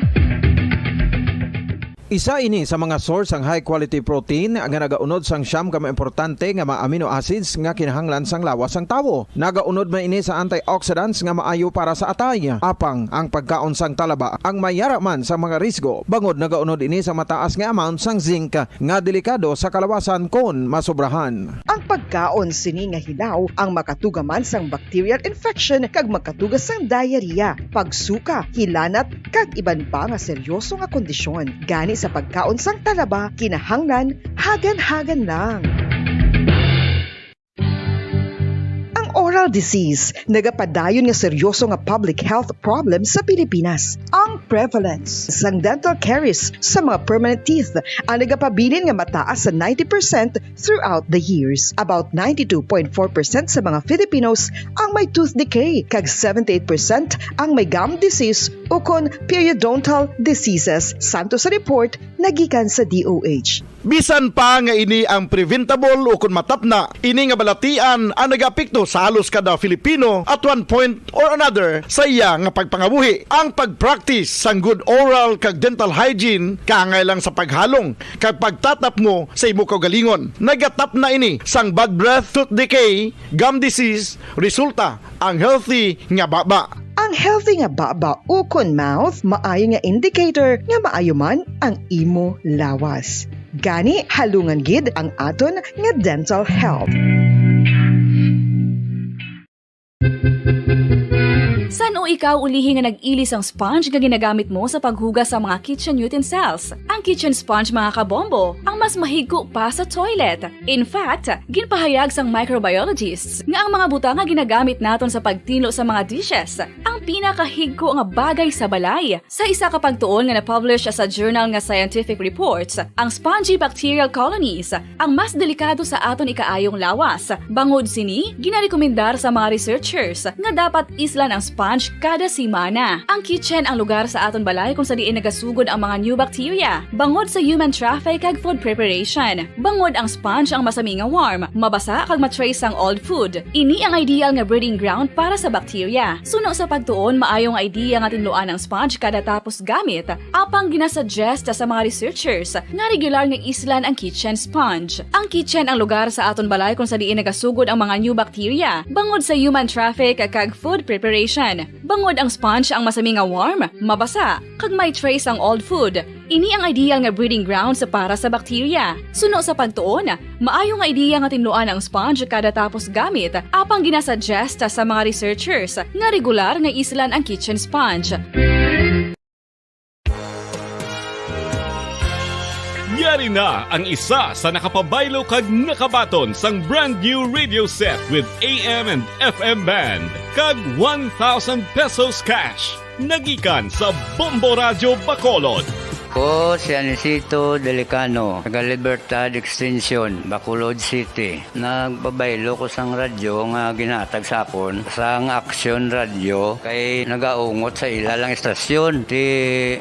Isa ini sa mga source sang high quality protein nga nagaunod sang siyam ka mga importante nga mga amino acids nga kinahanglan sang lawas sang tawo. Nagaunod man ini sa antioxidants nga maayo para sa atay. Apang ang pagkaon sang talaba ang may yara man sa mga risgo, bangod nagaunod ini sa mataas nga amount sang zinc nga delikado sa kalawasan kon masobrahan. Ang pagkaon sini nga hilaw ang makatuga man sang bacterial infection kag makatuga sang diarrhea, pagsuka, hilanat, kag iban pa nga seryoso nga kondisyon. Gani sa pagkaon sang talaba, kinahanglan hagan-hagan lang. Ang oral disease nagapadayon nga seryoso nga public health problem sa Pilipinas. Ang prevalence sang dental caries sa mga permanent teeth ang nagapabilin nga mataas sa ninety percent throughout the years. About ninety-two point four percent sa mga Filipinos ang may tooth decay, kag seventy-eight percent ang may gum disease ukon periodontal diseases, santo sa report nga gikan sa D O H. Bisan pa nga ini ang preventable ukon matapna, ini nga balatian ang nagaapekto sa halos kada Filipino at one point or another sa iya nga pagpangabuhi. Ang pag-practice sang good oral kag dental hygiene kaangay lang sa paghalong kag pagtatapngo sa imo kaugalingon. Nagatapna ini sang bad breath, tooth decay, gum disease, resulta ang healthy nga baba. Ang healthy nga baba ukon mouth maayo nga indicator nga maayo man ang imo lawas. Gani, halungan gid ang aton nga dental health. San-o Ikaw ulihi nga nag-ili sang sponge nga ginagamit mo sa paghugas sa mga kitchen utensils. Ang kitchen sponge, mga kabombo, ang mas mahigko pa sa toilet. In fact, ginpahayag sang microbiologists nga ang mga butang nga ginagamit naton sa pagtinlo sa mga dishes ang pinakahigko nga bagay sa balay. Sa isa ka pagtuon nga na-publish sa journal nga Scientific Reports, ang spongy bacterial colonies ang mas delikado sa aton ikaayong lawas. Bangod sini, ginarekomendar sa mga researchers nga dapat islan ang sponge kada semana. Ang kitchen ang lugar sa aton balay kung sa diin nagasugod ang mga new bacteria, bangod sa human traffic kag food preparation. Bangod ang sponge ang masami nga warm, mabasa kag ma-trace ang old food. Ini ang ideal nga breeding ground para sa bacteria. Suno sa pagtuon, maayo nga idea nga tinluan ang sponge kada tapos gamit, apang ginasuggest sa mga researchers nga regular nga islan ang kitchen sponge. Ang kitchen ang lugar sa aton balay kung sa diin nagasugod ang mga new bacteria, bangod sa human traffic kag food preparation. Bangod ang sponge ang masami nga warm, mabasa, kag may trace ang old food. Ini ang ideal nga breeding grounds para sa bacteria. Suno sa pagtuon, maayo nga ideya nga tinluan ang sponge kada tapos gamit, apang ginasuggest sa mga researchers nga regular nga islan ang kitchen sponge. Yari na ang isa sa nakapabaylo kag nakabaton sang brand new radio set with A M and F M band kag one thousand pesos cash. Nagikan sa Bombo Radyo Bacolod. Ko si Anisito Delicano, taga Libertad Extension, Bacolod City. Nagpabaylo ko sang radyo nga ginatag sa akon sang Action Radio kay nagaungot sa ila lang istasyon. Ti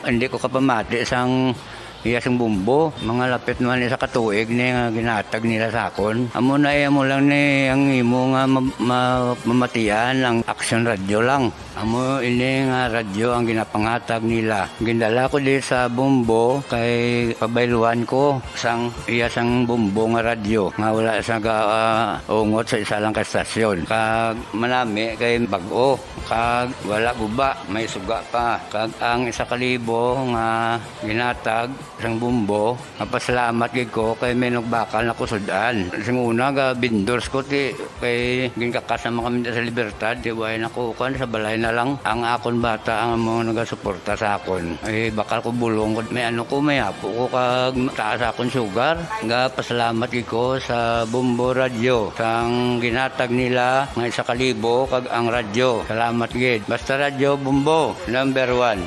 hindi ko kapamati sang iya sing bumbo. Mga lapit man isa ka tuig ni nga ginatag nila sa akon. Amo na iya mo lang ni ang imo nga ma- ma- mamatian ang Action Radio lang. Amo ini nga radyo ang ginapangatag nila. Gindala ko di sa Bombo kay pabayluan ko sang iya sang Bombo nga radyo nga wala sa ga ah, ungot sa isa lang ka estasyon. Kag manami kay bag-o kag wala guba, may suga pa. Kag ang isa ka libo nga ginatag sang Bombo, mapasalamat gid ko kay may nagbakal na ko sud-an. Sing una ga vendors ko ti kay ginkakas naman kami sa Libertad, ti way na ko kuan sa balay na lang. Ang akon bata ang amo nagasuporta sa akon. Ay bakal ko bulong ko may ano ko may apo ko kag taas akon sugar. Ga pasalamat gid ko sa Bombo Radyo sang ginatag nila nga isa ka libo kag ang radyo. Salamat gid. Basta Radyo Bombo, number one.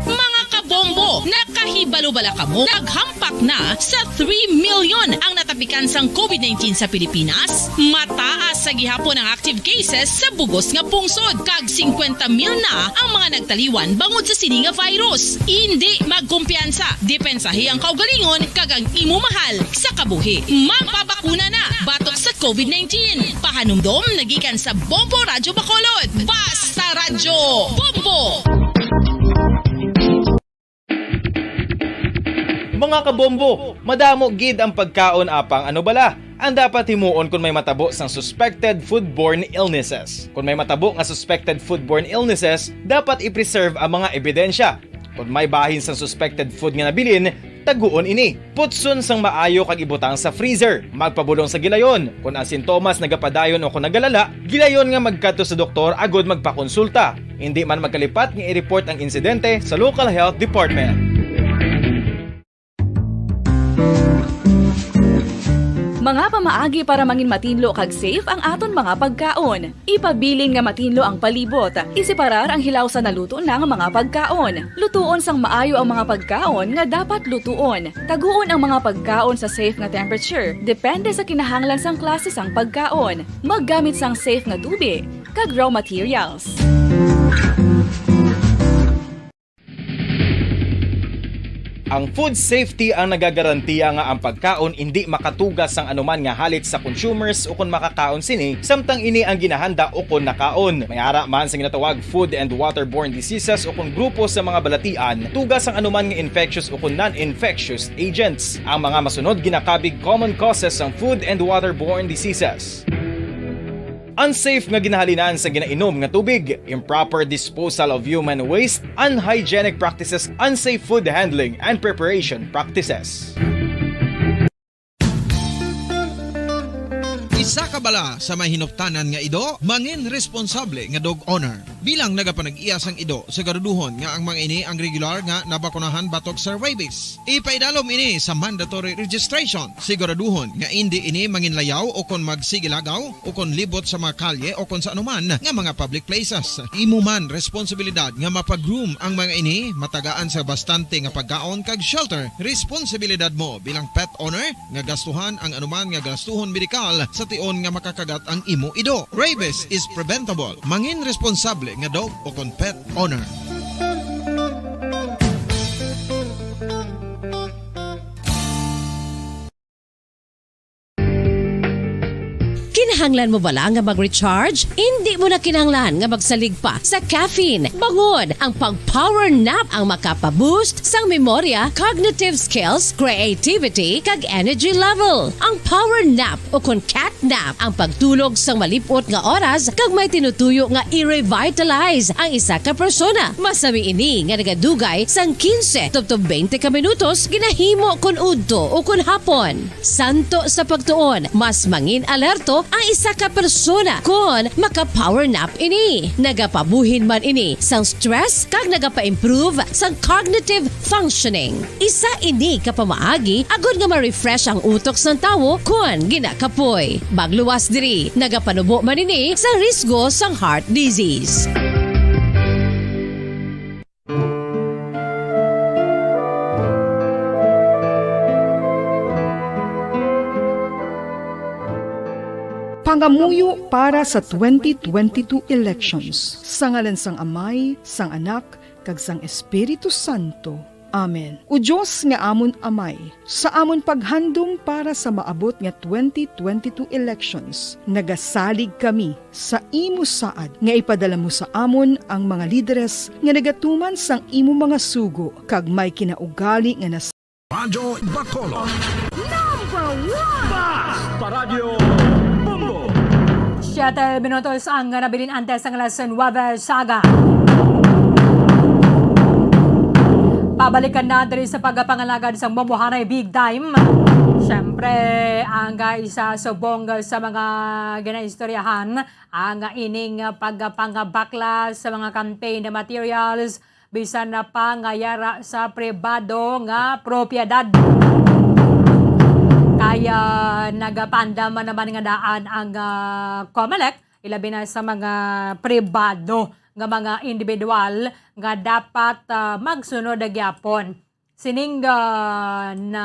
Mga kabombo, nakahibalo bala kamo? Naghampak na sa three million ang natapikan sang COVID nineteen sa Pilipinas. Mataas sa gihapon ang active cases sa bugos nga pungsod, kag singkwenta mil na ang mga nagtaliwan bangod sa sini nga virus. Indi magkumpiyansa, depensahi ang kaugalingon kag ang imo mahal sa kabuhi. Magpabakuna na batok sa COVID nineteen. Pahanumdom nagikan sa Bombo Radyo Bacolod. Basta Radyo Bombo! Mga kabombo, madamo gid ang pagkaon apang ano bala ang dapat himuon kon may matabo sang suspected foodborne illnesses. Kon may matabo nga suspected foodborne illnesses, dapat i-preserve ang mga ebidensya. Kon may bahin sang suspected food nga nabilin, taguon ini. Putson sang maayo kag ibutang sa freezer. Magpabulong sa gilayon. Kon ang sintomas nagapadayon o kon nagalala, gilayon nga magkadto sa doktor agud magpakonsulta. Indi man magkalipat nga i-report ang insidente sa local health department. Mga pamaagi para mangin matinlo kag safe ang aton mga pagkaon. Ipabilin nga matinlo ang palibot. Iseparar ang hilaw sa naluto na nga mga pagkaon. Lutuon sang maayo ang mga pagkaon nga dapat lutuon. Taguon ang mga pagkaon sa safe nga temperature, depende sa kinahanglan sang klase sang pagkaon. Maggamit sang safe nga tubi kag raw materials. Ang food safety ang nagagarantiya nga ang pagkaon indi makatugas sang anuman nga halit sa consumers ukon makakaon sini, samtang ini ang ginahanda ukon nakaon. May ara man sa ginatawag food and waterborne diseases ukon grupo sa mga balatian, tugas sang anuman nga infectious ukon non-infectious agents. Ang mga masunod ginakabig common causes sang food and waterborne diseases. Unsafe nga ginahalinan sa ginainom nga tubig, improper disposal of human waste, unhygienic practices, unsafe food handling and preparation practices. Sa kabala sa may hinuptanan nga ido, mangin responsable nga dog owner. Bilang nagapanag-iya sang ido, siguraduhon nga ang mga ini ang regular nga nabakunahan batok sa rabies. Ipaidalom ini sa mandatory registration. Siguraduhon nga indi ini manginlayaw o kon magsigilagaw o kon libot sa mga kalye o kon sa anuman nga mga public places. Imo man responsibilidad nga mapag-groom ang mga ini, matagaan sa bastante nga pagkaon kag shelter. Responsibilidad mo bilang pet owner nga gastuhan ang anuman nga gastuhon medikal sa tion nga makakagat ang imo ido. Rabies is preventable. Mangin responsable nga dog o kon pet owner. Kinahanglan mo bala nga mag-recharge? Indi mo na kinahanglan nga magsalig pa sa caffeine. Bangod, ang pag-power nap ang makapa-boost sang memorya, cognitive skills, creativity, kag energy level. Ang power nap o kon cat nap ang pagtulog sang malip-ot nga oras kag may tinutuyo nga i-revitalize ang isa ka persona. Masami ini nga nagadugay sang quince tubtob twenty ka minutos ginahimo kon udto o kon hapon. Santo sa pagtuon, mas mangin-alerto ang isa ka persona kon maka-power nap ini. Nagapabuhin man ini sang stress kag nagapa-improve sang cognitive functioning. Isa ini ka pamaagi agod nga ma-refresh ang utok sang tawo kon ginakapoy. Magluwas diri, nagapanubo man ini sa risgo sang heart disease. Pangamuyo para sa twenty twenty-two elections. Sa ngalan sang Amay, sang Anak, kag sang Espiritu Santo. Amen. O Dios nga amon Amay, sa amon paghandom para sa maabot nga twenty twenty-two elections, nagasalig kami sa imo saad nga ipadala mo sa amon ang mga lideres nga nagatuman sang imo mga sugo kag may kinaugali nga nas- Radyo Bacolod. Number one! Bas! Paradyo Bombo! Siyete minutos ang nabilin antes sang alas nuwebe sa aga. Pabalikan na diri sa pagpangalagad sang Bombohanay Big Time. Siyempre, ang, ah, isa subong sa mga ginaistoryahan, ang ining pagpangabaklas sa mga campaign materials, bisan na pa nga yara sa pribado nga propiedad. Kaya nagapaandam man naman nga daan ang, ah, COMELEC, ilabi na sa mga pribado nga mga individual nga dapat, ah, magsunod gyapon. Sining, ah, na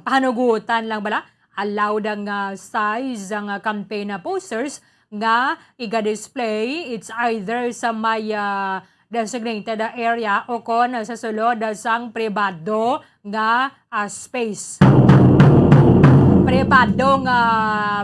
pahanugutan lang bala, allowed ang, ah, size ang, ah, campaign na posters nga iga-display, it's either sa may, ah, designated area o kon sa sulod sang pribado nga, ah, space. Pribado nga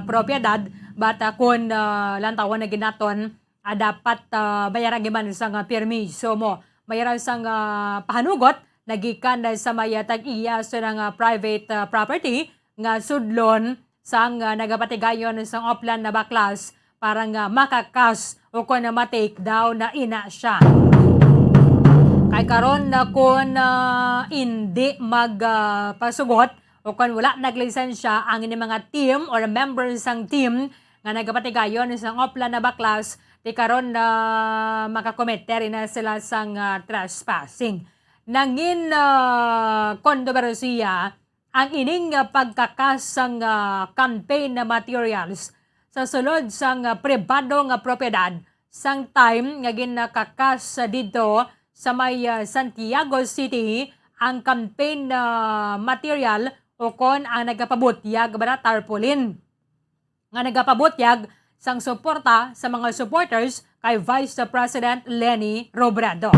propiedad, but, ah, kon, ah, lantawon na ginaton, ah, dapat, ah, bayaran gyud man sang, ah, permiso mo. Bayaran sang, ah, pahanugot nagikan sa may, ah, tag-iya sa nga private, ah, property nga sudlon sang, ah, nagapatigayon sang Oplan na baklas para nga makakas o kon ma-take down na ina siya. Kay karon na kon, ah, indi mag, ah, pasugot o kon wala naglisensya ang ini mga team or members sang team nga nagapatigayon sang Oplan na baklas, ti karon na makakomete rin na sila sang, ah, trespassing. Nangin, ah, kontrobersiya ang ining, ah, pagkakas sang, ah, campaign na materials sa sulod sang, ah, pribado nga propiedad, sang time nga ginakakas, ah, didto sa may, ah, Santiago City ang campaign, ah, material o kon ang nagapabutyag ba na tarpaulin nga nagapabutyag sang suporta sa mga supporters kay Vice President Leni Robredo.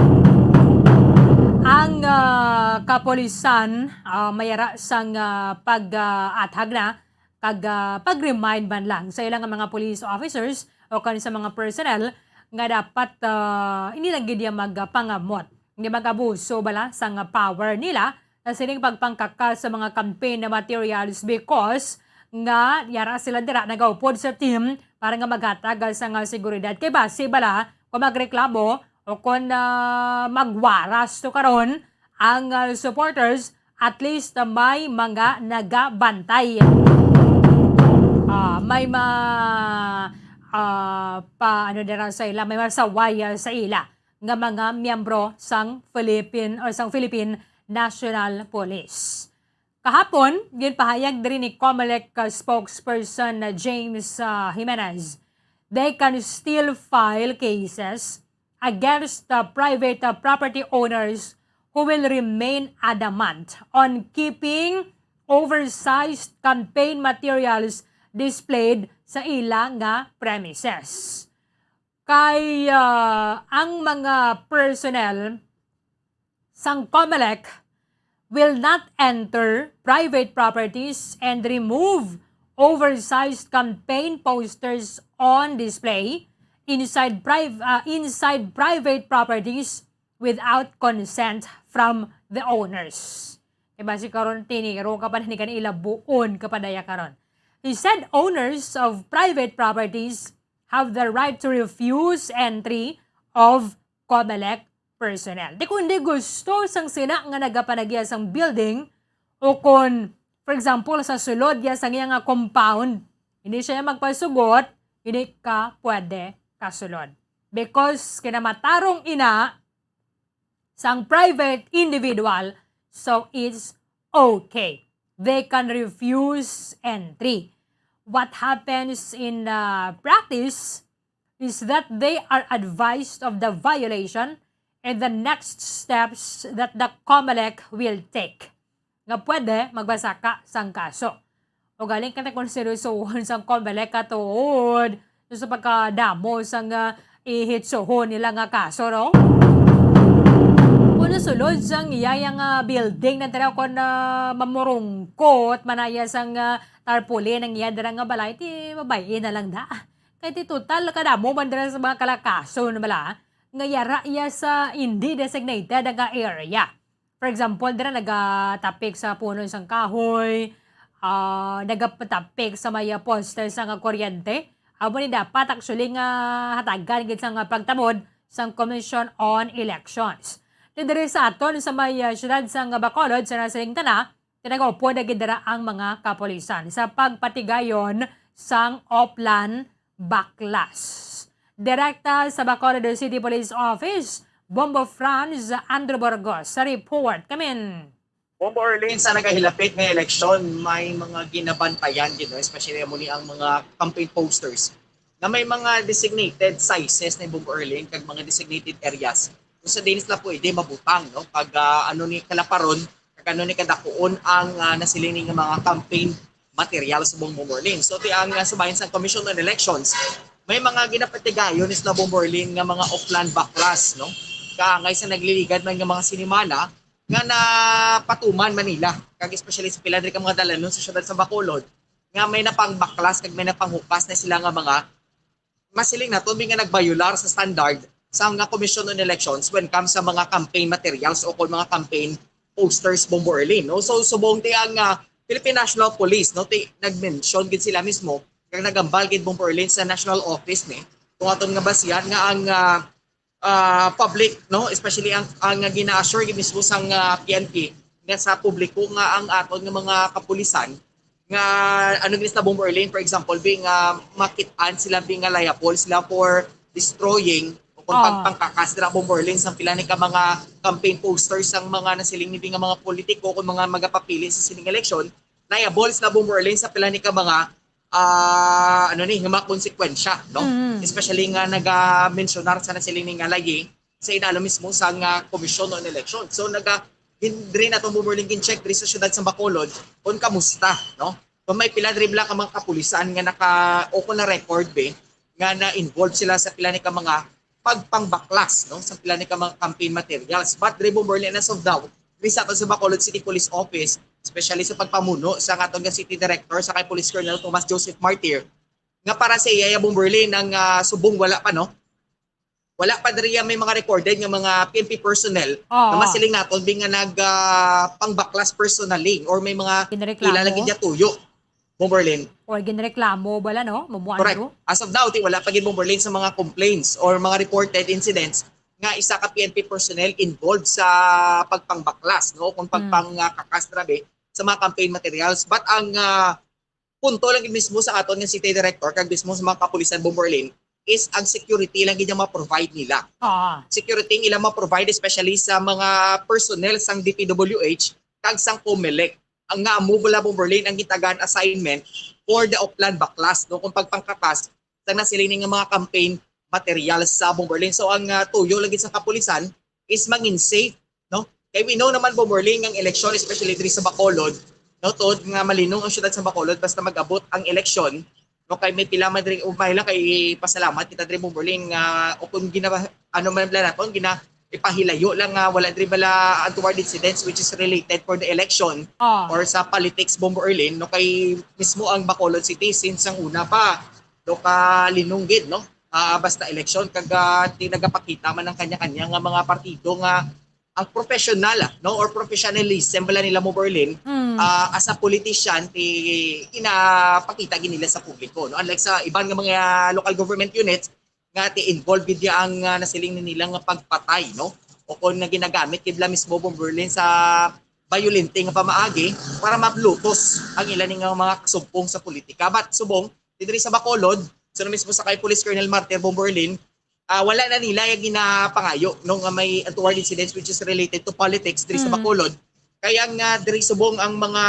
Ang, ah, kapulisan, ah, mayara sang, ah, pag, ah, athag na kag, ah, pag-remind man lang sa ilang mga police officers o kan sa mga personnel nga dapat, ah, hindi lang gid magpangamot, hindi mag-abuso bala sang power nila sa sining pagpangkakas sa mga campaign na materials because nga yara sila dira nagaupod sa team para nga maghatag sang seguridad. Kay basi bala kung magreklamo o kung, ah, magwaras to karon ang, ah, supporters, at least, ah, may mga nagabantay. Ah, may ma ah, pa ano dira sa ila, may masaway, ah, sa ila nga mga miyembro sang Philippine or sang Philippine National Police. Kahapon, ginpahayag diri ni Comelec, ah, spokesperson na James, ah, Jimenez, they can still file cases against the private, uh, property owners who will remain adamant on keeping oversized campaign materials displayed sa ila nga premises. Kay, uh, ang mga personnel sang Comelec will not enter private properties and remove oversized campaign posters on display inside priv-, uh, inside private properties without consent from the owners. Kay basi karon, tiniro ka pa na ni kanila, buon ka pa daya karon. He said owners of private properties have the right to refuse entry of Comelec personnel. Di kundi gusto sang sina nga nagapanagya sang building o kon, for example, sa sulod ya sang iya nga compound, hindi siya magpasugot, hindi ka pwede kasulod. Because kinamatarong ina sang private individual, so it's okay. They can refuse entry. What happens in, uh, practice is that they are advised of the violation and the next steps that the Comelec will take. Nga pwede magbasa ka sang kaso. O galing ka na kung seryosohon sang Comelec katuod sa pagkadamo sang, ah, ihitsohon nila nga kaso, no? Kung sulod sang iyaya nga building na dira, kung, ah, mamurungkot manaya sang, ah, tarpaulin ang iya dira nga balay, ti mabay-i na lang da. Kay ti total kadamo man dira sa mga kalakason bala nga yara iya sa hindi designated nga area. For example, dira nagatapik sa puno sang kahoy, ah, nagatapik sa may, ah, poste sang kuryente. Amo ni dapat actually nga hatagan gid sang, ah, pagtamod sang Commission on Elections. Ti diri sa aton sa may, ah, siyudad sang Bacolod, sa nasiling tana, ti nagaupod na gid dira ang mga kapulisan sa pagpatigayon sang Oplan Baklas. Direkta sa Bacolod City Police Office, Bombo Franz, Andrew Burgos sa report. Kamin. Bombo Erlin, sa nagahilapit nga eleksyon, may mga ginabantayan gid, no? Especially amo ni ang mga campaign posters na may mga designated sizes na, Bombo Erlin, kag mga designated areas kung sa diin sila pwede mabutang, no? Pag, ah, ano ni kalaparon, kag ano ni kadakuon ang, ah, nasiling ni nga mga campaign materials, Bombo Erlin. So, ti ang, ah, subayin sang Commission on Elections, may mga ginapatigayon ni sila, Bombo Erlin, nga mga Oplan Baklas, no? Kaangay sa nagliligad man nga mga sinimana nga napatuman Manila, kag especially sa pila diri ka mga dalanon sa siyudad sa Bacolod, nga may napangbaklas kag may napanghupas na sila nga mga masiling naton, may nga nagbayular sa standard sa nga Commission on Elections when comes sa mga campaign materials o kung mga campaign posters, Bombo Erlin, no? So, subong ti ang, ah, Philippine National Police, no, ti nag-mention gid sila mismo, kag nagambal gid, Bombo Erlin, sa National Office ni, kung aton nga basihan nga ang, ah, ah, public, no, especially ang, ang gina-assure gid mismo sang, ah, P N P nga sa publiko nga ang aton nga mga kapulisan nga ano gid sa Bombo Erlin, for example, bi nga makit-an sila, bi nga liable sila for destroying o kung Ah. pagpangkakas dira, Bombo Erlin, sa pila ni ka mga campaign posters sang mga nasiling ni bi nga mga politiko kung mga magapapili sa sining eleksyon, liable sila, Bombo Erlin, sa pila ni ka mga, ah, ano ni, nga mga konsekwensya, no? Mm. Especially nga naga-mensionar sa nasiling ni nga layi sa idalom mismo sa nga Commission on Election. So, naga-, diri naton, Bombo Erlin, gin-check diri sa siyudad sa Bacolod kung kamusta, no? Kung may pila diri bala ka mga kapulisan nga naka-, o kung na-record, be, nga na-involve sila sa pila ni ka mga pagpangbaklas, no, sa pila ni ka mga campaign materials. But diri, Bombo Erlin, as of now, diri sa aton sa Bacolod City Police Office, especially sa pagpamuno sa aton nga City Director, sa kay Police Colonel Thomas Joseph Martir, nga para sa iya, Bombo Erlin, ang, ah, subong wala pa, no? Wala pa diri may mga recorded nga mga P N P personnel Oo. nga masiling naton bi nga nag, ah, pangbaklas personally or may mga Ginareklamo. ila lagi niya tuyo. Bombo Erlin. Or ginreklamo bala, no? Mamuan Correct. ko. As of now, ti wala pa gid, Bombo Erlin, sa mga complaints or mga reported incidents nga isa ka P N P personnel involved sa pagpangbaklas, no? Kung Hmm. pagpang, ah, kakas, grabe, sa mga campaign materials. But ang, ah, punto lang mismo sa aton nga city director kag mismo sa mga kapulisan, Bomberlin, is ang security lang gid ang ma-provide nila. Ah. Security ang ilang ma-provide, especially sa mga personnel sang D P W H kag sang Comelec. Ang nga amo bala, Bomberlin, ang gitagaan assignment for the Oplan Baklas, no, kung pagpangkatas sa nasiling nga mga campaign materials sa, Bomberlin. So ang uh, tuyo lagi sa kapulisan is mangin safe, no? Kay we know naman, Bomberlin, ang eleksyon, especially diri sa Bacolod, no, tuod nga malinong ang syudad sa Bacolod basta mag-abot ang eleksyon, no, kay may pila man diri, umay lang kay pasalamat kita diri, Bomberlin, nga o kung gina ano man lang naton gina ipahilayo lang nga wala diri bala untoward incidents which is related for the election. Ah. Or sa politics, Bomberlin, no, kay mismo ang Bacolod City since ang una pa, no, kalinong gid, no, ah, basta eleksyon kag ah, ti nagapakita man ang kanya-kanya nga mga partido nga ang professional, ah, no, or professionalism bala nila, Bomberlin, Mm. ah, as a politician, ti ginapakita gid nila sa publiko, no, unlike sa iban nga mga local government units nga ti involved gid ang ah, nasiling ni nila nga pagpatay, no, o kon nga ginagamit gid la mismo, Bomberlin, sa bayolente nga pamaagi para maplutos ang ila ni nga mga kasumpong sa politika. But subong, diri sa Bacolod, sa mismo sa kay Police Colonel Martir, Bomberlin, ah, wala na nila yung ginapangayo, no, nga may untoward incidents which is related to politics diri sa Mm. Bacolod. Kaya nga diri subong ang mga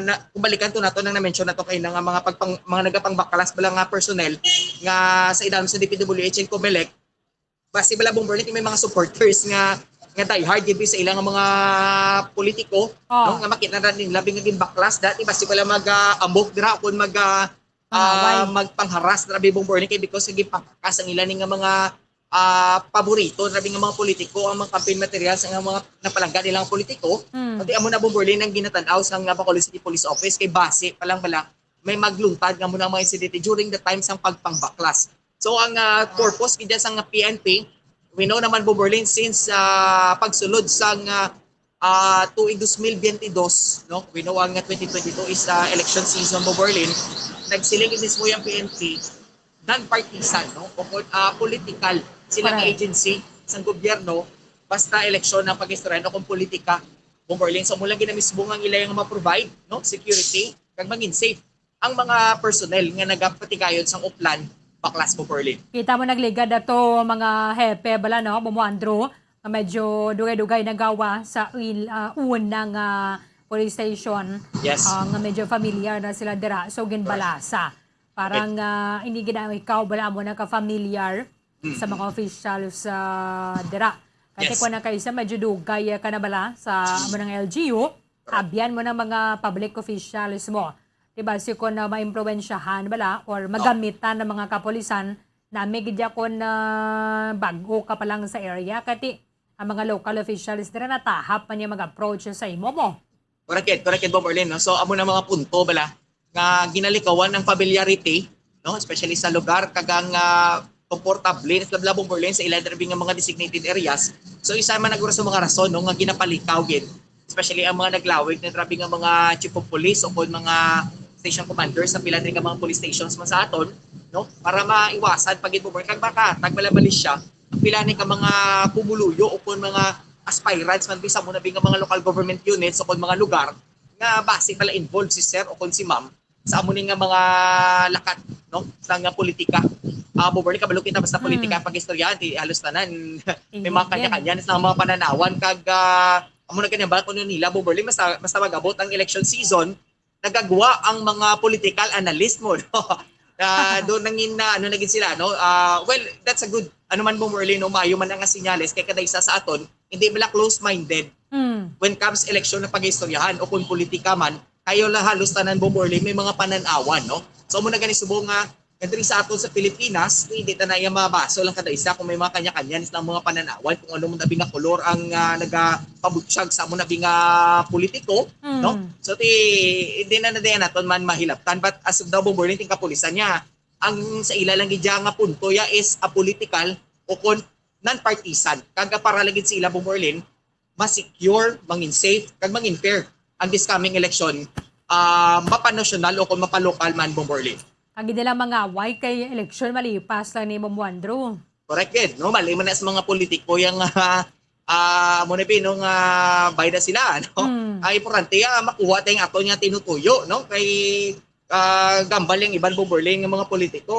na, kung balikan to nato nang na-mention nato kay nga mga pagpang, mga nagapangbaklas bala nga personnel nga sa ilalim sa D P W H and Comelec, basi bala, Bomberlin, may mga supporters nga nga diehard gid sa ilang mga politiko, Oh. no, nga makita na din labi nga ginbaklas dati basi bala mag ah, amok dira kun mag ah, Pangaway. ah, magpangharas dira, Bomberlin, kay because nga gipangharas ang ila ni nga mga ah, paborito dira nga mga politiko ang mga campaign materials nga mga napalangga nilang politiko. Mm. Pati amo na, Bomberlin, ang ginatan-aw sa nga Bacolod City Police Office kay base pa lang bala may magluntad nga muna ang mga insidente during the time sang pagpangbaklas. So ang ah, purpose gid sang P N P, we know naman, Bomberlin, since ah, pagsulod sang ah, ah, tuig dos mil biyente dos, no? We know ang twenty twenty-two is ah, election season, Bomberlin. Nagsiling gid mismo yung P N P, non-partisan, no? O kon ah, political sila nga Correct. agency sang gobyerno, basta eleksyon ang pag-istoryahan o kung politika, Bomberlin. So mula gina mismo nga ila yung ma-provide, no? Security, kag mangin safe ang mga personnel nga nagapatigayon sang Oplan, Baklas, Bomberlin. Kita mo nagligad ato mga hepe bala, no, Bombo Andrew, nga medyo dugay-dugay nagawa sa il, ah, una nga police station. Yes. Ah, nga medyo familiar na sila dira. So ginbalasa. Parang ah, hindi gid ikaw bala mo na ka-familiar Mm. sa mga officials sa dira. Kasi Yes. kung na kayo sa medyo dugay ah, ka na bala sa amo ng L G U, abyan mo ng mga public officials mo. Diba, si kon na maimpluwensyahan bala or magamitan ng mga kapulisan, nami gid ya kon na bago ka pa lang sa area, kati ang mga local officials dira natahap man niya mag-approach sa imo mo. Correct, correct, Bomberlin, no? So amo na mga punto bala nga ginalikawan ang familiarity, no? Especially sa lugar kag ang ah, komportable na sila, Bomberlin, sa ilang nga mga designated areas. So isa man naguro sa mga rason, no, nga ginapalikaw gid, especially ang mga naglawig na grabe nga mga chief of police o kon mga station commanders sa pila diri nga mga police stations man sa aton, no, para maiwasan pa gid, Bomberlin, kag makahatag bala balisya ang pila ni ka mga pumuluyo o kon mga aspirants man bisa mo na bi nga mga local government units o kon mga lugar nga basi pala involved si sir o kon si ma'am sa amo ni nga mga lakat, no, sa nga politika. Ah, Bomberlin, kabalo kita basta politika ang pag-istoryahan, di halos tanan may mga kanya-kanya sa mga pananawan kag ah, amo na ganyan ba kuno nila, Bomberlin, basta basta mag-abot ang election season, nagagwa ang mga political analyst mo, no? Ah, doon nangin na ano naging sila, no? Ah, well, that's a good ano man, Bomberlin, no, maayo man nga sinyales kay kada isa sa aton hindi bala close-minded Mm. when comes election na pag-istoryahan o kung politika man, kayo la halos tanan, Bomberlin, may mga pananawan, no? So mo na gani subong nga nga diri sa aton sa Pilipinas, hindi ta na iya mabaso lang kada isa kung may mga kanya-kanya silang mga pananawan kung ano mo nabi nga kolor ang ah, nagapabutyag sa amo nabi nga politiko, Mm. no? So ti hindi na na diyan naton man mahilabtan, but as of now, Bomberlin, ting kapulisan niya ang sa ila lang gid nga punto ya is a political o kon non-partisan. Kag para lagi sa ila, Bomberlin, ma-secure, mangin safe, kag mangin fair ang this coming election, ah, mapanasyonal o kung mapalokal man, Bomberlin. Kag hindi lang mangaway kay eleksyon malipas lang ni Bombo Andrew. Correct gid, no? Mali man na sa mga politiko yang ah ah, mo na bi, no, nga bayda sila, no? Mm. Ang importante ah, makuha tayong ato nga tinutuyo, no? Kay ah, gambal ang iban, Bomberlin, nga mga politiko,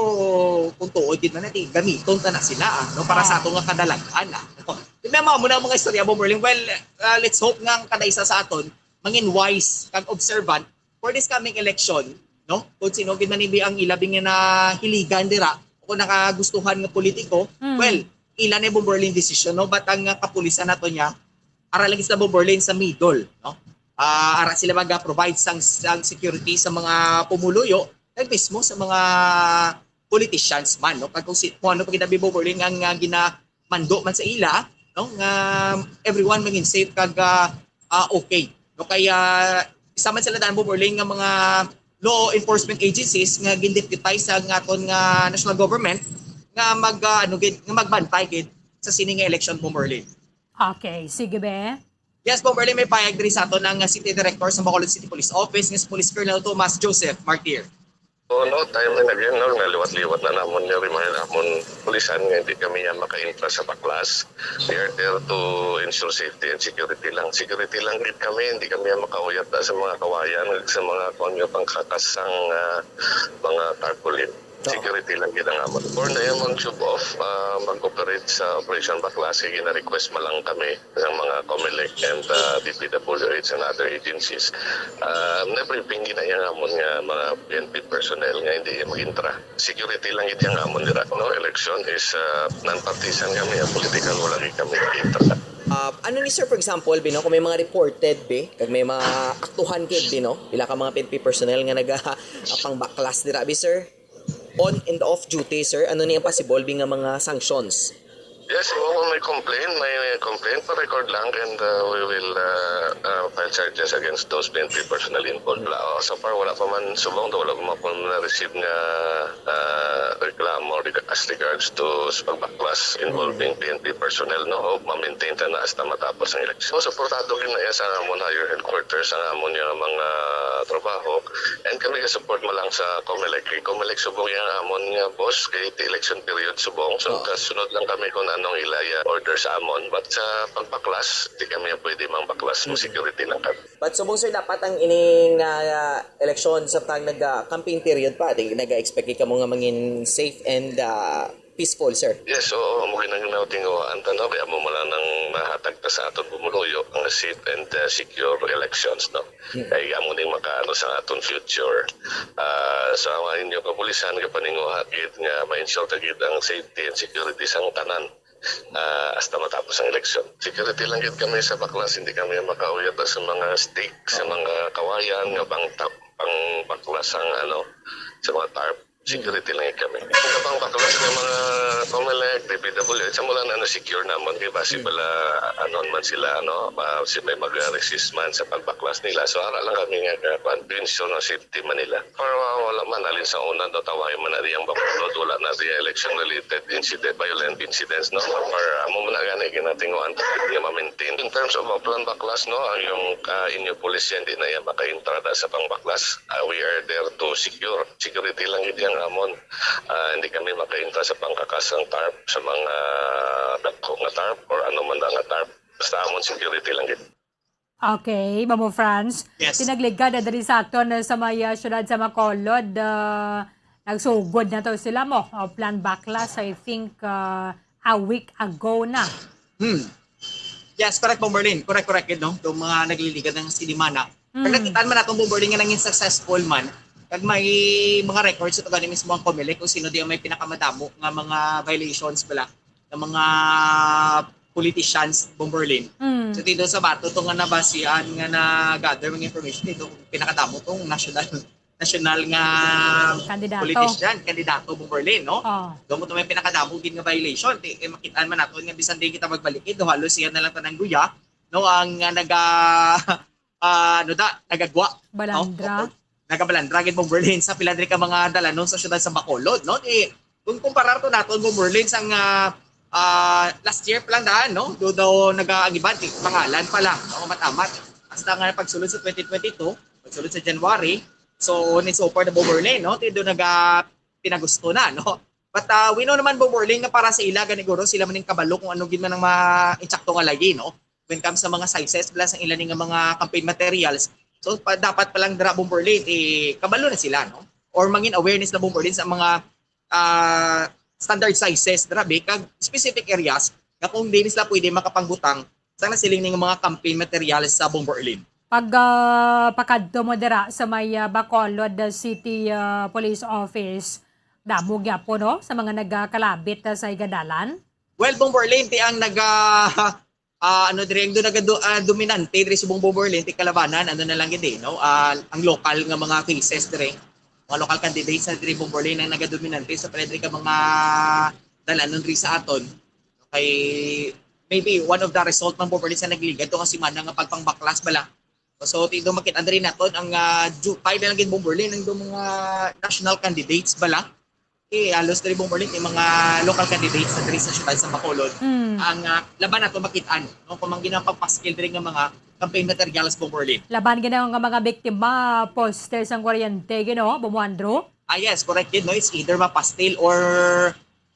kung tuod gid man, ti gamiton ta na sila, ah, no, para sa ato nga kadalag-an, ah. Di ba, mao na ang mga istorya, Bomberlin? Well, ah, let's hope nga ang kada isa sa aton mangin wise kag observant for this coming election, no? Kung sino gid man ibi ang ilabi nga nahiligan dira o kung nakagustuhan nga politiko, Mm. well, ila na, Bomberlin, decision, no? But ang, ah, kapulisan nato niya, ara lagi sila, Bomberlin, sa middle, no? Ah, ara sila mag-provide sang, sang security sa mga pumuluyo, kag mismo sa mga politicians man, no? Kag kung si, kung ano pa gid, Bomberlin, ang, ah, ginamando man sa ila, no? Nga everyone maging safe kag, ah, ah, okay. No? Kaya isa man sila daan, Bomberlin, nga mga law enforcement agencies nga gindeputize sa aton nga national government nga mag, ah, ano gid, nga magbantay gid sa sini nga election, Bomberlin. Okay, sige be. Yes, Bomberlin, may payag diri sa aton ang, ah, City Director sa Bacolod City Police Office, nga si Police Colonel Thomas Joseph Martir. Oo, no, time and again, no, naliwat-liwat na namon nga remind amon pulisan nga hindi kami yan maka-intra sa baklas. We are there to ensure safety and security lang. Security lang gid kami, hindi kami yan makauyat sa mga kawayan, sa mga kuwan nga pangkakasang, ah, mga tarpaulin. Security lang gid ang amon. For na yung mga tube off, ah, mag-operate sa Operation Baklas, sige na request man lang kami sa mga COMELEC and, ah, D P W H and other agencies. Ah, na-briefing gid na yung amon nga mga P N P personnel nga hindi yung mag-intra. Security lang gid yung amon dira. No, election is, ah, non-partisan kami, ang political wala gid kami mag-intra. Ah, ano ni sir, for example, bi, no, kung may mga reported, bi, kag may mga aktuhan gid, bi, no, pila ka mga P N P personnel nga naga pangbaklas dira, bi, sir? On and off duty, sir? Ano ni ang possible, bi, nga mga sanctions? Yes, kung may complaint, may complaint, pa-record lang and, uh, we will, uh, uh, file charges against those P N P personnel involved. Wala, oh, so far, wala pa man subong, wala pa man na-receive nga, uh, reklamo reg-, as regards to sa pagbaklas involving P N P personnel, no? O ma-maintain ta na hasta matapos ang election. So, suportado gid na sa amon higher headquarters ang amon nga mga trabaho. And kami ga-support mo lang sa COMELEC. Kay COMELEC subong yang amon nga boss, kay ti election period subong. So, Oo. kasunod lang kami kung anong ilaya order sa amon. But sa pagbaklas, di kami pwede mang baklas. Mo Mm. security lang kami. But subong, sir, dapat ang ining, ah, eleksyon sa tang nag, ah, campaign period pa, di nag-expect kamo nga mangin safe and, ah, peaceful, sir? Yes, oo, mo ginaginaw tinguhaan ta, no? Kaya mo man lang nang mahatag ta sa aton pumuluyo ang safe and, uh, secure elections, no? Hmm. Kay amo ning makaano sa aton future. Ah, sa mga inyo kapulisan, kapaninguha gid nga ma-ensure ta gid ang safety and security sang tanan, ah, hasta matapos ang eleksyon. Security lang gid kami sa baklas, hindi kami makauyat sa mga stick, sa mga kawayan nga pang, pang baklas ang ano, sa mga tarp. Security lang gid kami. Ang kabang baklas nga mga COMELEC, D P W H, sa mula na na-secure namon, kay basi Hmm. pala, ano man sila, ano, ma-, si may mag-resist man sa pagbaklas nila. So, ara lang kami nga, uh, kwan, to ensure na safety man nila. Pero, uh, wala man, alin sa una, no, tawayan man na riyang Bacolod, wala na riya election-related incident, violent incidents, no? Or, uh, mo man na gani, ginatinguan, nga ma-maintain. In terms of, uh, plan baklas, no, ang yung, uh, inyo pulisya, hindi na yan makaintrada sa pangbaklas. Uh, we are there to secure. Security lang gid yang amon. Ah, hindi kami makaintra sa pangkakasang tarp, sa mga dagko nga tarp, or ano man na nga tarp. Basta amon security lang gid. Okay, Mamo Franz. Yes. Tinagligad na diri sa aton, uh, sa may, uh, syudad sa Bacolod, uh, nagsugod na to sila mo. Uh, plan baklas, I think, uh, a week ago na. Hmm. Yes, correct, Bomberlin. Correct, correct gid, no? Itong mga nagliligad ng sinimana. Mm. Kag nakita man natin, Bomberlin, nga nangin successful man. Kag may mga records ito gani mismo ang COMELEC kung sino di ang may pinakamadamo nga mga violations bala ng mga politicians, Bomberlin. Mm. So, dito sa bato to nga nabasihan nga na-gather mga information dito, pinakadamo tong national national nga Kandidato. politician, kandidato, Bomberlin, no? Oh. Doon mo to may pinakadamo gid nga violation. Ti, eh, makitaan man nato nga bisan di kita magbalik, eh, do halos siya na lang tanang guya, no? Ang, ah, naga, ah, ano da, nagagwa, Balandra. no? Oo. Nagabalandra gid, Bomberlin, sa pila diri ka mga dalanon sa siyudad sa Bacolod, no? Ti, kung kumparar to naton, Bomberlin, sang, ah, ah, last year pa lang daan, no? Do daw nagaangiban, ti, pangalan pa lang, no? Amat-amat. Hasta nga pagsulod sa twenty twenty-two, pagsulod sa January, so, ni so far na, Bomberlin, no? Ti do naga pinagusto na, no? But, ah, we know naman, Bomberlin, nga para sa ila, ganiguro, sila man yung kabalo kung ano gid man ang ma-, insakto nga lagi, no? When it comes sa mga sizes, plus ang ila ni nga mga campaign materials, So, pa, dapat pa lang dira, Bomberlin, eh, kabalo na sila, no? Or mangin awareness na, Bomberlin, sa mga, ah, standard sizes dira, be, kag specific areas nga kung di sila pwede makapangbutang sa nasiling ning mga campaign materials sa, Bomberlin. Pag, ah, pakadto mo dira sa may, ah, Bacolod City, ah, Police Office, damo gyapon, no, sa mga nagakalabit, ah, sa igadalan? Well, Bomberlin, ti ang naga-, ah, ano diri, ang do-, nagado-, ah, dominante diri subong, Bomberlin, ti kalabanan, ano na lang gid, eh, no? Ah, ang lokal nga mga cases diri, mga local candidates na diri, Bomberlin, ang nagadominante sa pila diri ka mga dalanon diri sa aton. Kay maybe one of the result man, Bomberlin, sa nagligad to nga semana nga pagpangbaklas bala. So, ti do makit-an diri naton ang, ah, jutay na lang gid, Bomberlin, ang do mga national candidates bala. Eh, halos diri, Bomberlin, yung mga local candidates na diri sa siyudad sa Bacolod. Mm. Ang, ah, laban nato makit-an, no? Kung mang ginapagpaskil diri nga mga campaign materials, Bomberlin. Laban gid ang mga biktima, poste sang kuryente, gid, no, Bombo Andrew? Ah, yes, correct gid, no? It's either mapastil or,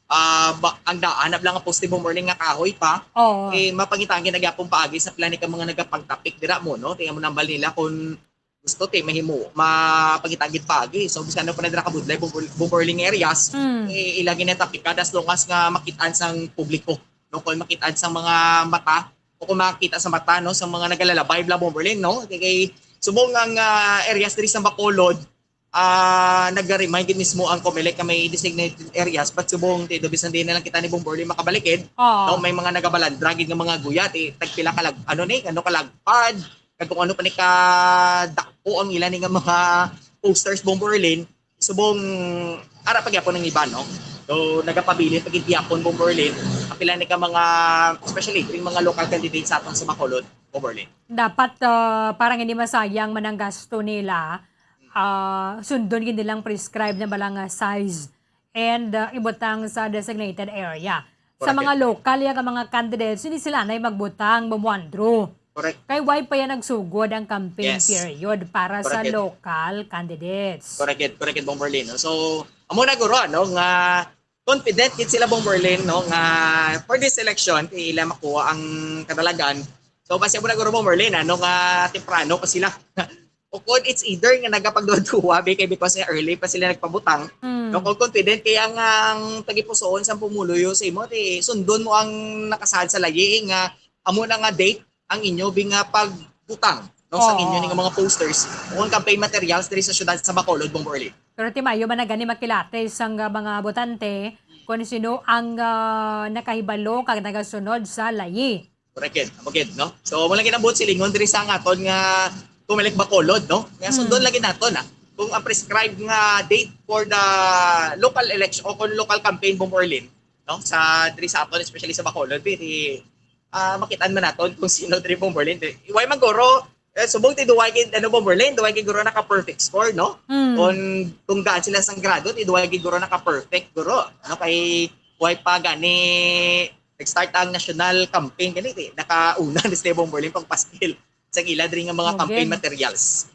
ah, ba, ang daan na lang ang poste, Bomberlin, nga kahoy pa. Oo. Eh, mapangitangi na gyapon paagi sa pila ni ka mga nagapagtapik dira mo, no? Tingnan mo nambal nila kung gusto ti mahimo, mapangitangi paagi. So, bisan ano pa na dira kabudlay, Bomber-, Bomberlin areas, Mm. eh, ila ginatapik ka as long as nga makit-an sang publiko, no? Kung makit-an sang mga mata, o kung makita sa mata, no, sa mga nagalalabay bala, Bomberlin, no? Kay, kay subong ang, ah, areas diri sa Bacolod, ah, nag-remind gid mismo ang Comelec nga may designated areas, but subong ti do bisan di na lang kita ni Bomberlin makabalikid, Oo. no, may mga nagabalandra gid nga mga guyat, eh, tagpila ka lag-, ano ni, ano ka lagpad, kag kung ano pa ni ka dakpo ang ila ni nga mga posters, Bomberlin, subong ara pa gyapon ang iba, no? So, nagapabilin pa gid gyapon, Bomberlin, ang pila ni ka mga, especially ring mga local candidates sa aton sa Bacolod, Bomberlin. Dapat, ah, parang hindi masayang man ang gasto nila, ah, sundon gid nilang prescribed na bala nga size and, ah, ibutang sa designated area. Sa Correct. mga local ya nga mga candidates, hindi sila na magbutang, Bombo Andrew. Correct. Kay why pa yan nagsugod ang campaign Yes. period para sa Correct. local candidates? Correct, correct, Bomberlin, no? So, amo na guro, no, nga confident gid sila, Bomberlin, no, nga for this election, ti ila makuha ang kadalagan. So, basi amo na guro, Bomberlin, ano, nga temprano pa sila. O kung it's either nga nagapagduwa-duwa, be, kay because nga early pa sila nagpabutang, Mm. no, kung confident kay ang, ang tagipusoon sa pumuluyo sa imo, ti sundon mo ang nakasaad sa layi nga amo na nga date ang inyo bi nga pagbutang, no, sa Oo. inyo ni nga mga posters o ang campaign materials diri sa siyudad sa Bacolod, Bomberlin. Pero ti maayo man na gani makilati sang, ah, mga botante kung sino ang, ah, nakahibalo kag nagasunod sa layi. Correct gid, amo gid, no? So, wala gid ang buot silingon diri sa ang aton nga Comelec Bacolod, no? Nga Hmm. sundon lagi naton, ah, kung ang prescribed nga date for the local election o kung local campaign, Bomberlin, no? Sa, diri sa aton, especially sa Bacolod, ti, ah, makitaan man naton kung sino diri, Bomberlin. Di, why man guro, eh, subong ti duway gid, ano, Bomberlin, duway gid guro naka-perfect score, no? Hmm. Kung, kung gaan sila sang grado, ti duway gid guro naka-perfect, guro. Ano, kay why pa gani nag-start ang national campaign gani, ti nakauna ni Steve Bomberlin pagpaskil sa ila diri nga mga Okay. campaign materials.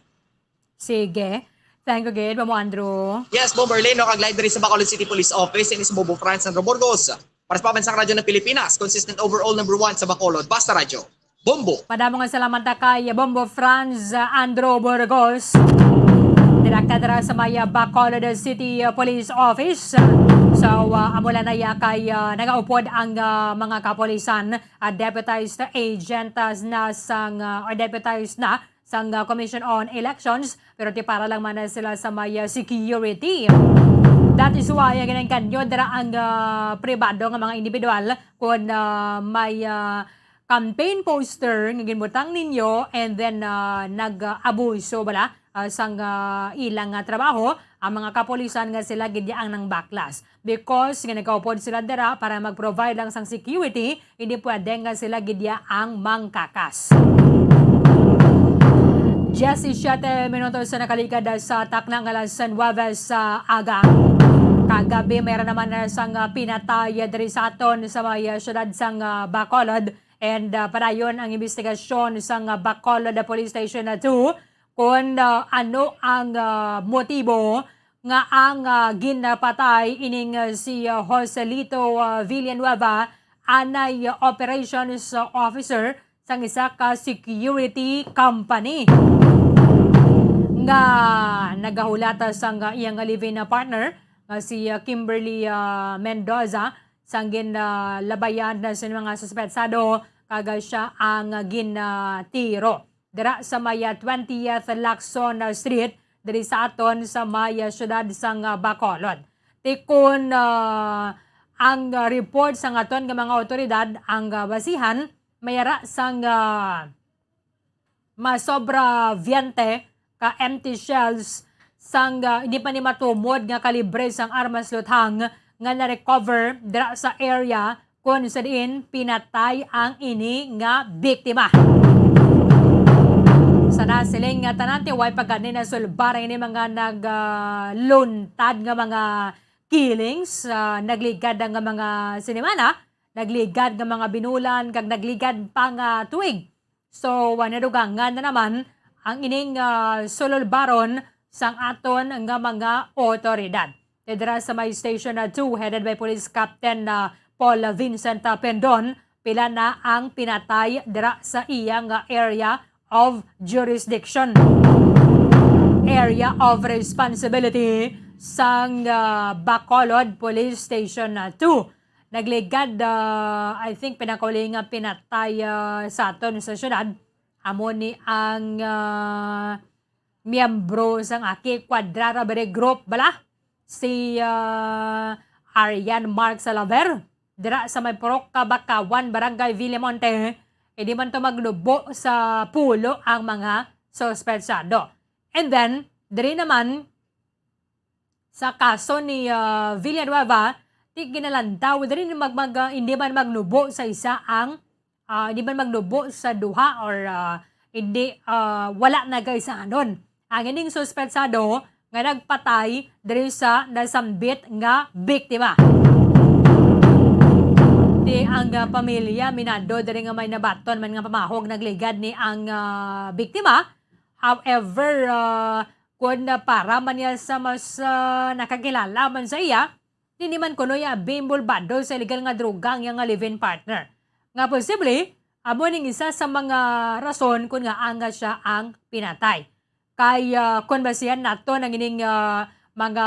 Sige. Thank you gid, Bombo Andrew. Yes, Bomberlin, no, kag live diri sa Bacolod City Police Office, ini si Bombo Franz Andrew Burgos. Para sa Pambansang Radyo ng Pilipinas, consistent overall number one sa Bacolod, Basta Radyo. Bombo. Madamo nga salamat ta kay Bombo Franz, uh, Andrew Burgos. Direkta dira sa may, uh, Bacolod City, uh, Police Office. So, uh, amo lang na ya kay, uh, nagaupod ang, uh, mga kapulisan, uh, deputized agent, uh, na sang, uh, or deputized na sang, uh, Commission on Elections, pero ti para lang man na sila sa may, uh, security. That is why, uh, ginangganyo dira ang, uh, pribado nga mga individual kung, uh, may, uh, campaign poster nga ginbutang ninyo and then, uh, nag-abuso bala, uh, sang, uh, ilang, uh, trabaho, ang mga kapulisan nga sila gid ang nangbaklas. Because nga nagkaupod sila dira para mag-provide lang sang security, hindi pwede nga sila gid ya ang mangkakas. Diyesisiete minutos sa nakaligad sa takna nga alas nuwebe sa aga. Kagabi, mayroon naman na sang, ah, pinatay diri sa aton sa may, ah, siyudad sang, ah, Bacolod. And, ah, padayon ang investigasyon sang, ah, Bacolod Police Station two kung, ah, ano ang, ah, motibo nga ang, ah, ginpatay ining, ah, si, ah, Joselito, ah, Villanueva, anay, ah, operations, ah, officer sang isa ka security company. nga nagahulata sang, ah, iyang live-in, ah, partner nga si, ah, Kimberly, ah, Mendoza, sang gin, ah, labayan na sa mga suspetsado kag, ah, siya ang, ah, gin, ah, tiro dira sa may, ah, twentieth Lacson, ah, Street diri sa aton sa may, ah, siyudad sang, ah, Bacolod. Tikon, ah, ang, ah, report sang aton nga mga awtoridad, ang, ah, basihan may ara sang, ah, masobra veinte ka empty shells sang, ah, hindi pa ni matumod nga kalibre sang armas luthang nga na-recover dira sa area kon sa diin pinatay ang ini nga biktima. Sa nasiling nga tanan, ti way pa gani nasulbar ang ini mga nag, ah, luntad nga mga killings, ah, nagligad nga mga sinimana, nagligad nga mga binulan, kag nagligad pa nga tuig. So, ah, nadugangan na naman ang ining, ah, sulolbaron sang aton nga mga otoridad. Dira sa may Station, ah, two, headed by Police Captain, ah, Paul Vincent, ah, Pendon, pila na ang pinatay dira sa iya nga area of jurisdiction, area of responsibility sang, ah, Bacolod Police Station, ah, two. Nagligad, ah, I think, pinakauli nga pinatay, ah, sa aton sa syudad, amo ni ang, ah, miyembro sang Aki Quadra Robbery Group bala, si, ah, Arian Mark Salaver, dira sa may Purok Kabakawan, Barangay Villamonte, hindi man to magnubo sa pulo ang mga suspetsado. And then, diri naman, sa kaso ni, ah, Villanueva, ti ginalantaw diri ni mag-, mag-, ah, hindi man magnubo sa isa ang, ah, hindi man magnubo sa duha or, ah, hindi, ah, wala nagaisahanon ang ining suspetsado nga nagpatay diri sa nasambit nga biktima. Ti ang, ah, pamilya minado diri nga may nabaton man nga pamahog nagligad ni ang, ah, biktima. However, ah, kun, ah, para man niya sa mas, ah, nakakilala man sa iya, hindi man kuno iya abi inbolbado sa illegal nga droga ang iya nga live-in partner. Nga posible, amo ning isa sa mga rason kun ngaa nga siya ang pinatay. Kay, ah, kun basihan nato ang ining, ah, mga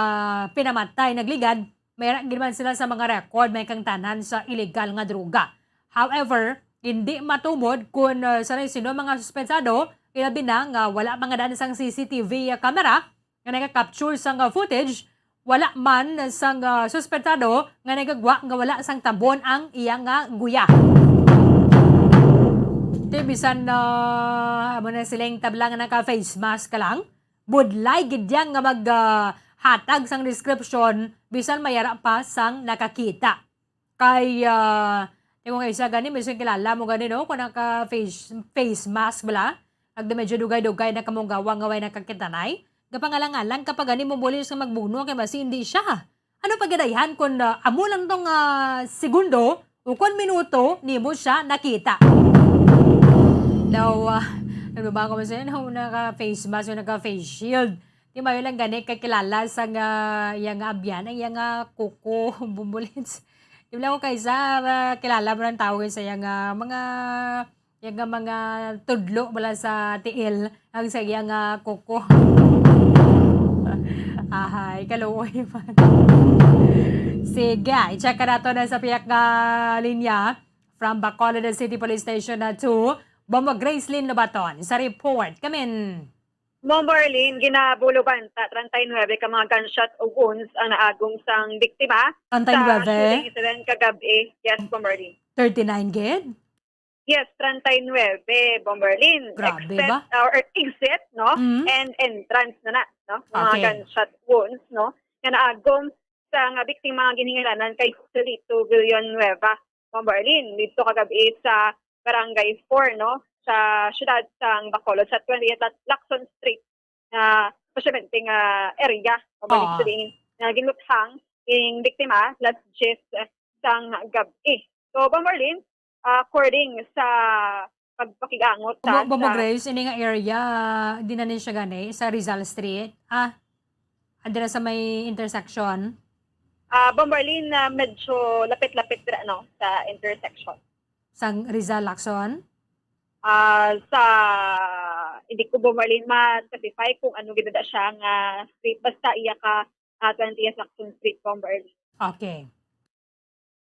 pinamatay nagligad, may ra gid man sila sa mga record may kang tanan sa illegal nga droga. However, hindi matumod kun, ah, sa sino mga suspetsado, ilabi na nga wala man nga daan sang C C T V camera nga nagaka-capture sang, ah, footage, wala man sang, ah, suspetsado nga nagagwa nga wala sang tambon ang iya nga guya. Ti bisan, ah, amo na siling tabla nga naka-face mask ka lang, budlay gid yang nga mag, ah, hatag sang description, bisan may ara pa sang nakakita. Kay, ah, tingog nga isa gani, bisan kilala mo gani, no, kung naka-face, face mask bala, agda medyo dugay-dugay na kamong gawang nga way nakakitanay, gapangalang-alang ka pa gani mo bulis nga magbuno kay basi hindi siya. Ano pa gidayhan kun, ah, amo lang tong, ah, segundo o kun minuto nimo siya nakita? Daw, ah, nagbabago man siya, no, naka-face mask o naka-face shield. Di mayo lang gani kakilala sa nga, iya nga abyan, ang iya nga kuko, bumulits. Di lang ko kay sa, ah, kilala mo ng tawag sa iya nga mga, iya nga mga tudlo wala sa tiil, ang sa iya nga kuko. Ahay, kaluoy man. Sige, i-check ka nato na sa piyak nga linya from Bacolod City Police Station na two. Bombo Gracelyn Lobaton sa report. Kamin. Ma'am Marlene, ginabulo banta, treinta y nueve ka mga gunshot o wounds ang naagom sang biktima sa Treinta y nueve? Shooting incident kagabi. Yes, Ma'am Marlene. Thirty-nine gid? Yes, treinta y nueve, Ma'am Marlene. Grabe ba? Exit, or exit, no? Mm. And entrance na na, no? Mga Okay. gunshot wounds, no? Nga naagom sa nga biktima nga ginhingalanan kay Joselito Villanueva, Ma'am Marlene, dito kagabi sa Barangay four, no, sa siyudad sang Bacolod, sa twentieth at Lacson Street, na presyamente nga area, Ma'am Marlene, Ah. sa diin nga ginluthang ing biktima, alas diyes sang gabi. So, Ma'am Marlene, ah, according sa pagpakigangot sa, Bobo, Bobo sa Grace, ini nga area, di na ni siya gani, sa Rizal Street. Ah, andira sa may intersection. Ah, Bombarlin, ah, medyo lapit-lapit dira, no, sa intersection. Sang Rizal Lacson? Ah, sa hindi ko, Bomb Arlene, ma-specify kung ano gid na siya nga street. Basta iya ka, ah, twentieth Lacson Street, Bomb Arlene. Okay.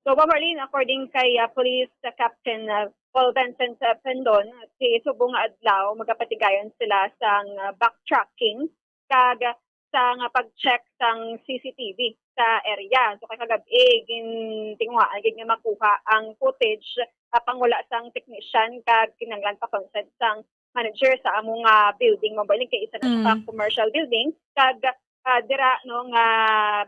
So, Bomb Arlene, according kay, ah, Police, ah, Captain, ah, Paul Vincent, ah, Pendon, si subong nga adlaw magapatigayon sila sang, ah, backtracking kag sang, ah, pag-check sang C C T V sa area. So, kay kagab-i, gintinguhaan gid nga makuha ang footage, ah, pangwala sang technician kag kinahanglan pa consent sang manager sa amo nga building, Bomb Arlene, kay isa na siya ka Mm. commercial building. Kag, ah, dira, no, nga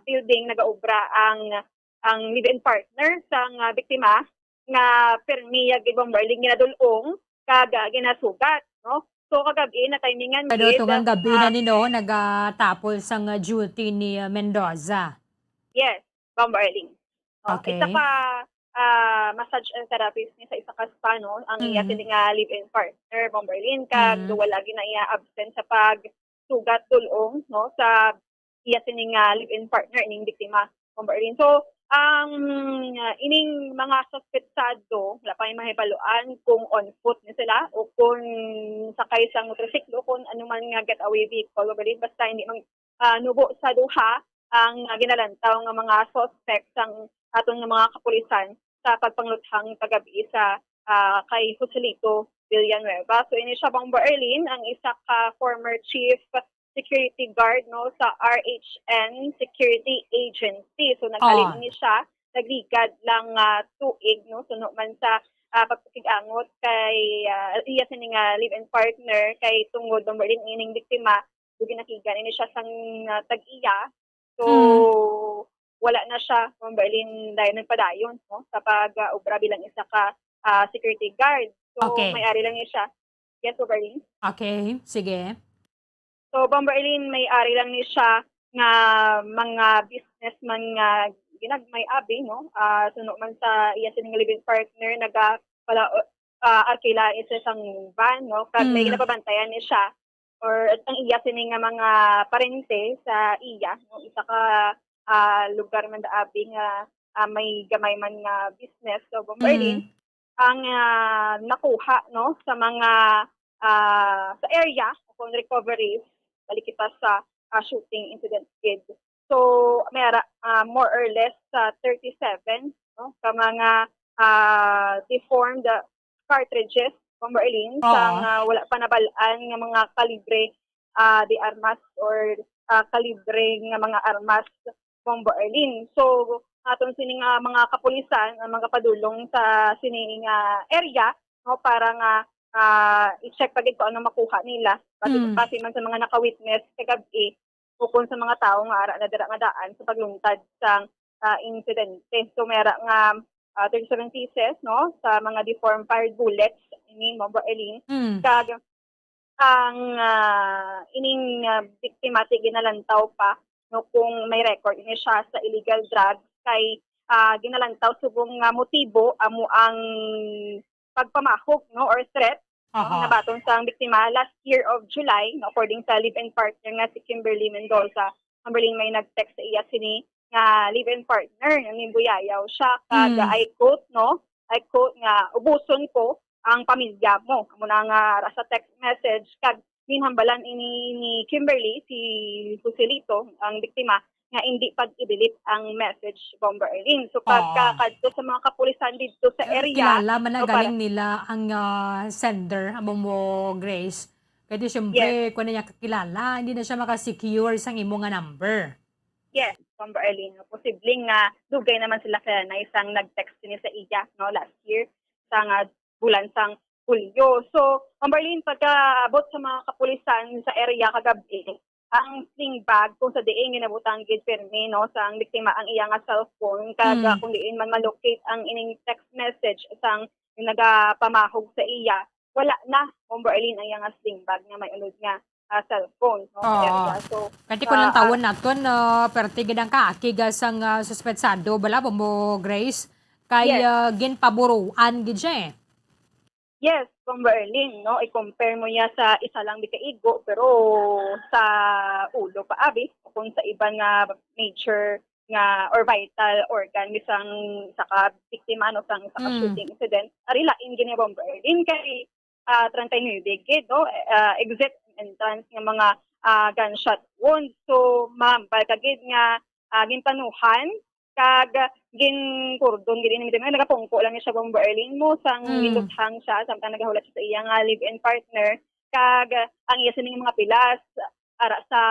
building nagaobra ang, ang live-in partner sang, ah, biktima nga pirmi ya gid, Bomb Arlene, ginadul-ong kag, ah, ginasugat, no? So, kagab-i, na timingan Pero gid, tungang gabi ah, na ni, no, nagatapol sang, ah, duty ni, ah, Mendoza. Yes, Bomb Arlene. No? Okay. Isa ka, ah, massage and therapist ni sa isa ka spa, no? Ang iya Mm. sini nga live-in partner, Bomb Arlene, kag Mm. duwa lagi na iya absent sa pagsugat dul-ong, no, sa iya sini nga live-in partner, ining biktima, Bomb Arlene. So, ang, ah, ining mga suspetsado, wala pa may mahibaluan kung on foot ni sila o kung sakay sa motorsiklo, kung ano man nga getaway vehicle, Bomb Arlene, basta hindi man, ah, nubo sa duha ang, ah, ginalantaw nga mga suspect sang aton nga mga kapulisan sa pagpangluthang kagabi sa, ah, kay Joselito Villanueva. So, ini siya, Bomb Arlene, ang isa ka former chief security guard, no, sa R H N Security Agency. So, naghalin Ah. ini siya, nagligad lang, ah, tuig, no, suno man sa, ah, pagpakig-angot kay, ah, iya sini nga live-in partner, kay tungod, Bomb Arlene, ining biktima, so, ginakigan ini siya sang, ah, tag-iya. So, Mm. wala na siya, Bomb Arlene, dayon nagpadayon, no, sa pag, ah, obra bilang isa ka, ah, security guard. So, Okay. may ari lang ni siya. Yes, Bomb Arlene? Okay, sige. So, Bomb Arlene, may ari lang ni siya nga mga businessman nga ginagmay abi, no? Ah, suno man sa iya sining live-in partner, naga pala, ah, arkila isa sang van, no? Kag may Mm. ginapabantayan ni siya or ang iya sini nga mga parente sa iya, no? Isa ka, ah, lugar man da abi nga, ah, may gamay man nga business. So, Bomb Arlene, Mm. ang, ah, nakuha, no, sa mga, ah, sa area kung recoveries, balik kita sa, ah, shooting incident gid. So, may ara, ah, more or less sa thirty-seven, no, ka mga, ah, deformed, ah, cartridges, Bomb Arlene, Oo. sang, ah, wala pa nabal-an nga mga kalibre, ah, de armas or, ah, kalibre nga mga armas, Bomb Arlene. So, aton sini nga mga kapulisan ang magapadulong sa sini nga area, no, para nga, ah, i-check pa gid kung ano makuha nila. Base, Mm. base man sa mga naka-witness kagabi, ukon sa mga tawo nga ara na dira nga daan sa pagluntad sang, ah, insidente. So, may ara nga, ah, thirty-seven pieces, no, sa mga deformed fired bullets, ini, Bomb Arlene. Mm. Kag ang, ah, ining, ah, biktima ti ginalantaw pa, no, kung may record ini siya sa illegal drugs kay, ah, ginalantaw subong nga motibo amo ang pagpamahog, no, or threat, no, Aha. nabaton sang biktima last year of July, no, according sa live-in partner nga si Kimberly Mendoza. Kimberly, may nag-text sa iya sini nga live-in partner, nga nimbuyayaw siya, kag Mm. I quote, no, I quote nga, "Ubuson ko ang pamilya mo." Amo na nga ra sa text message, kag ginhambalan ini ni Kimberly, si Joselito, ang biktima, nga hindi pag-i-delete ang message, Bomb Arlene. So, Ah. pagkakadto sa mga kapulisan didto sa area, Kilala man na no, para galing nila ang, ah, sender, amo mo, Grace. Kaya di, siyempre, Yes. kung na niya kakilala, hindi na siya makasecure sang imo nga number. Yes, Bomb Arlene. Posible nga dugay naman sila kaya na isang nag-text ni sa iya, no, last year, sa nga bulan sang Hulyo. So, Bomb Arlene, pagkaabot sa mga kapulisan sa area kagabi, ang sling bag kung sa diin ginabutang gid pirmi, no, sang biktima ang iya nga cellphone, kag, Mm. ah, kung diin man malocate ang ining text message sang nagapamahog sa iya, wala na, Bomb Arlene, ang iya nga sling bag nga may unod nga, ah, cellphone, no, sa Oo. area. So, Kati ah, ko lang ah, tawon naton, ah, perti gid ang kaakig, ah, sang, ah, suspetsado, bala, Bombo Grace, kay, Yes. ah, ginpaburuan gid siya, eh. Yes, Bomb Arlene, no? I-compare mo niya sa isa lang di kaigo, pero sa ulo pa abi, kung sa iban nga major nga or vital organ ni sang isa ka biktima, no, sang isa ka Mm. shooting incident, ari lain gid ni Bomb Arlene kay ah, treinta y nuebe gid, no? Ah, exit entrance nga mga, ah, gunshot wounds. So, mahambal ka gid nga, ah, ginpanuhan kag ginkurdon gid ini, nga nagapungko lang ni siya, Bombo Erling, mo sang Mm. giluthang siya samtang nagahulat siya sa iya nga live-in partner, kag ang iya sining mga pilas ara sa,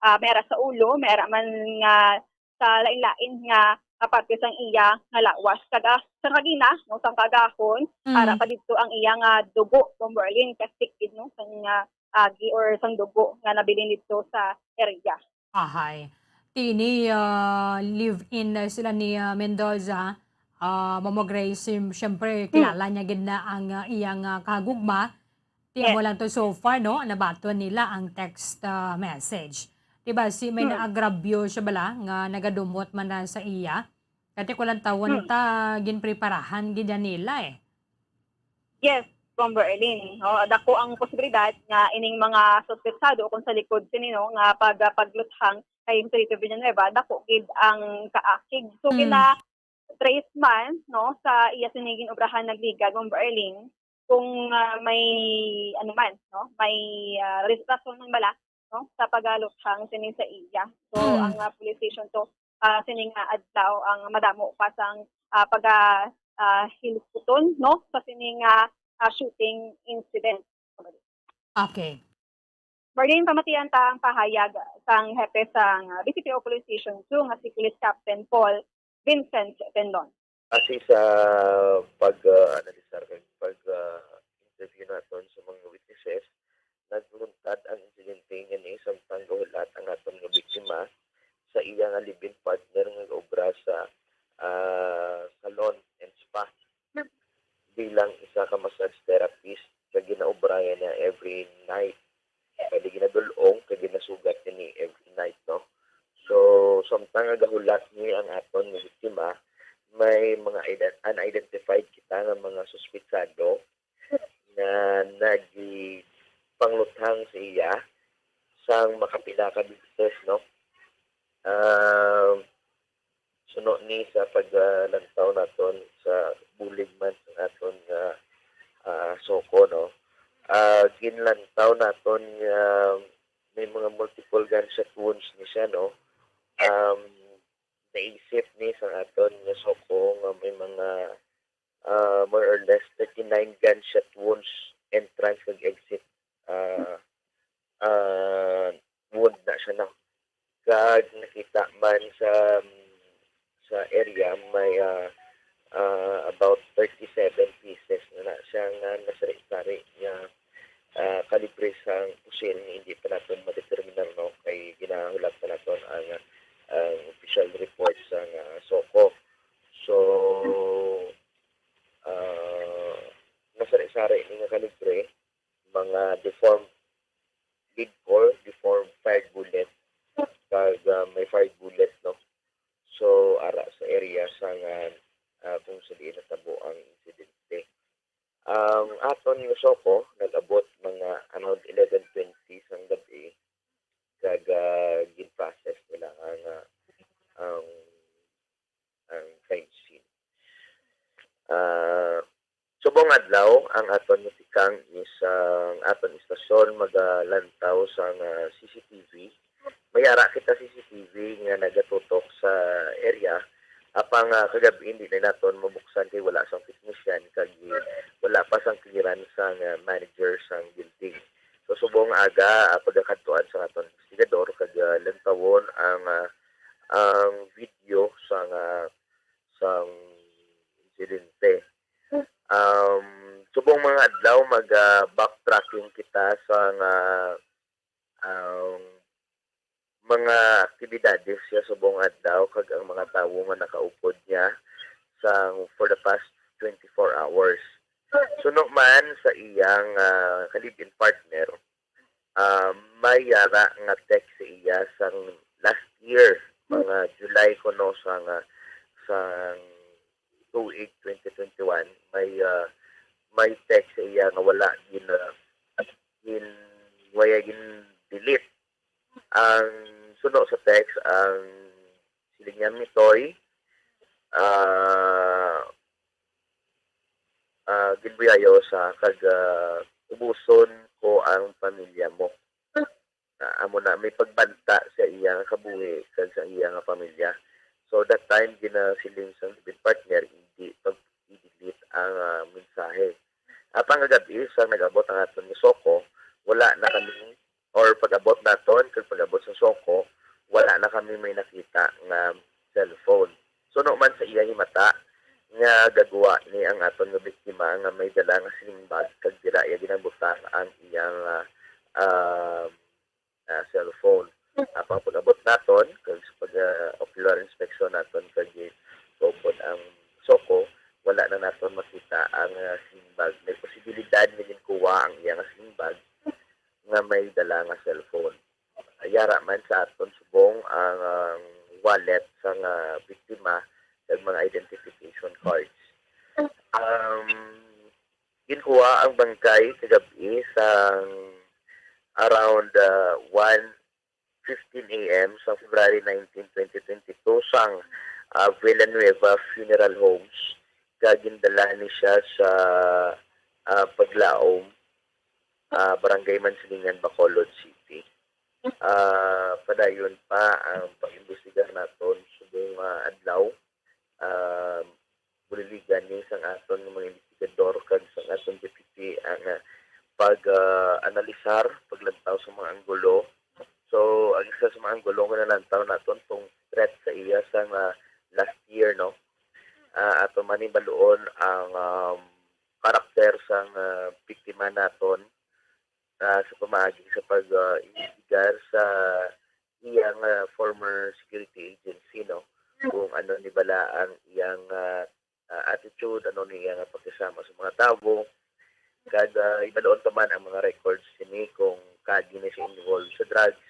ah, may ara sa ulo, may ara man nga sa lain-lain nga, ah, parte sang iya nga lawas, kag, ah, sa kagina, no, sang kagahon, Mm. ara pa didto ang iya nga dugo, Bombo Erling, kastik gid, no, sang, ah, agi or sang dugo nga nabilin didto sa area. Ahay. Tini, ah, live-in na sila ni, ah, Mendoza. Ah, Mamo Grace, sim-, siyempre, Hmm. kilala niya gid na ang, ah, iyang, ah, kahagugma. Ti Yes. amo lang to so far, no? Nabaton nila ang text, ah, message. Diba, si may Hmm. naagrabyo siya bala nga nagadumot man na sa iya. Kati ko lang tawon Hmm. ta, ginpreparahan gid yan nila, eh. Yes, Bombo Erling. No, dako ang posibilidad nga ining mga suspetsado kung sa likod sini, no, nga pag-, pagluthang kay Joselito Villanueva, dako gid ang kaakig. So, Mm. gina-trace man, no, sa iya sini gin-obrahan nagligad, Bombo Erling, kung, ah, may, ano man, no, may, ah, ris-, rason man bala, no, sa pagaluthang sini sa iya. So, Mm. ang, ah, police station to, ah, sini nga adlaw ang madamo pa sang, ah, paga, ah, hilisguton, no, sa sini nga, ah, shooting incident. Okay. Marlene, pamatian ta ang pahayag sang hepe sang, ah, B C P O Police Station two nga si Police Captain Paul Vincent Tendon. Base sa pag, ah, analisar kag pag, ah, interview naton sa mga witnesses, nagluntad ang insidente nga ni samtang gahulat ang aton nga biktima sa iya nga live-in partner nga gaobra sa, ah, salon and spa bilang isa ka massage therapist kag ginaobrayan niya every night. Kay ginadul-ong kag ginasugat niya ni every night, no? So, samtang nga gahulat ni ang aton nga biktima, may mga ide-, unidentified kita nga mga suspitsado nga nagipangluthang sa iya sang makapila ka beses, no? Um, suno ni sa paglantaw naton sa bulig man sa aton nga, ah, SOCO, no? Ah, ginlantaw naton nga may mga multiple gunshot wounds ni siya, no? Um, naisip ni sa aton nga SOCO nga may mga, ah, more or less thirty-nine gunshot wounds, entrance kag exit, ah, ah, wound na siya, no? Kag nakita man sa, sa area, may, ah, ah, about thirty-seven pieces na, na siya nga nasari-sari nga, ah, kalibre sang pusil nga hindi pa naton madeterminar, no? Kay ginahulat pa naton ang, ang official report sang SOCO. So, ah, nasari-sari ni nga kalibre, mga deformed lead bore, deformed fired bullet, kag, ah, may fired bullet, no? So, ara sa area sa nga, ah, kung sa diin natabo ang insidente. Ang aton nga SOCO nag-abot mga around eleven twenty sang gab-i, kag, ah, gin-process nila ang, ah, ang, ang crime scene. Ah, subong adlaw, ang aton nga tikang is ang aton istasyon magalantaw sang, ah, C C T V. May ara kita C C T V nga nagatutok sa area. Apang, ah, kagab-i, hindi na naton mabuksan kay wala sang technician kag wala pa sang clearance sang, ah, manager sang building. So, subong aga, ah, pagakadtuan sa aton investigador kag, ah, lantawon ang, ah, ang video sang, ah, sang insidente. Um, subong mga adlaw, mag, ah, backtracking kita sa nga, um, mga aktibidades siya subong adlaw kag ang mga tawo nga nakaupod niya sa, for the past twenty-four hours. Suno man sa iyang, ah, ka-live-in partner, ah, may yara nga text sa iya sang last year, mga July kuno sang, ah, sang tuig twenty twenty-one, may, ah, may text sa iya nga wala gin, ah, gin, wala gin-delete. Ang suno sa text, ang siling niya, "Mitoy, ah, ah, ginbuyayos Sa kag, ah, ubuson ko ang pamilya mo. Ah, amo na, may pagbanta sa iya nga kabuhi kag sa iya nga pamilya. So, that time, ginasiling sang living partner, hindi pag-i-delete ang, ah, mensahe. Apang kagab-i, sa nag-abot ang aton nga SOCO, wala na kami, or pag-abot naton, kag pag-abot sa SOCO, wala na kami may nakita nga cellphone. Suno man sa iya himata nga gagwa ni ang aton nga biktima nga may dala nga sling bag kag dira iya ginabutang ang iyang, ah, ah, ah, cellphone. Apang pag-abot naton kag sa pag, ah, ocular inspection naton kag gitugot ang SOCO, wala na naton makita ang, ah, sling bag. May posibilidad nga ginkuha ang iya nga sling bag nga may dala nga cellphone. Yara man sa aton subong ang, ang wallet sang, ah, biktima kag mga identification cards. Um, ginkuha ang bangkay kagab-i sang around, ah, one fifteen A M sa February nineteen, twenty twenty-two sang, ah, Villanueva Funeral Homes, kag gindala ni siya sa, ah, Paglaom, ah, Barangay Mansilingan, Bacolod City. Ah, padayon pa ang pag-imbestigar naton subong nga adlaw. Ah, buliligan ni sang aton nga mga investigador kag sang aton deputy ang, ah, pag, ah, analisar, paglantaw sa mga anggulo. So, ang isa sa mga anggulo nga nalantaw naton tong threat sa iya sang, ah, last year, no? Ah, ato man hibaluon ang, um, karakter sang, ah, biktima naton, ah, sa pamaagi sa pag, ah, imbestigar sa iyang, ah, former security agency, no? Kung ano ni bala ang iyang, ah, ah, attitude, ano ni iyang pakisama sa mga tawo. Kag, ah, ibaluon pa man ang mga records sini kung kaagi na siya involved sa drugs.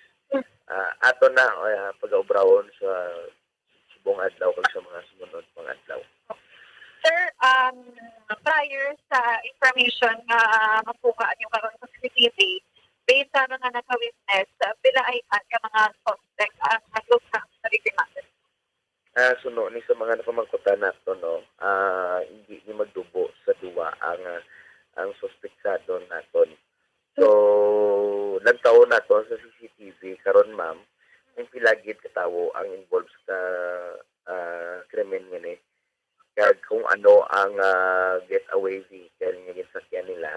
Ah, ato na, ah, pag-aubrahon sa subong adlaw kag sa mga sumunod mga adlaw. Sir, um, prior sa information nga makuha niyo karon sa C C T V, based sa mga naka-witness, uh, pila ay ka mga suspect ang nagluta sa biktima? Ah, suno ni sa mga napamangkutan nato, no, ah, hindi ni magdubo sa duwa ang, ah, ang suspetsado naton. So, lantawon nato sa C C T V karon, ma'am, kung pila gid ka tawo ang involved sa, ah, krimen ngani, kag kung ano ang, ah, getaway vehicle nga ginsakyan nila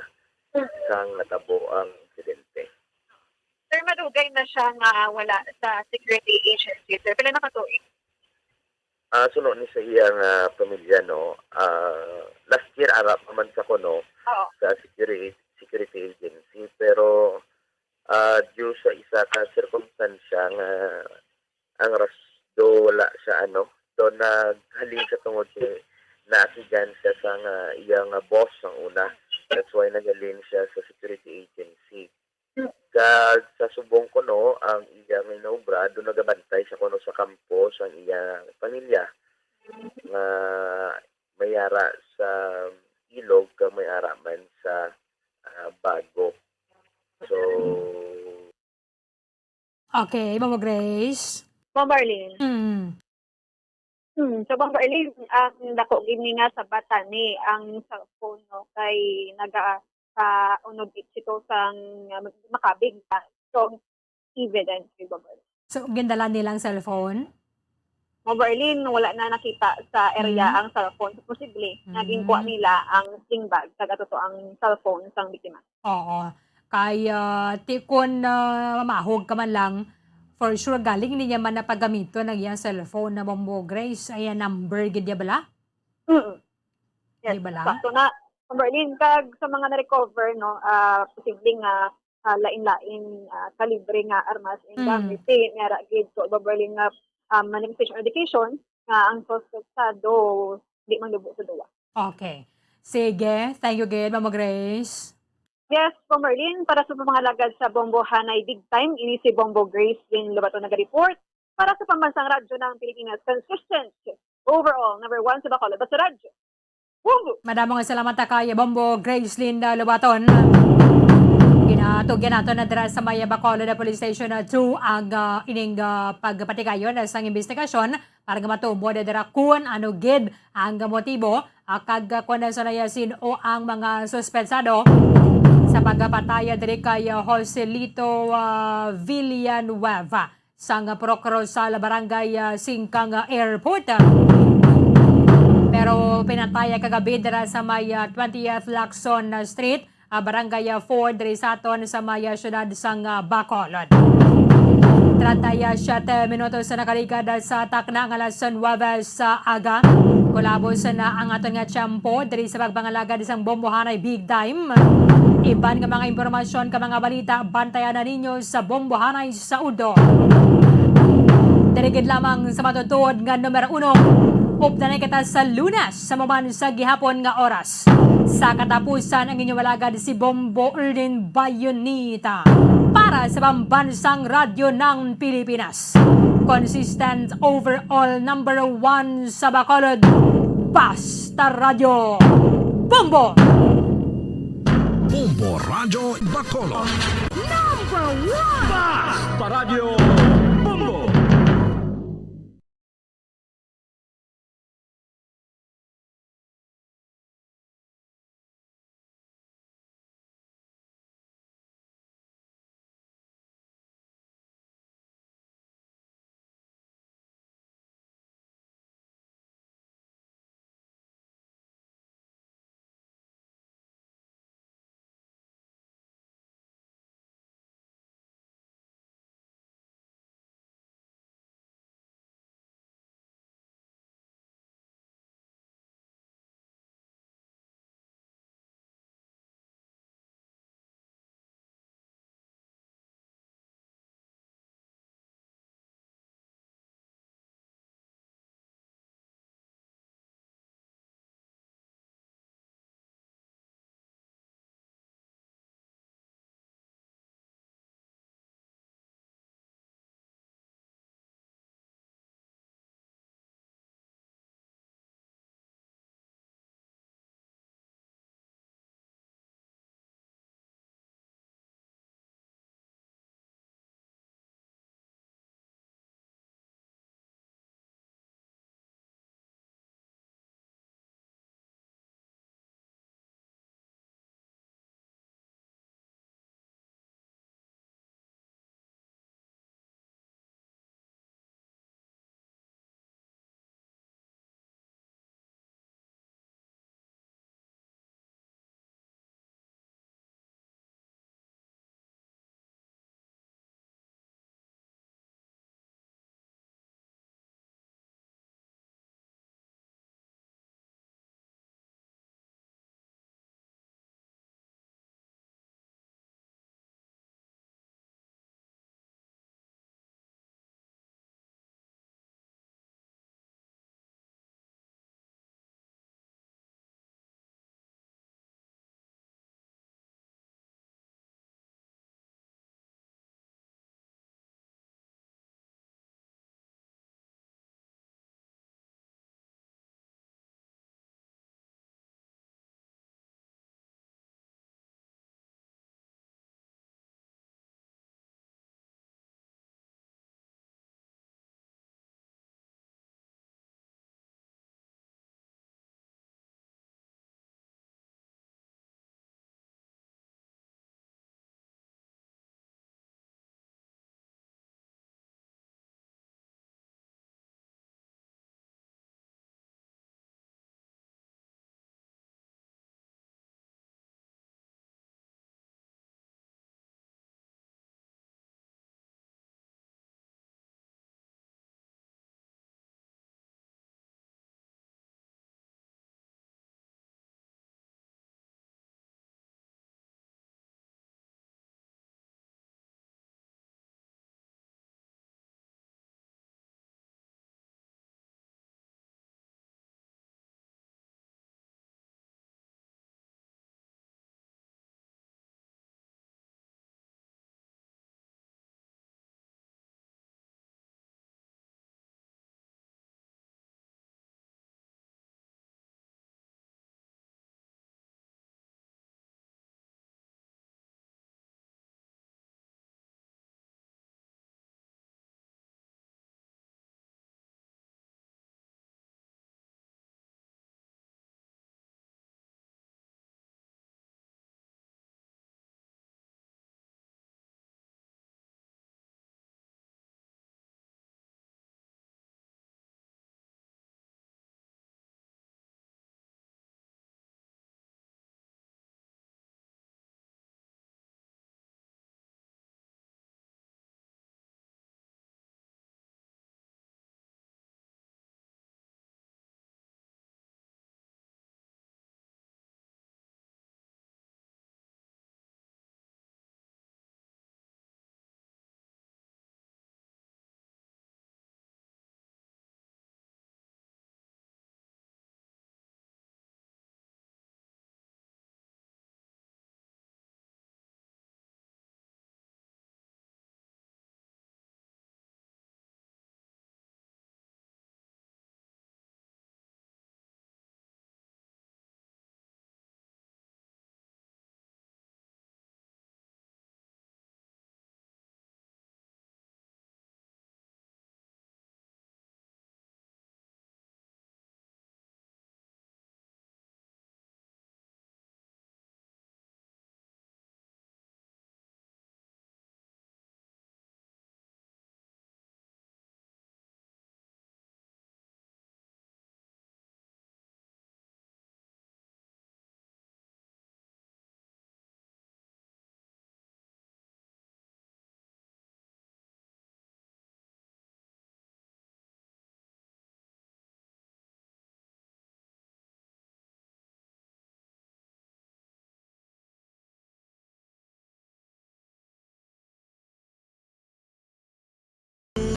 sang natabo ang insidente. Sir, madugay na siya nga wala sa security agency, sir. Pila na ka tuig? Ah, suno ni sa iyang, ah, pamilya, no, ah, last year ara pa man sa kuno Oo. sa security, security agency, pero, ah, due sa isa ka sirkumstansya nga ang ras-, do wala siya, ano, do naghalin siya tungod kay naakigan siya sa nga iyang, ah, boss ang una. That's why naghalin siya sa security agency. Kag sa subong kuno, ang iya nga inaobra, do nagabantay siya kuno sa kampo sang iya pamilya nga may ara sa Ilog kag may ara man sa, ah, Bago. So, Okay, Mama Grace. Ma'am Marlene. Mm. Hmm, so, Ma'am Marlene, ang dako gid ni nga sabatan ni ang cellphone, no, kay naga sa unod ito sang, ah, makabig sa strong evidence, di ba, Ma'am Marlene? So, gindala nila ang cellphone? Ma'am Marlene, wala na nakita sa area Mm. ang cellphone. So, posible, nga ginkuha Mm. nila ang sling bag, kag ato to ang cellphone sang biktima. Oo. Kay, ah, ti-, kun, ah, mamahog ka man lang, for sure, galing niya man na paggamiton ang iyang cellphone na Bombo Grace, ay, ah, number gid niya bala? Mm. Yes, Di bala? sakto na. Ma'am Marlene, kag sa mga na-recover, no, ah, posible nga, ah, lain-lain, ah, kalibre nga armas ang Mm. gamit. Ti, niya ra gid, so, Ma'am Marlene, nga, ah, manifestation or indication nga ang suspetsado di man dubo sa duwa. Okay. Sige. Thank you gid, Mama Grace. Yes, Ma'am Marlene, para sa mga lagad sa Bombo Hanay Big Time, ini si Bombo Grace Lynn Lobato naga-report para sa Pambansang Radyo ng Pilipinas, consistent overall, number one sa Bacolod. Basta Radyo. Bombo! Madamo nga salamat ta kay Bombo Grace Lynn, uh, Lobaton. Ginatugyan nato na dira sa may Bacolod Police Station, uh, two ang, uh, ining, uh, pagpatigayon, uh, sang investigasyon Para nga matubo na dira kun ano gid ang motibo, ah, kag, ah, kun ano sa nayasin o ang mga suspetsado sa pagpatay diri kay, ah, Joselito, ah, Villanueva sang Procrosal, Barangay, ah, Singkang, ah, Airport. Pero pinatay kagabi dira sa may, ah, twentieth Lacson Street, ah, Barangay, ah, four, diri sa aton sa may, ah, siyudad sang, ah, Bacolod. Treinta y siete minutos na nakaligad, ah, sa takna nga alas nuwebe sa aga. Kulabos na ang aton nga tiyempo diri sa pagpangalagad sang Bombohanay Big Time. Iban nga mga impormasyon ka mga balita, bantayan na ninyo sa Bombohanay sa Udo. Diri gid lamang sa matutuod nga numero uno. Updanay kita sa Lunes sa maman sa gihapon nga oras. Sa katapusan, ang inyong alagad si Bombo Erlin Bayonita para sa Pambansang Radyo ng Pilipinas. Consistent overall number one sa Bacolod. Basta Radyo. Bombo! Bombo Radyo Bacolod. Number one! Basta Radyo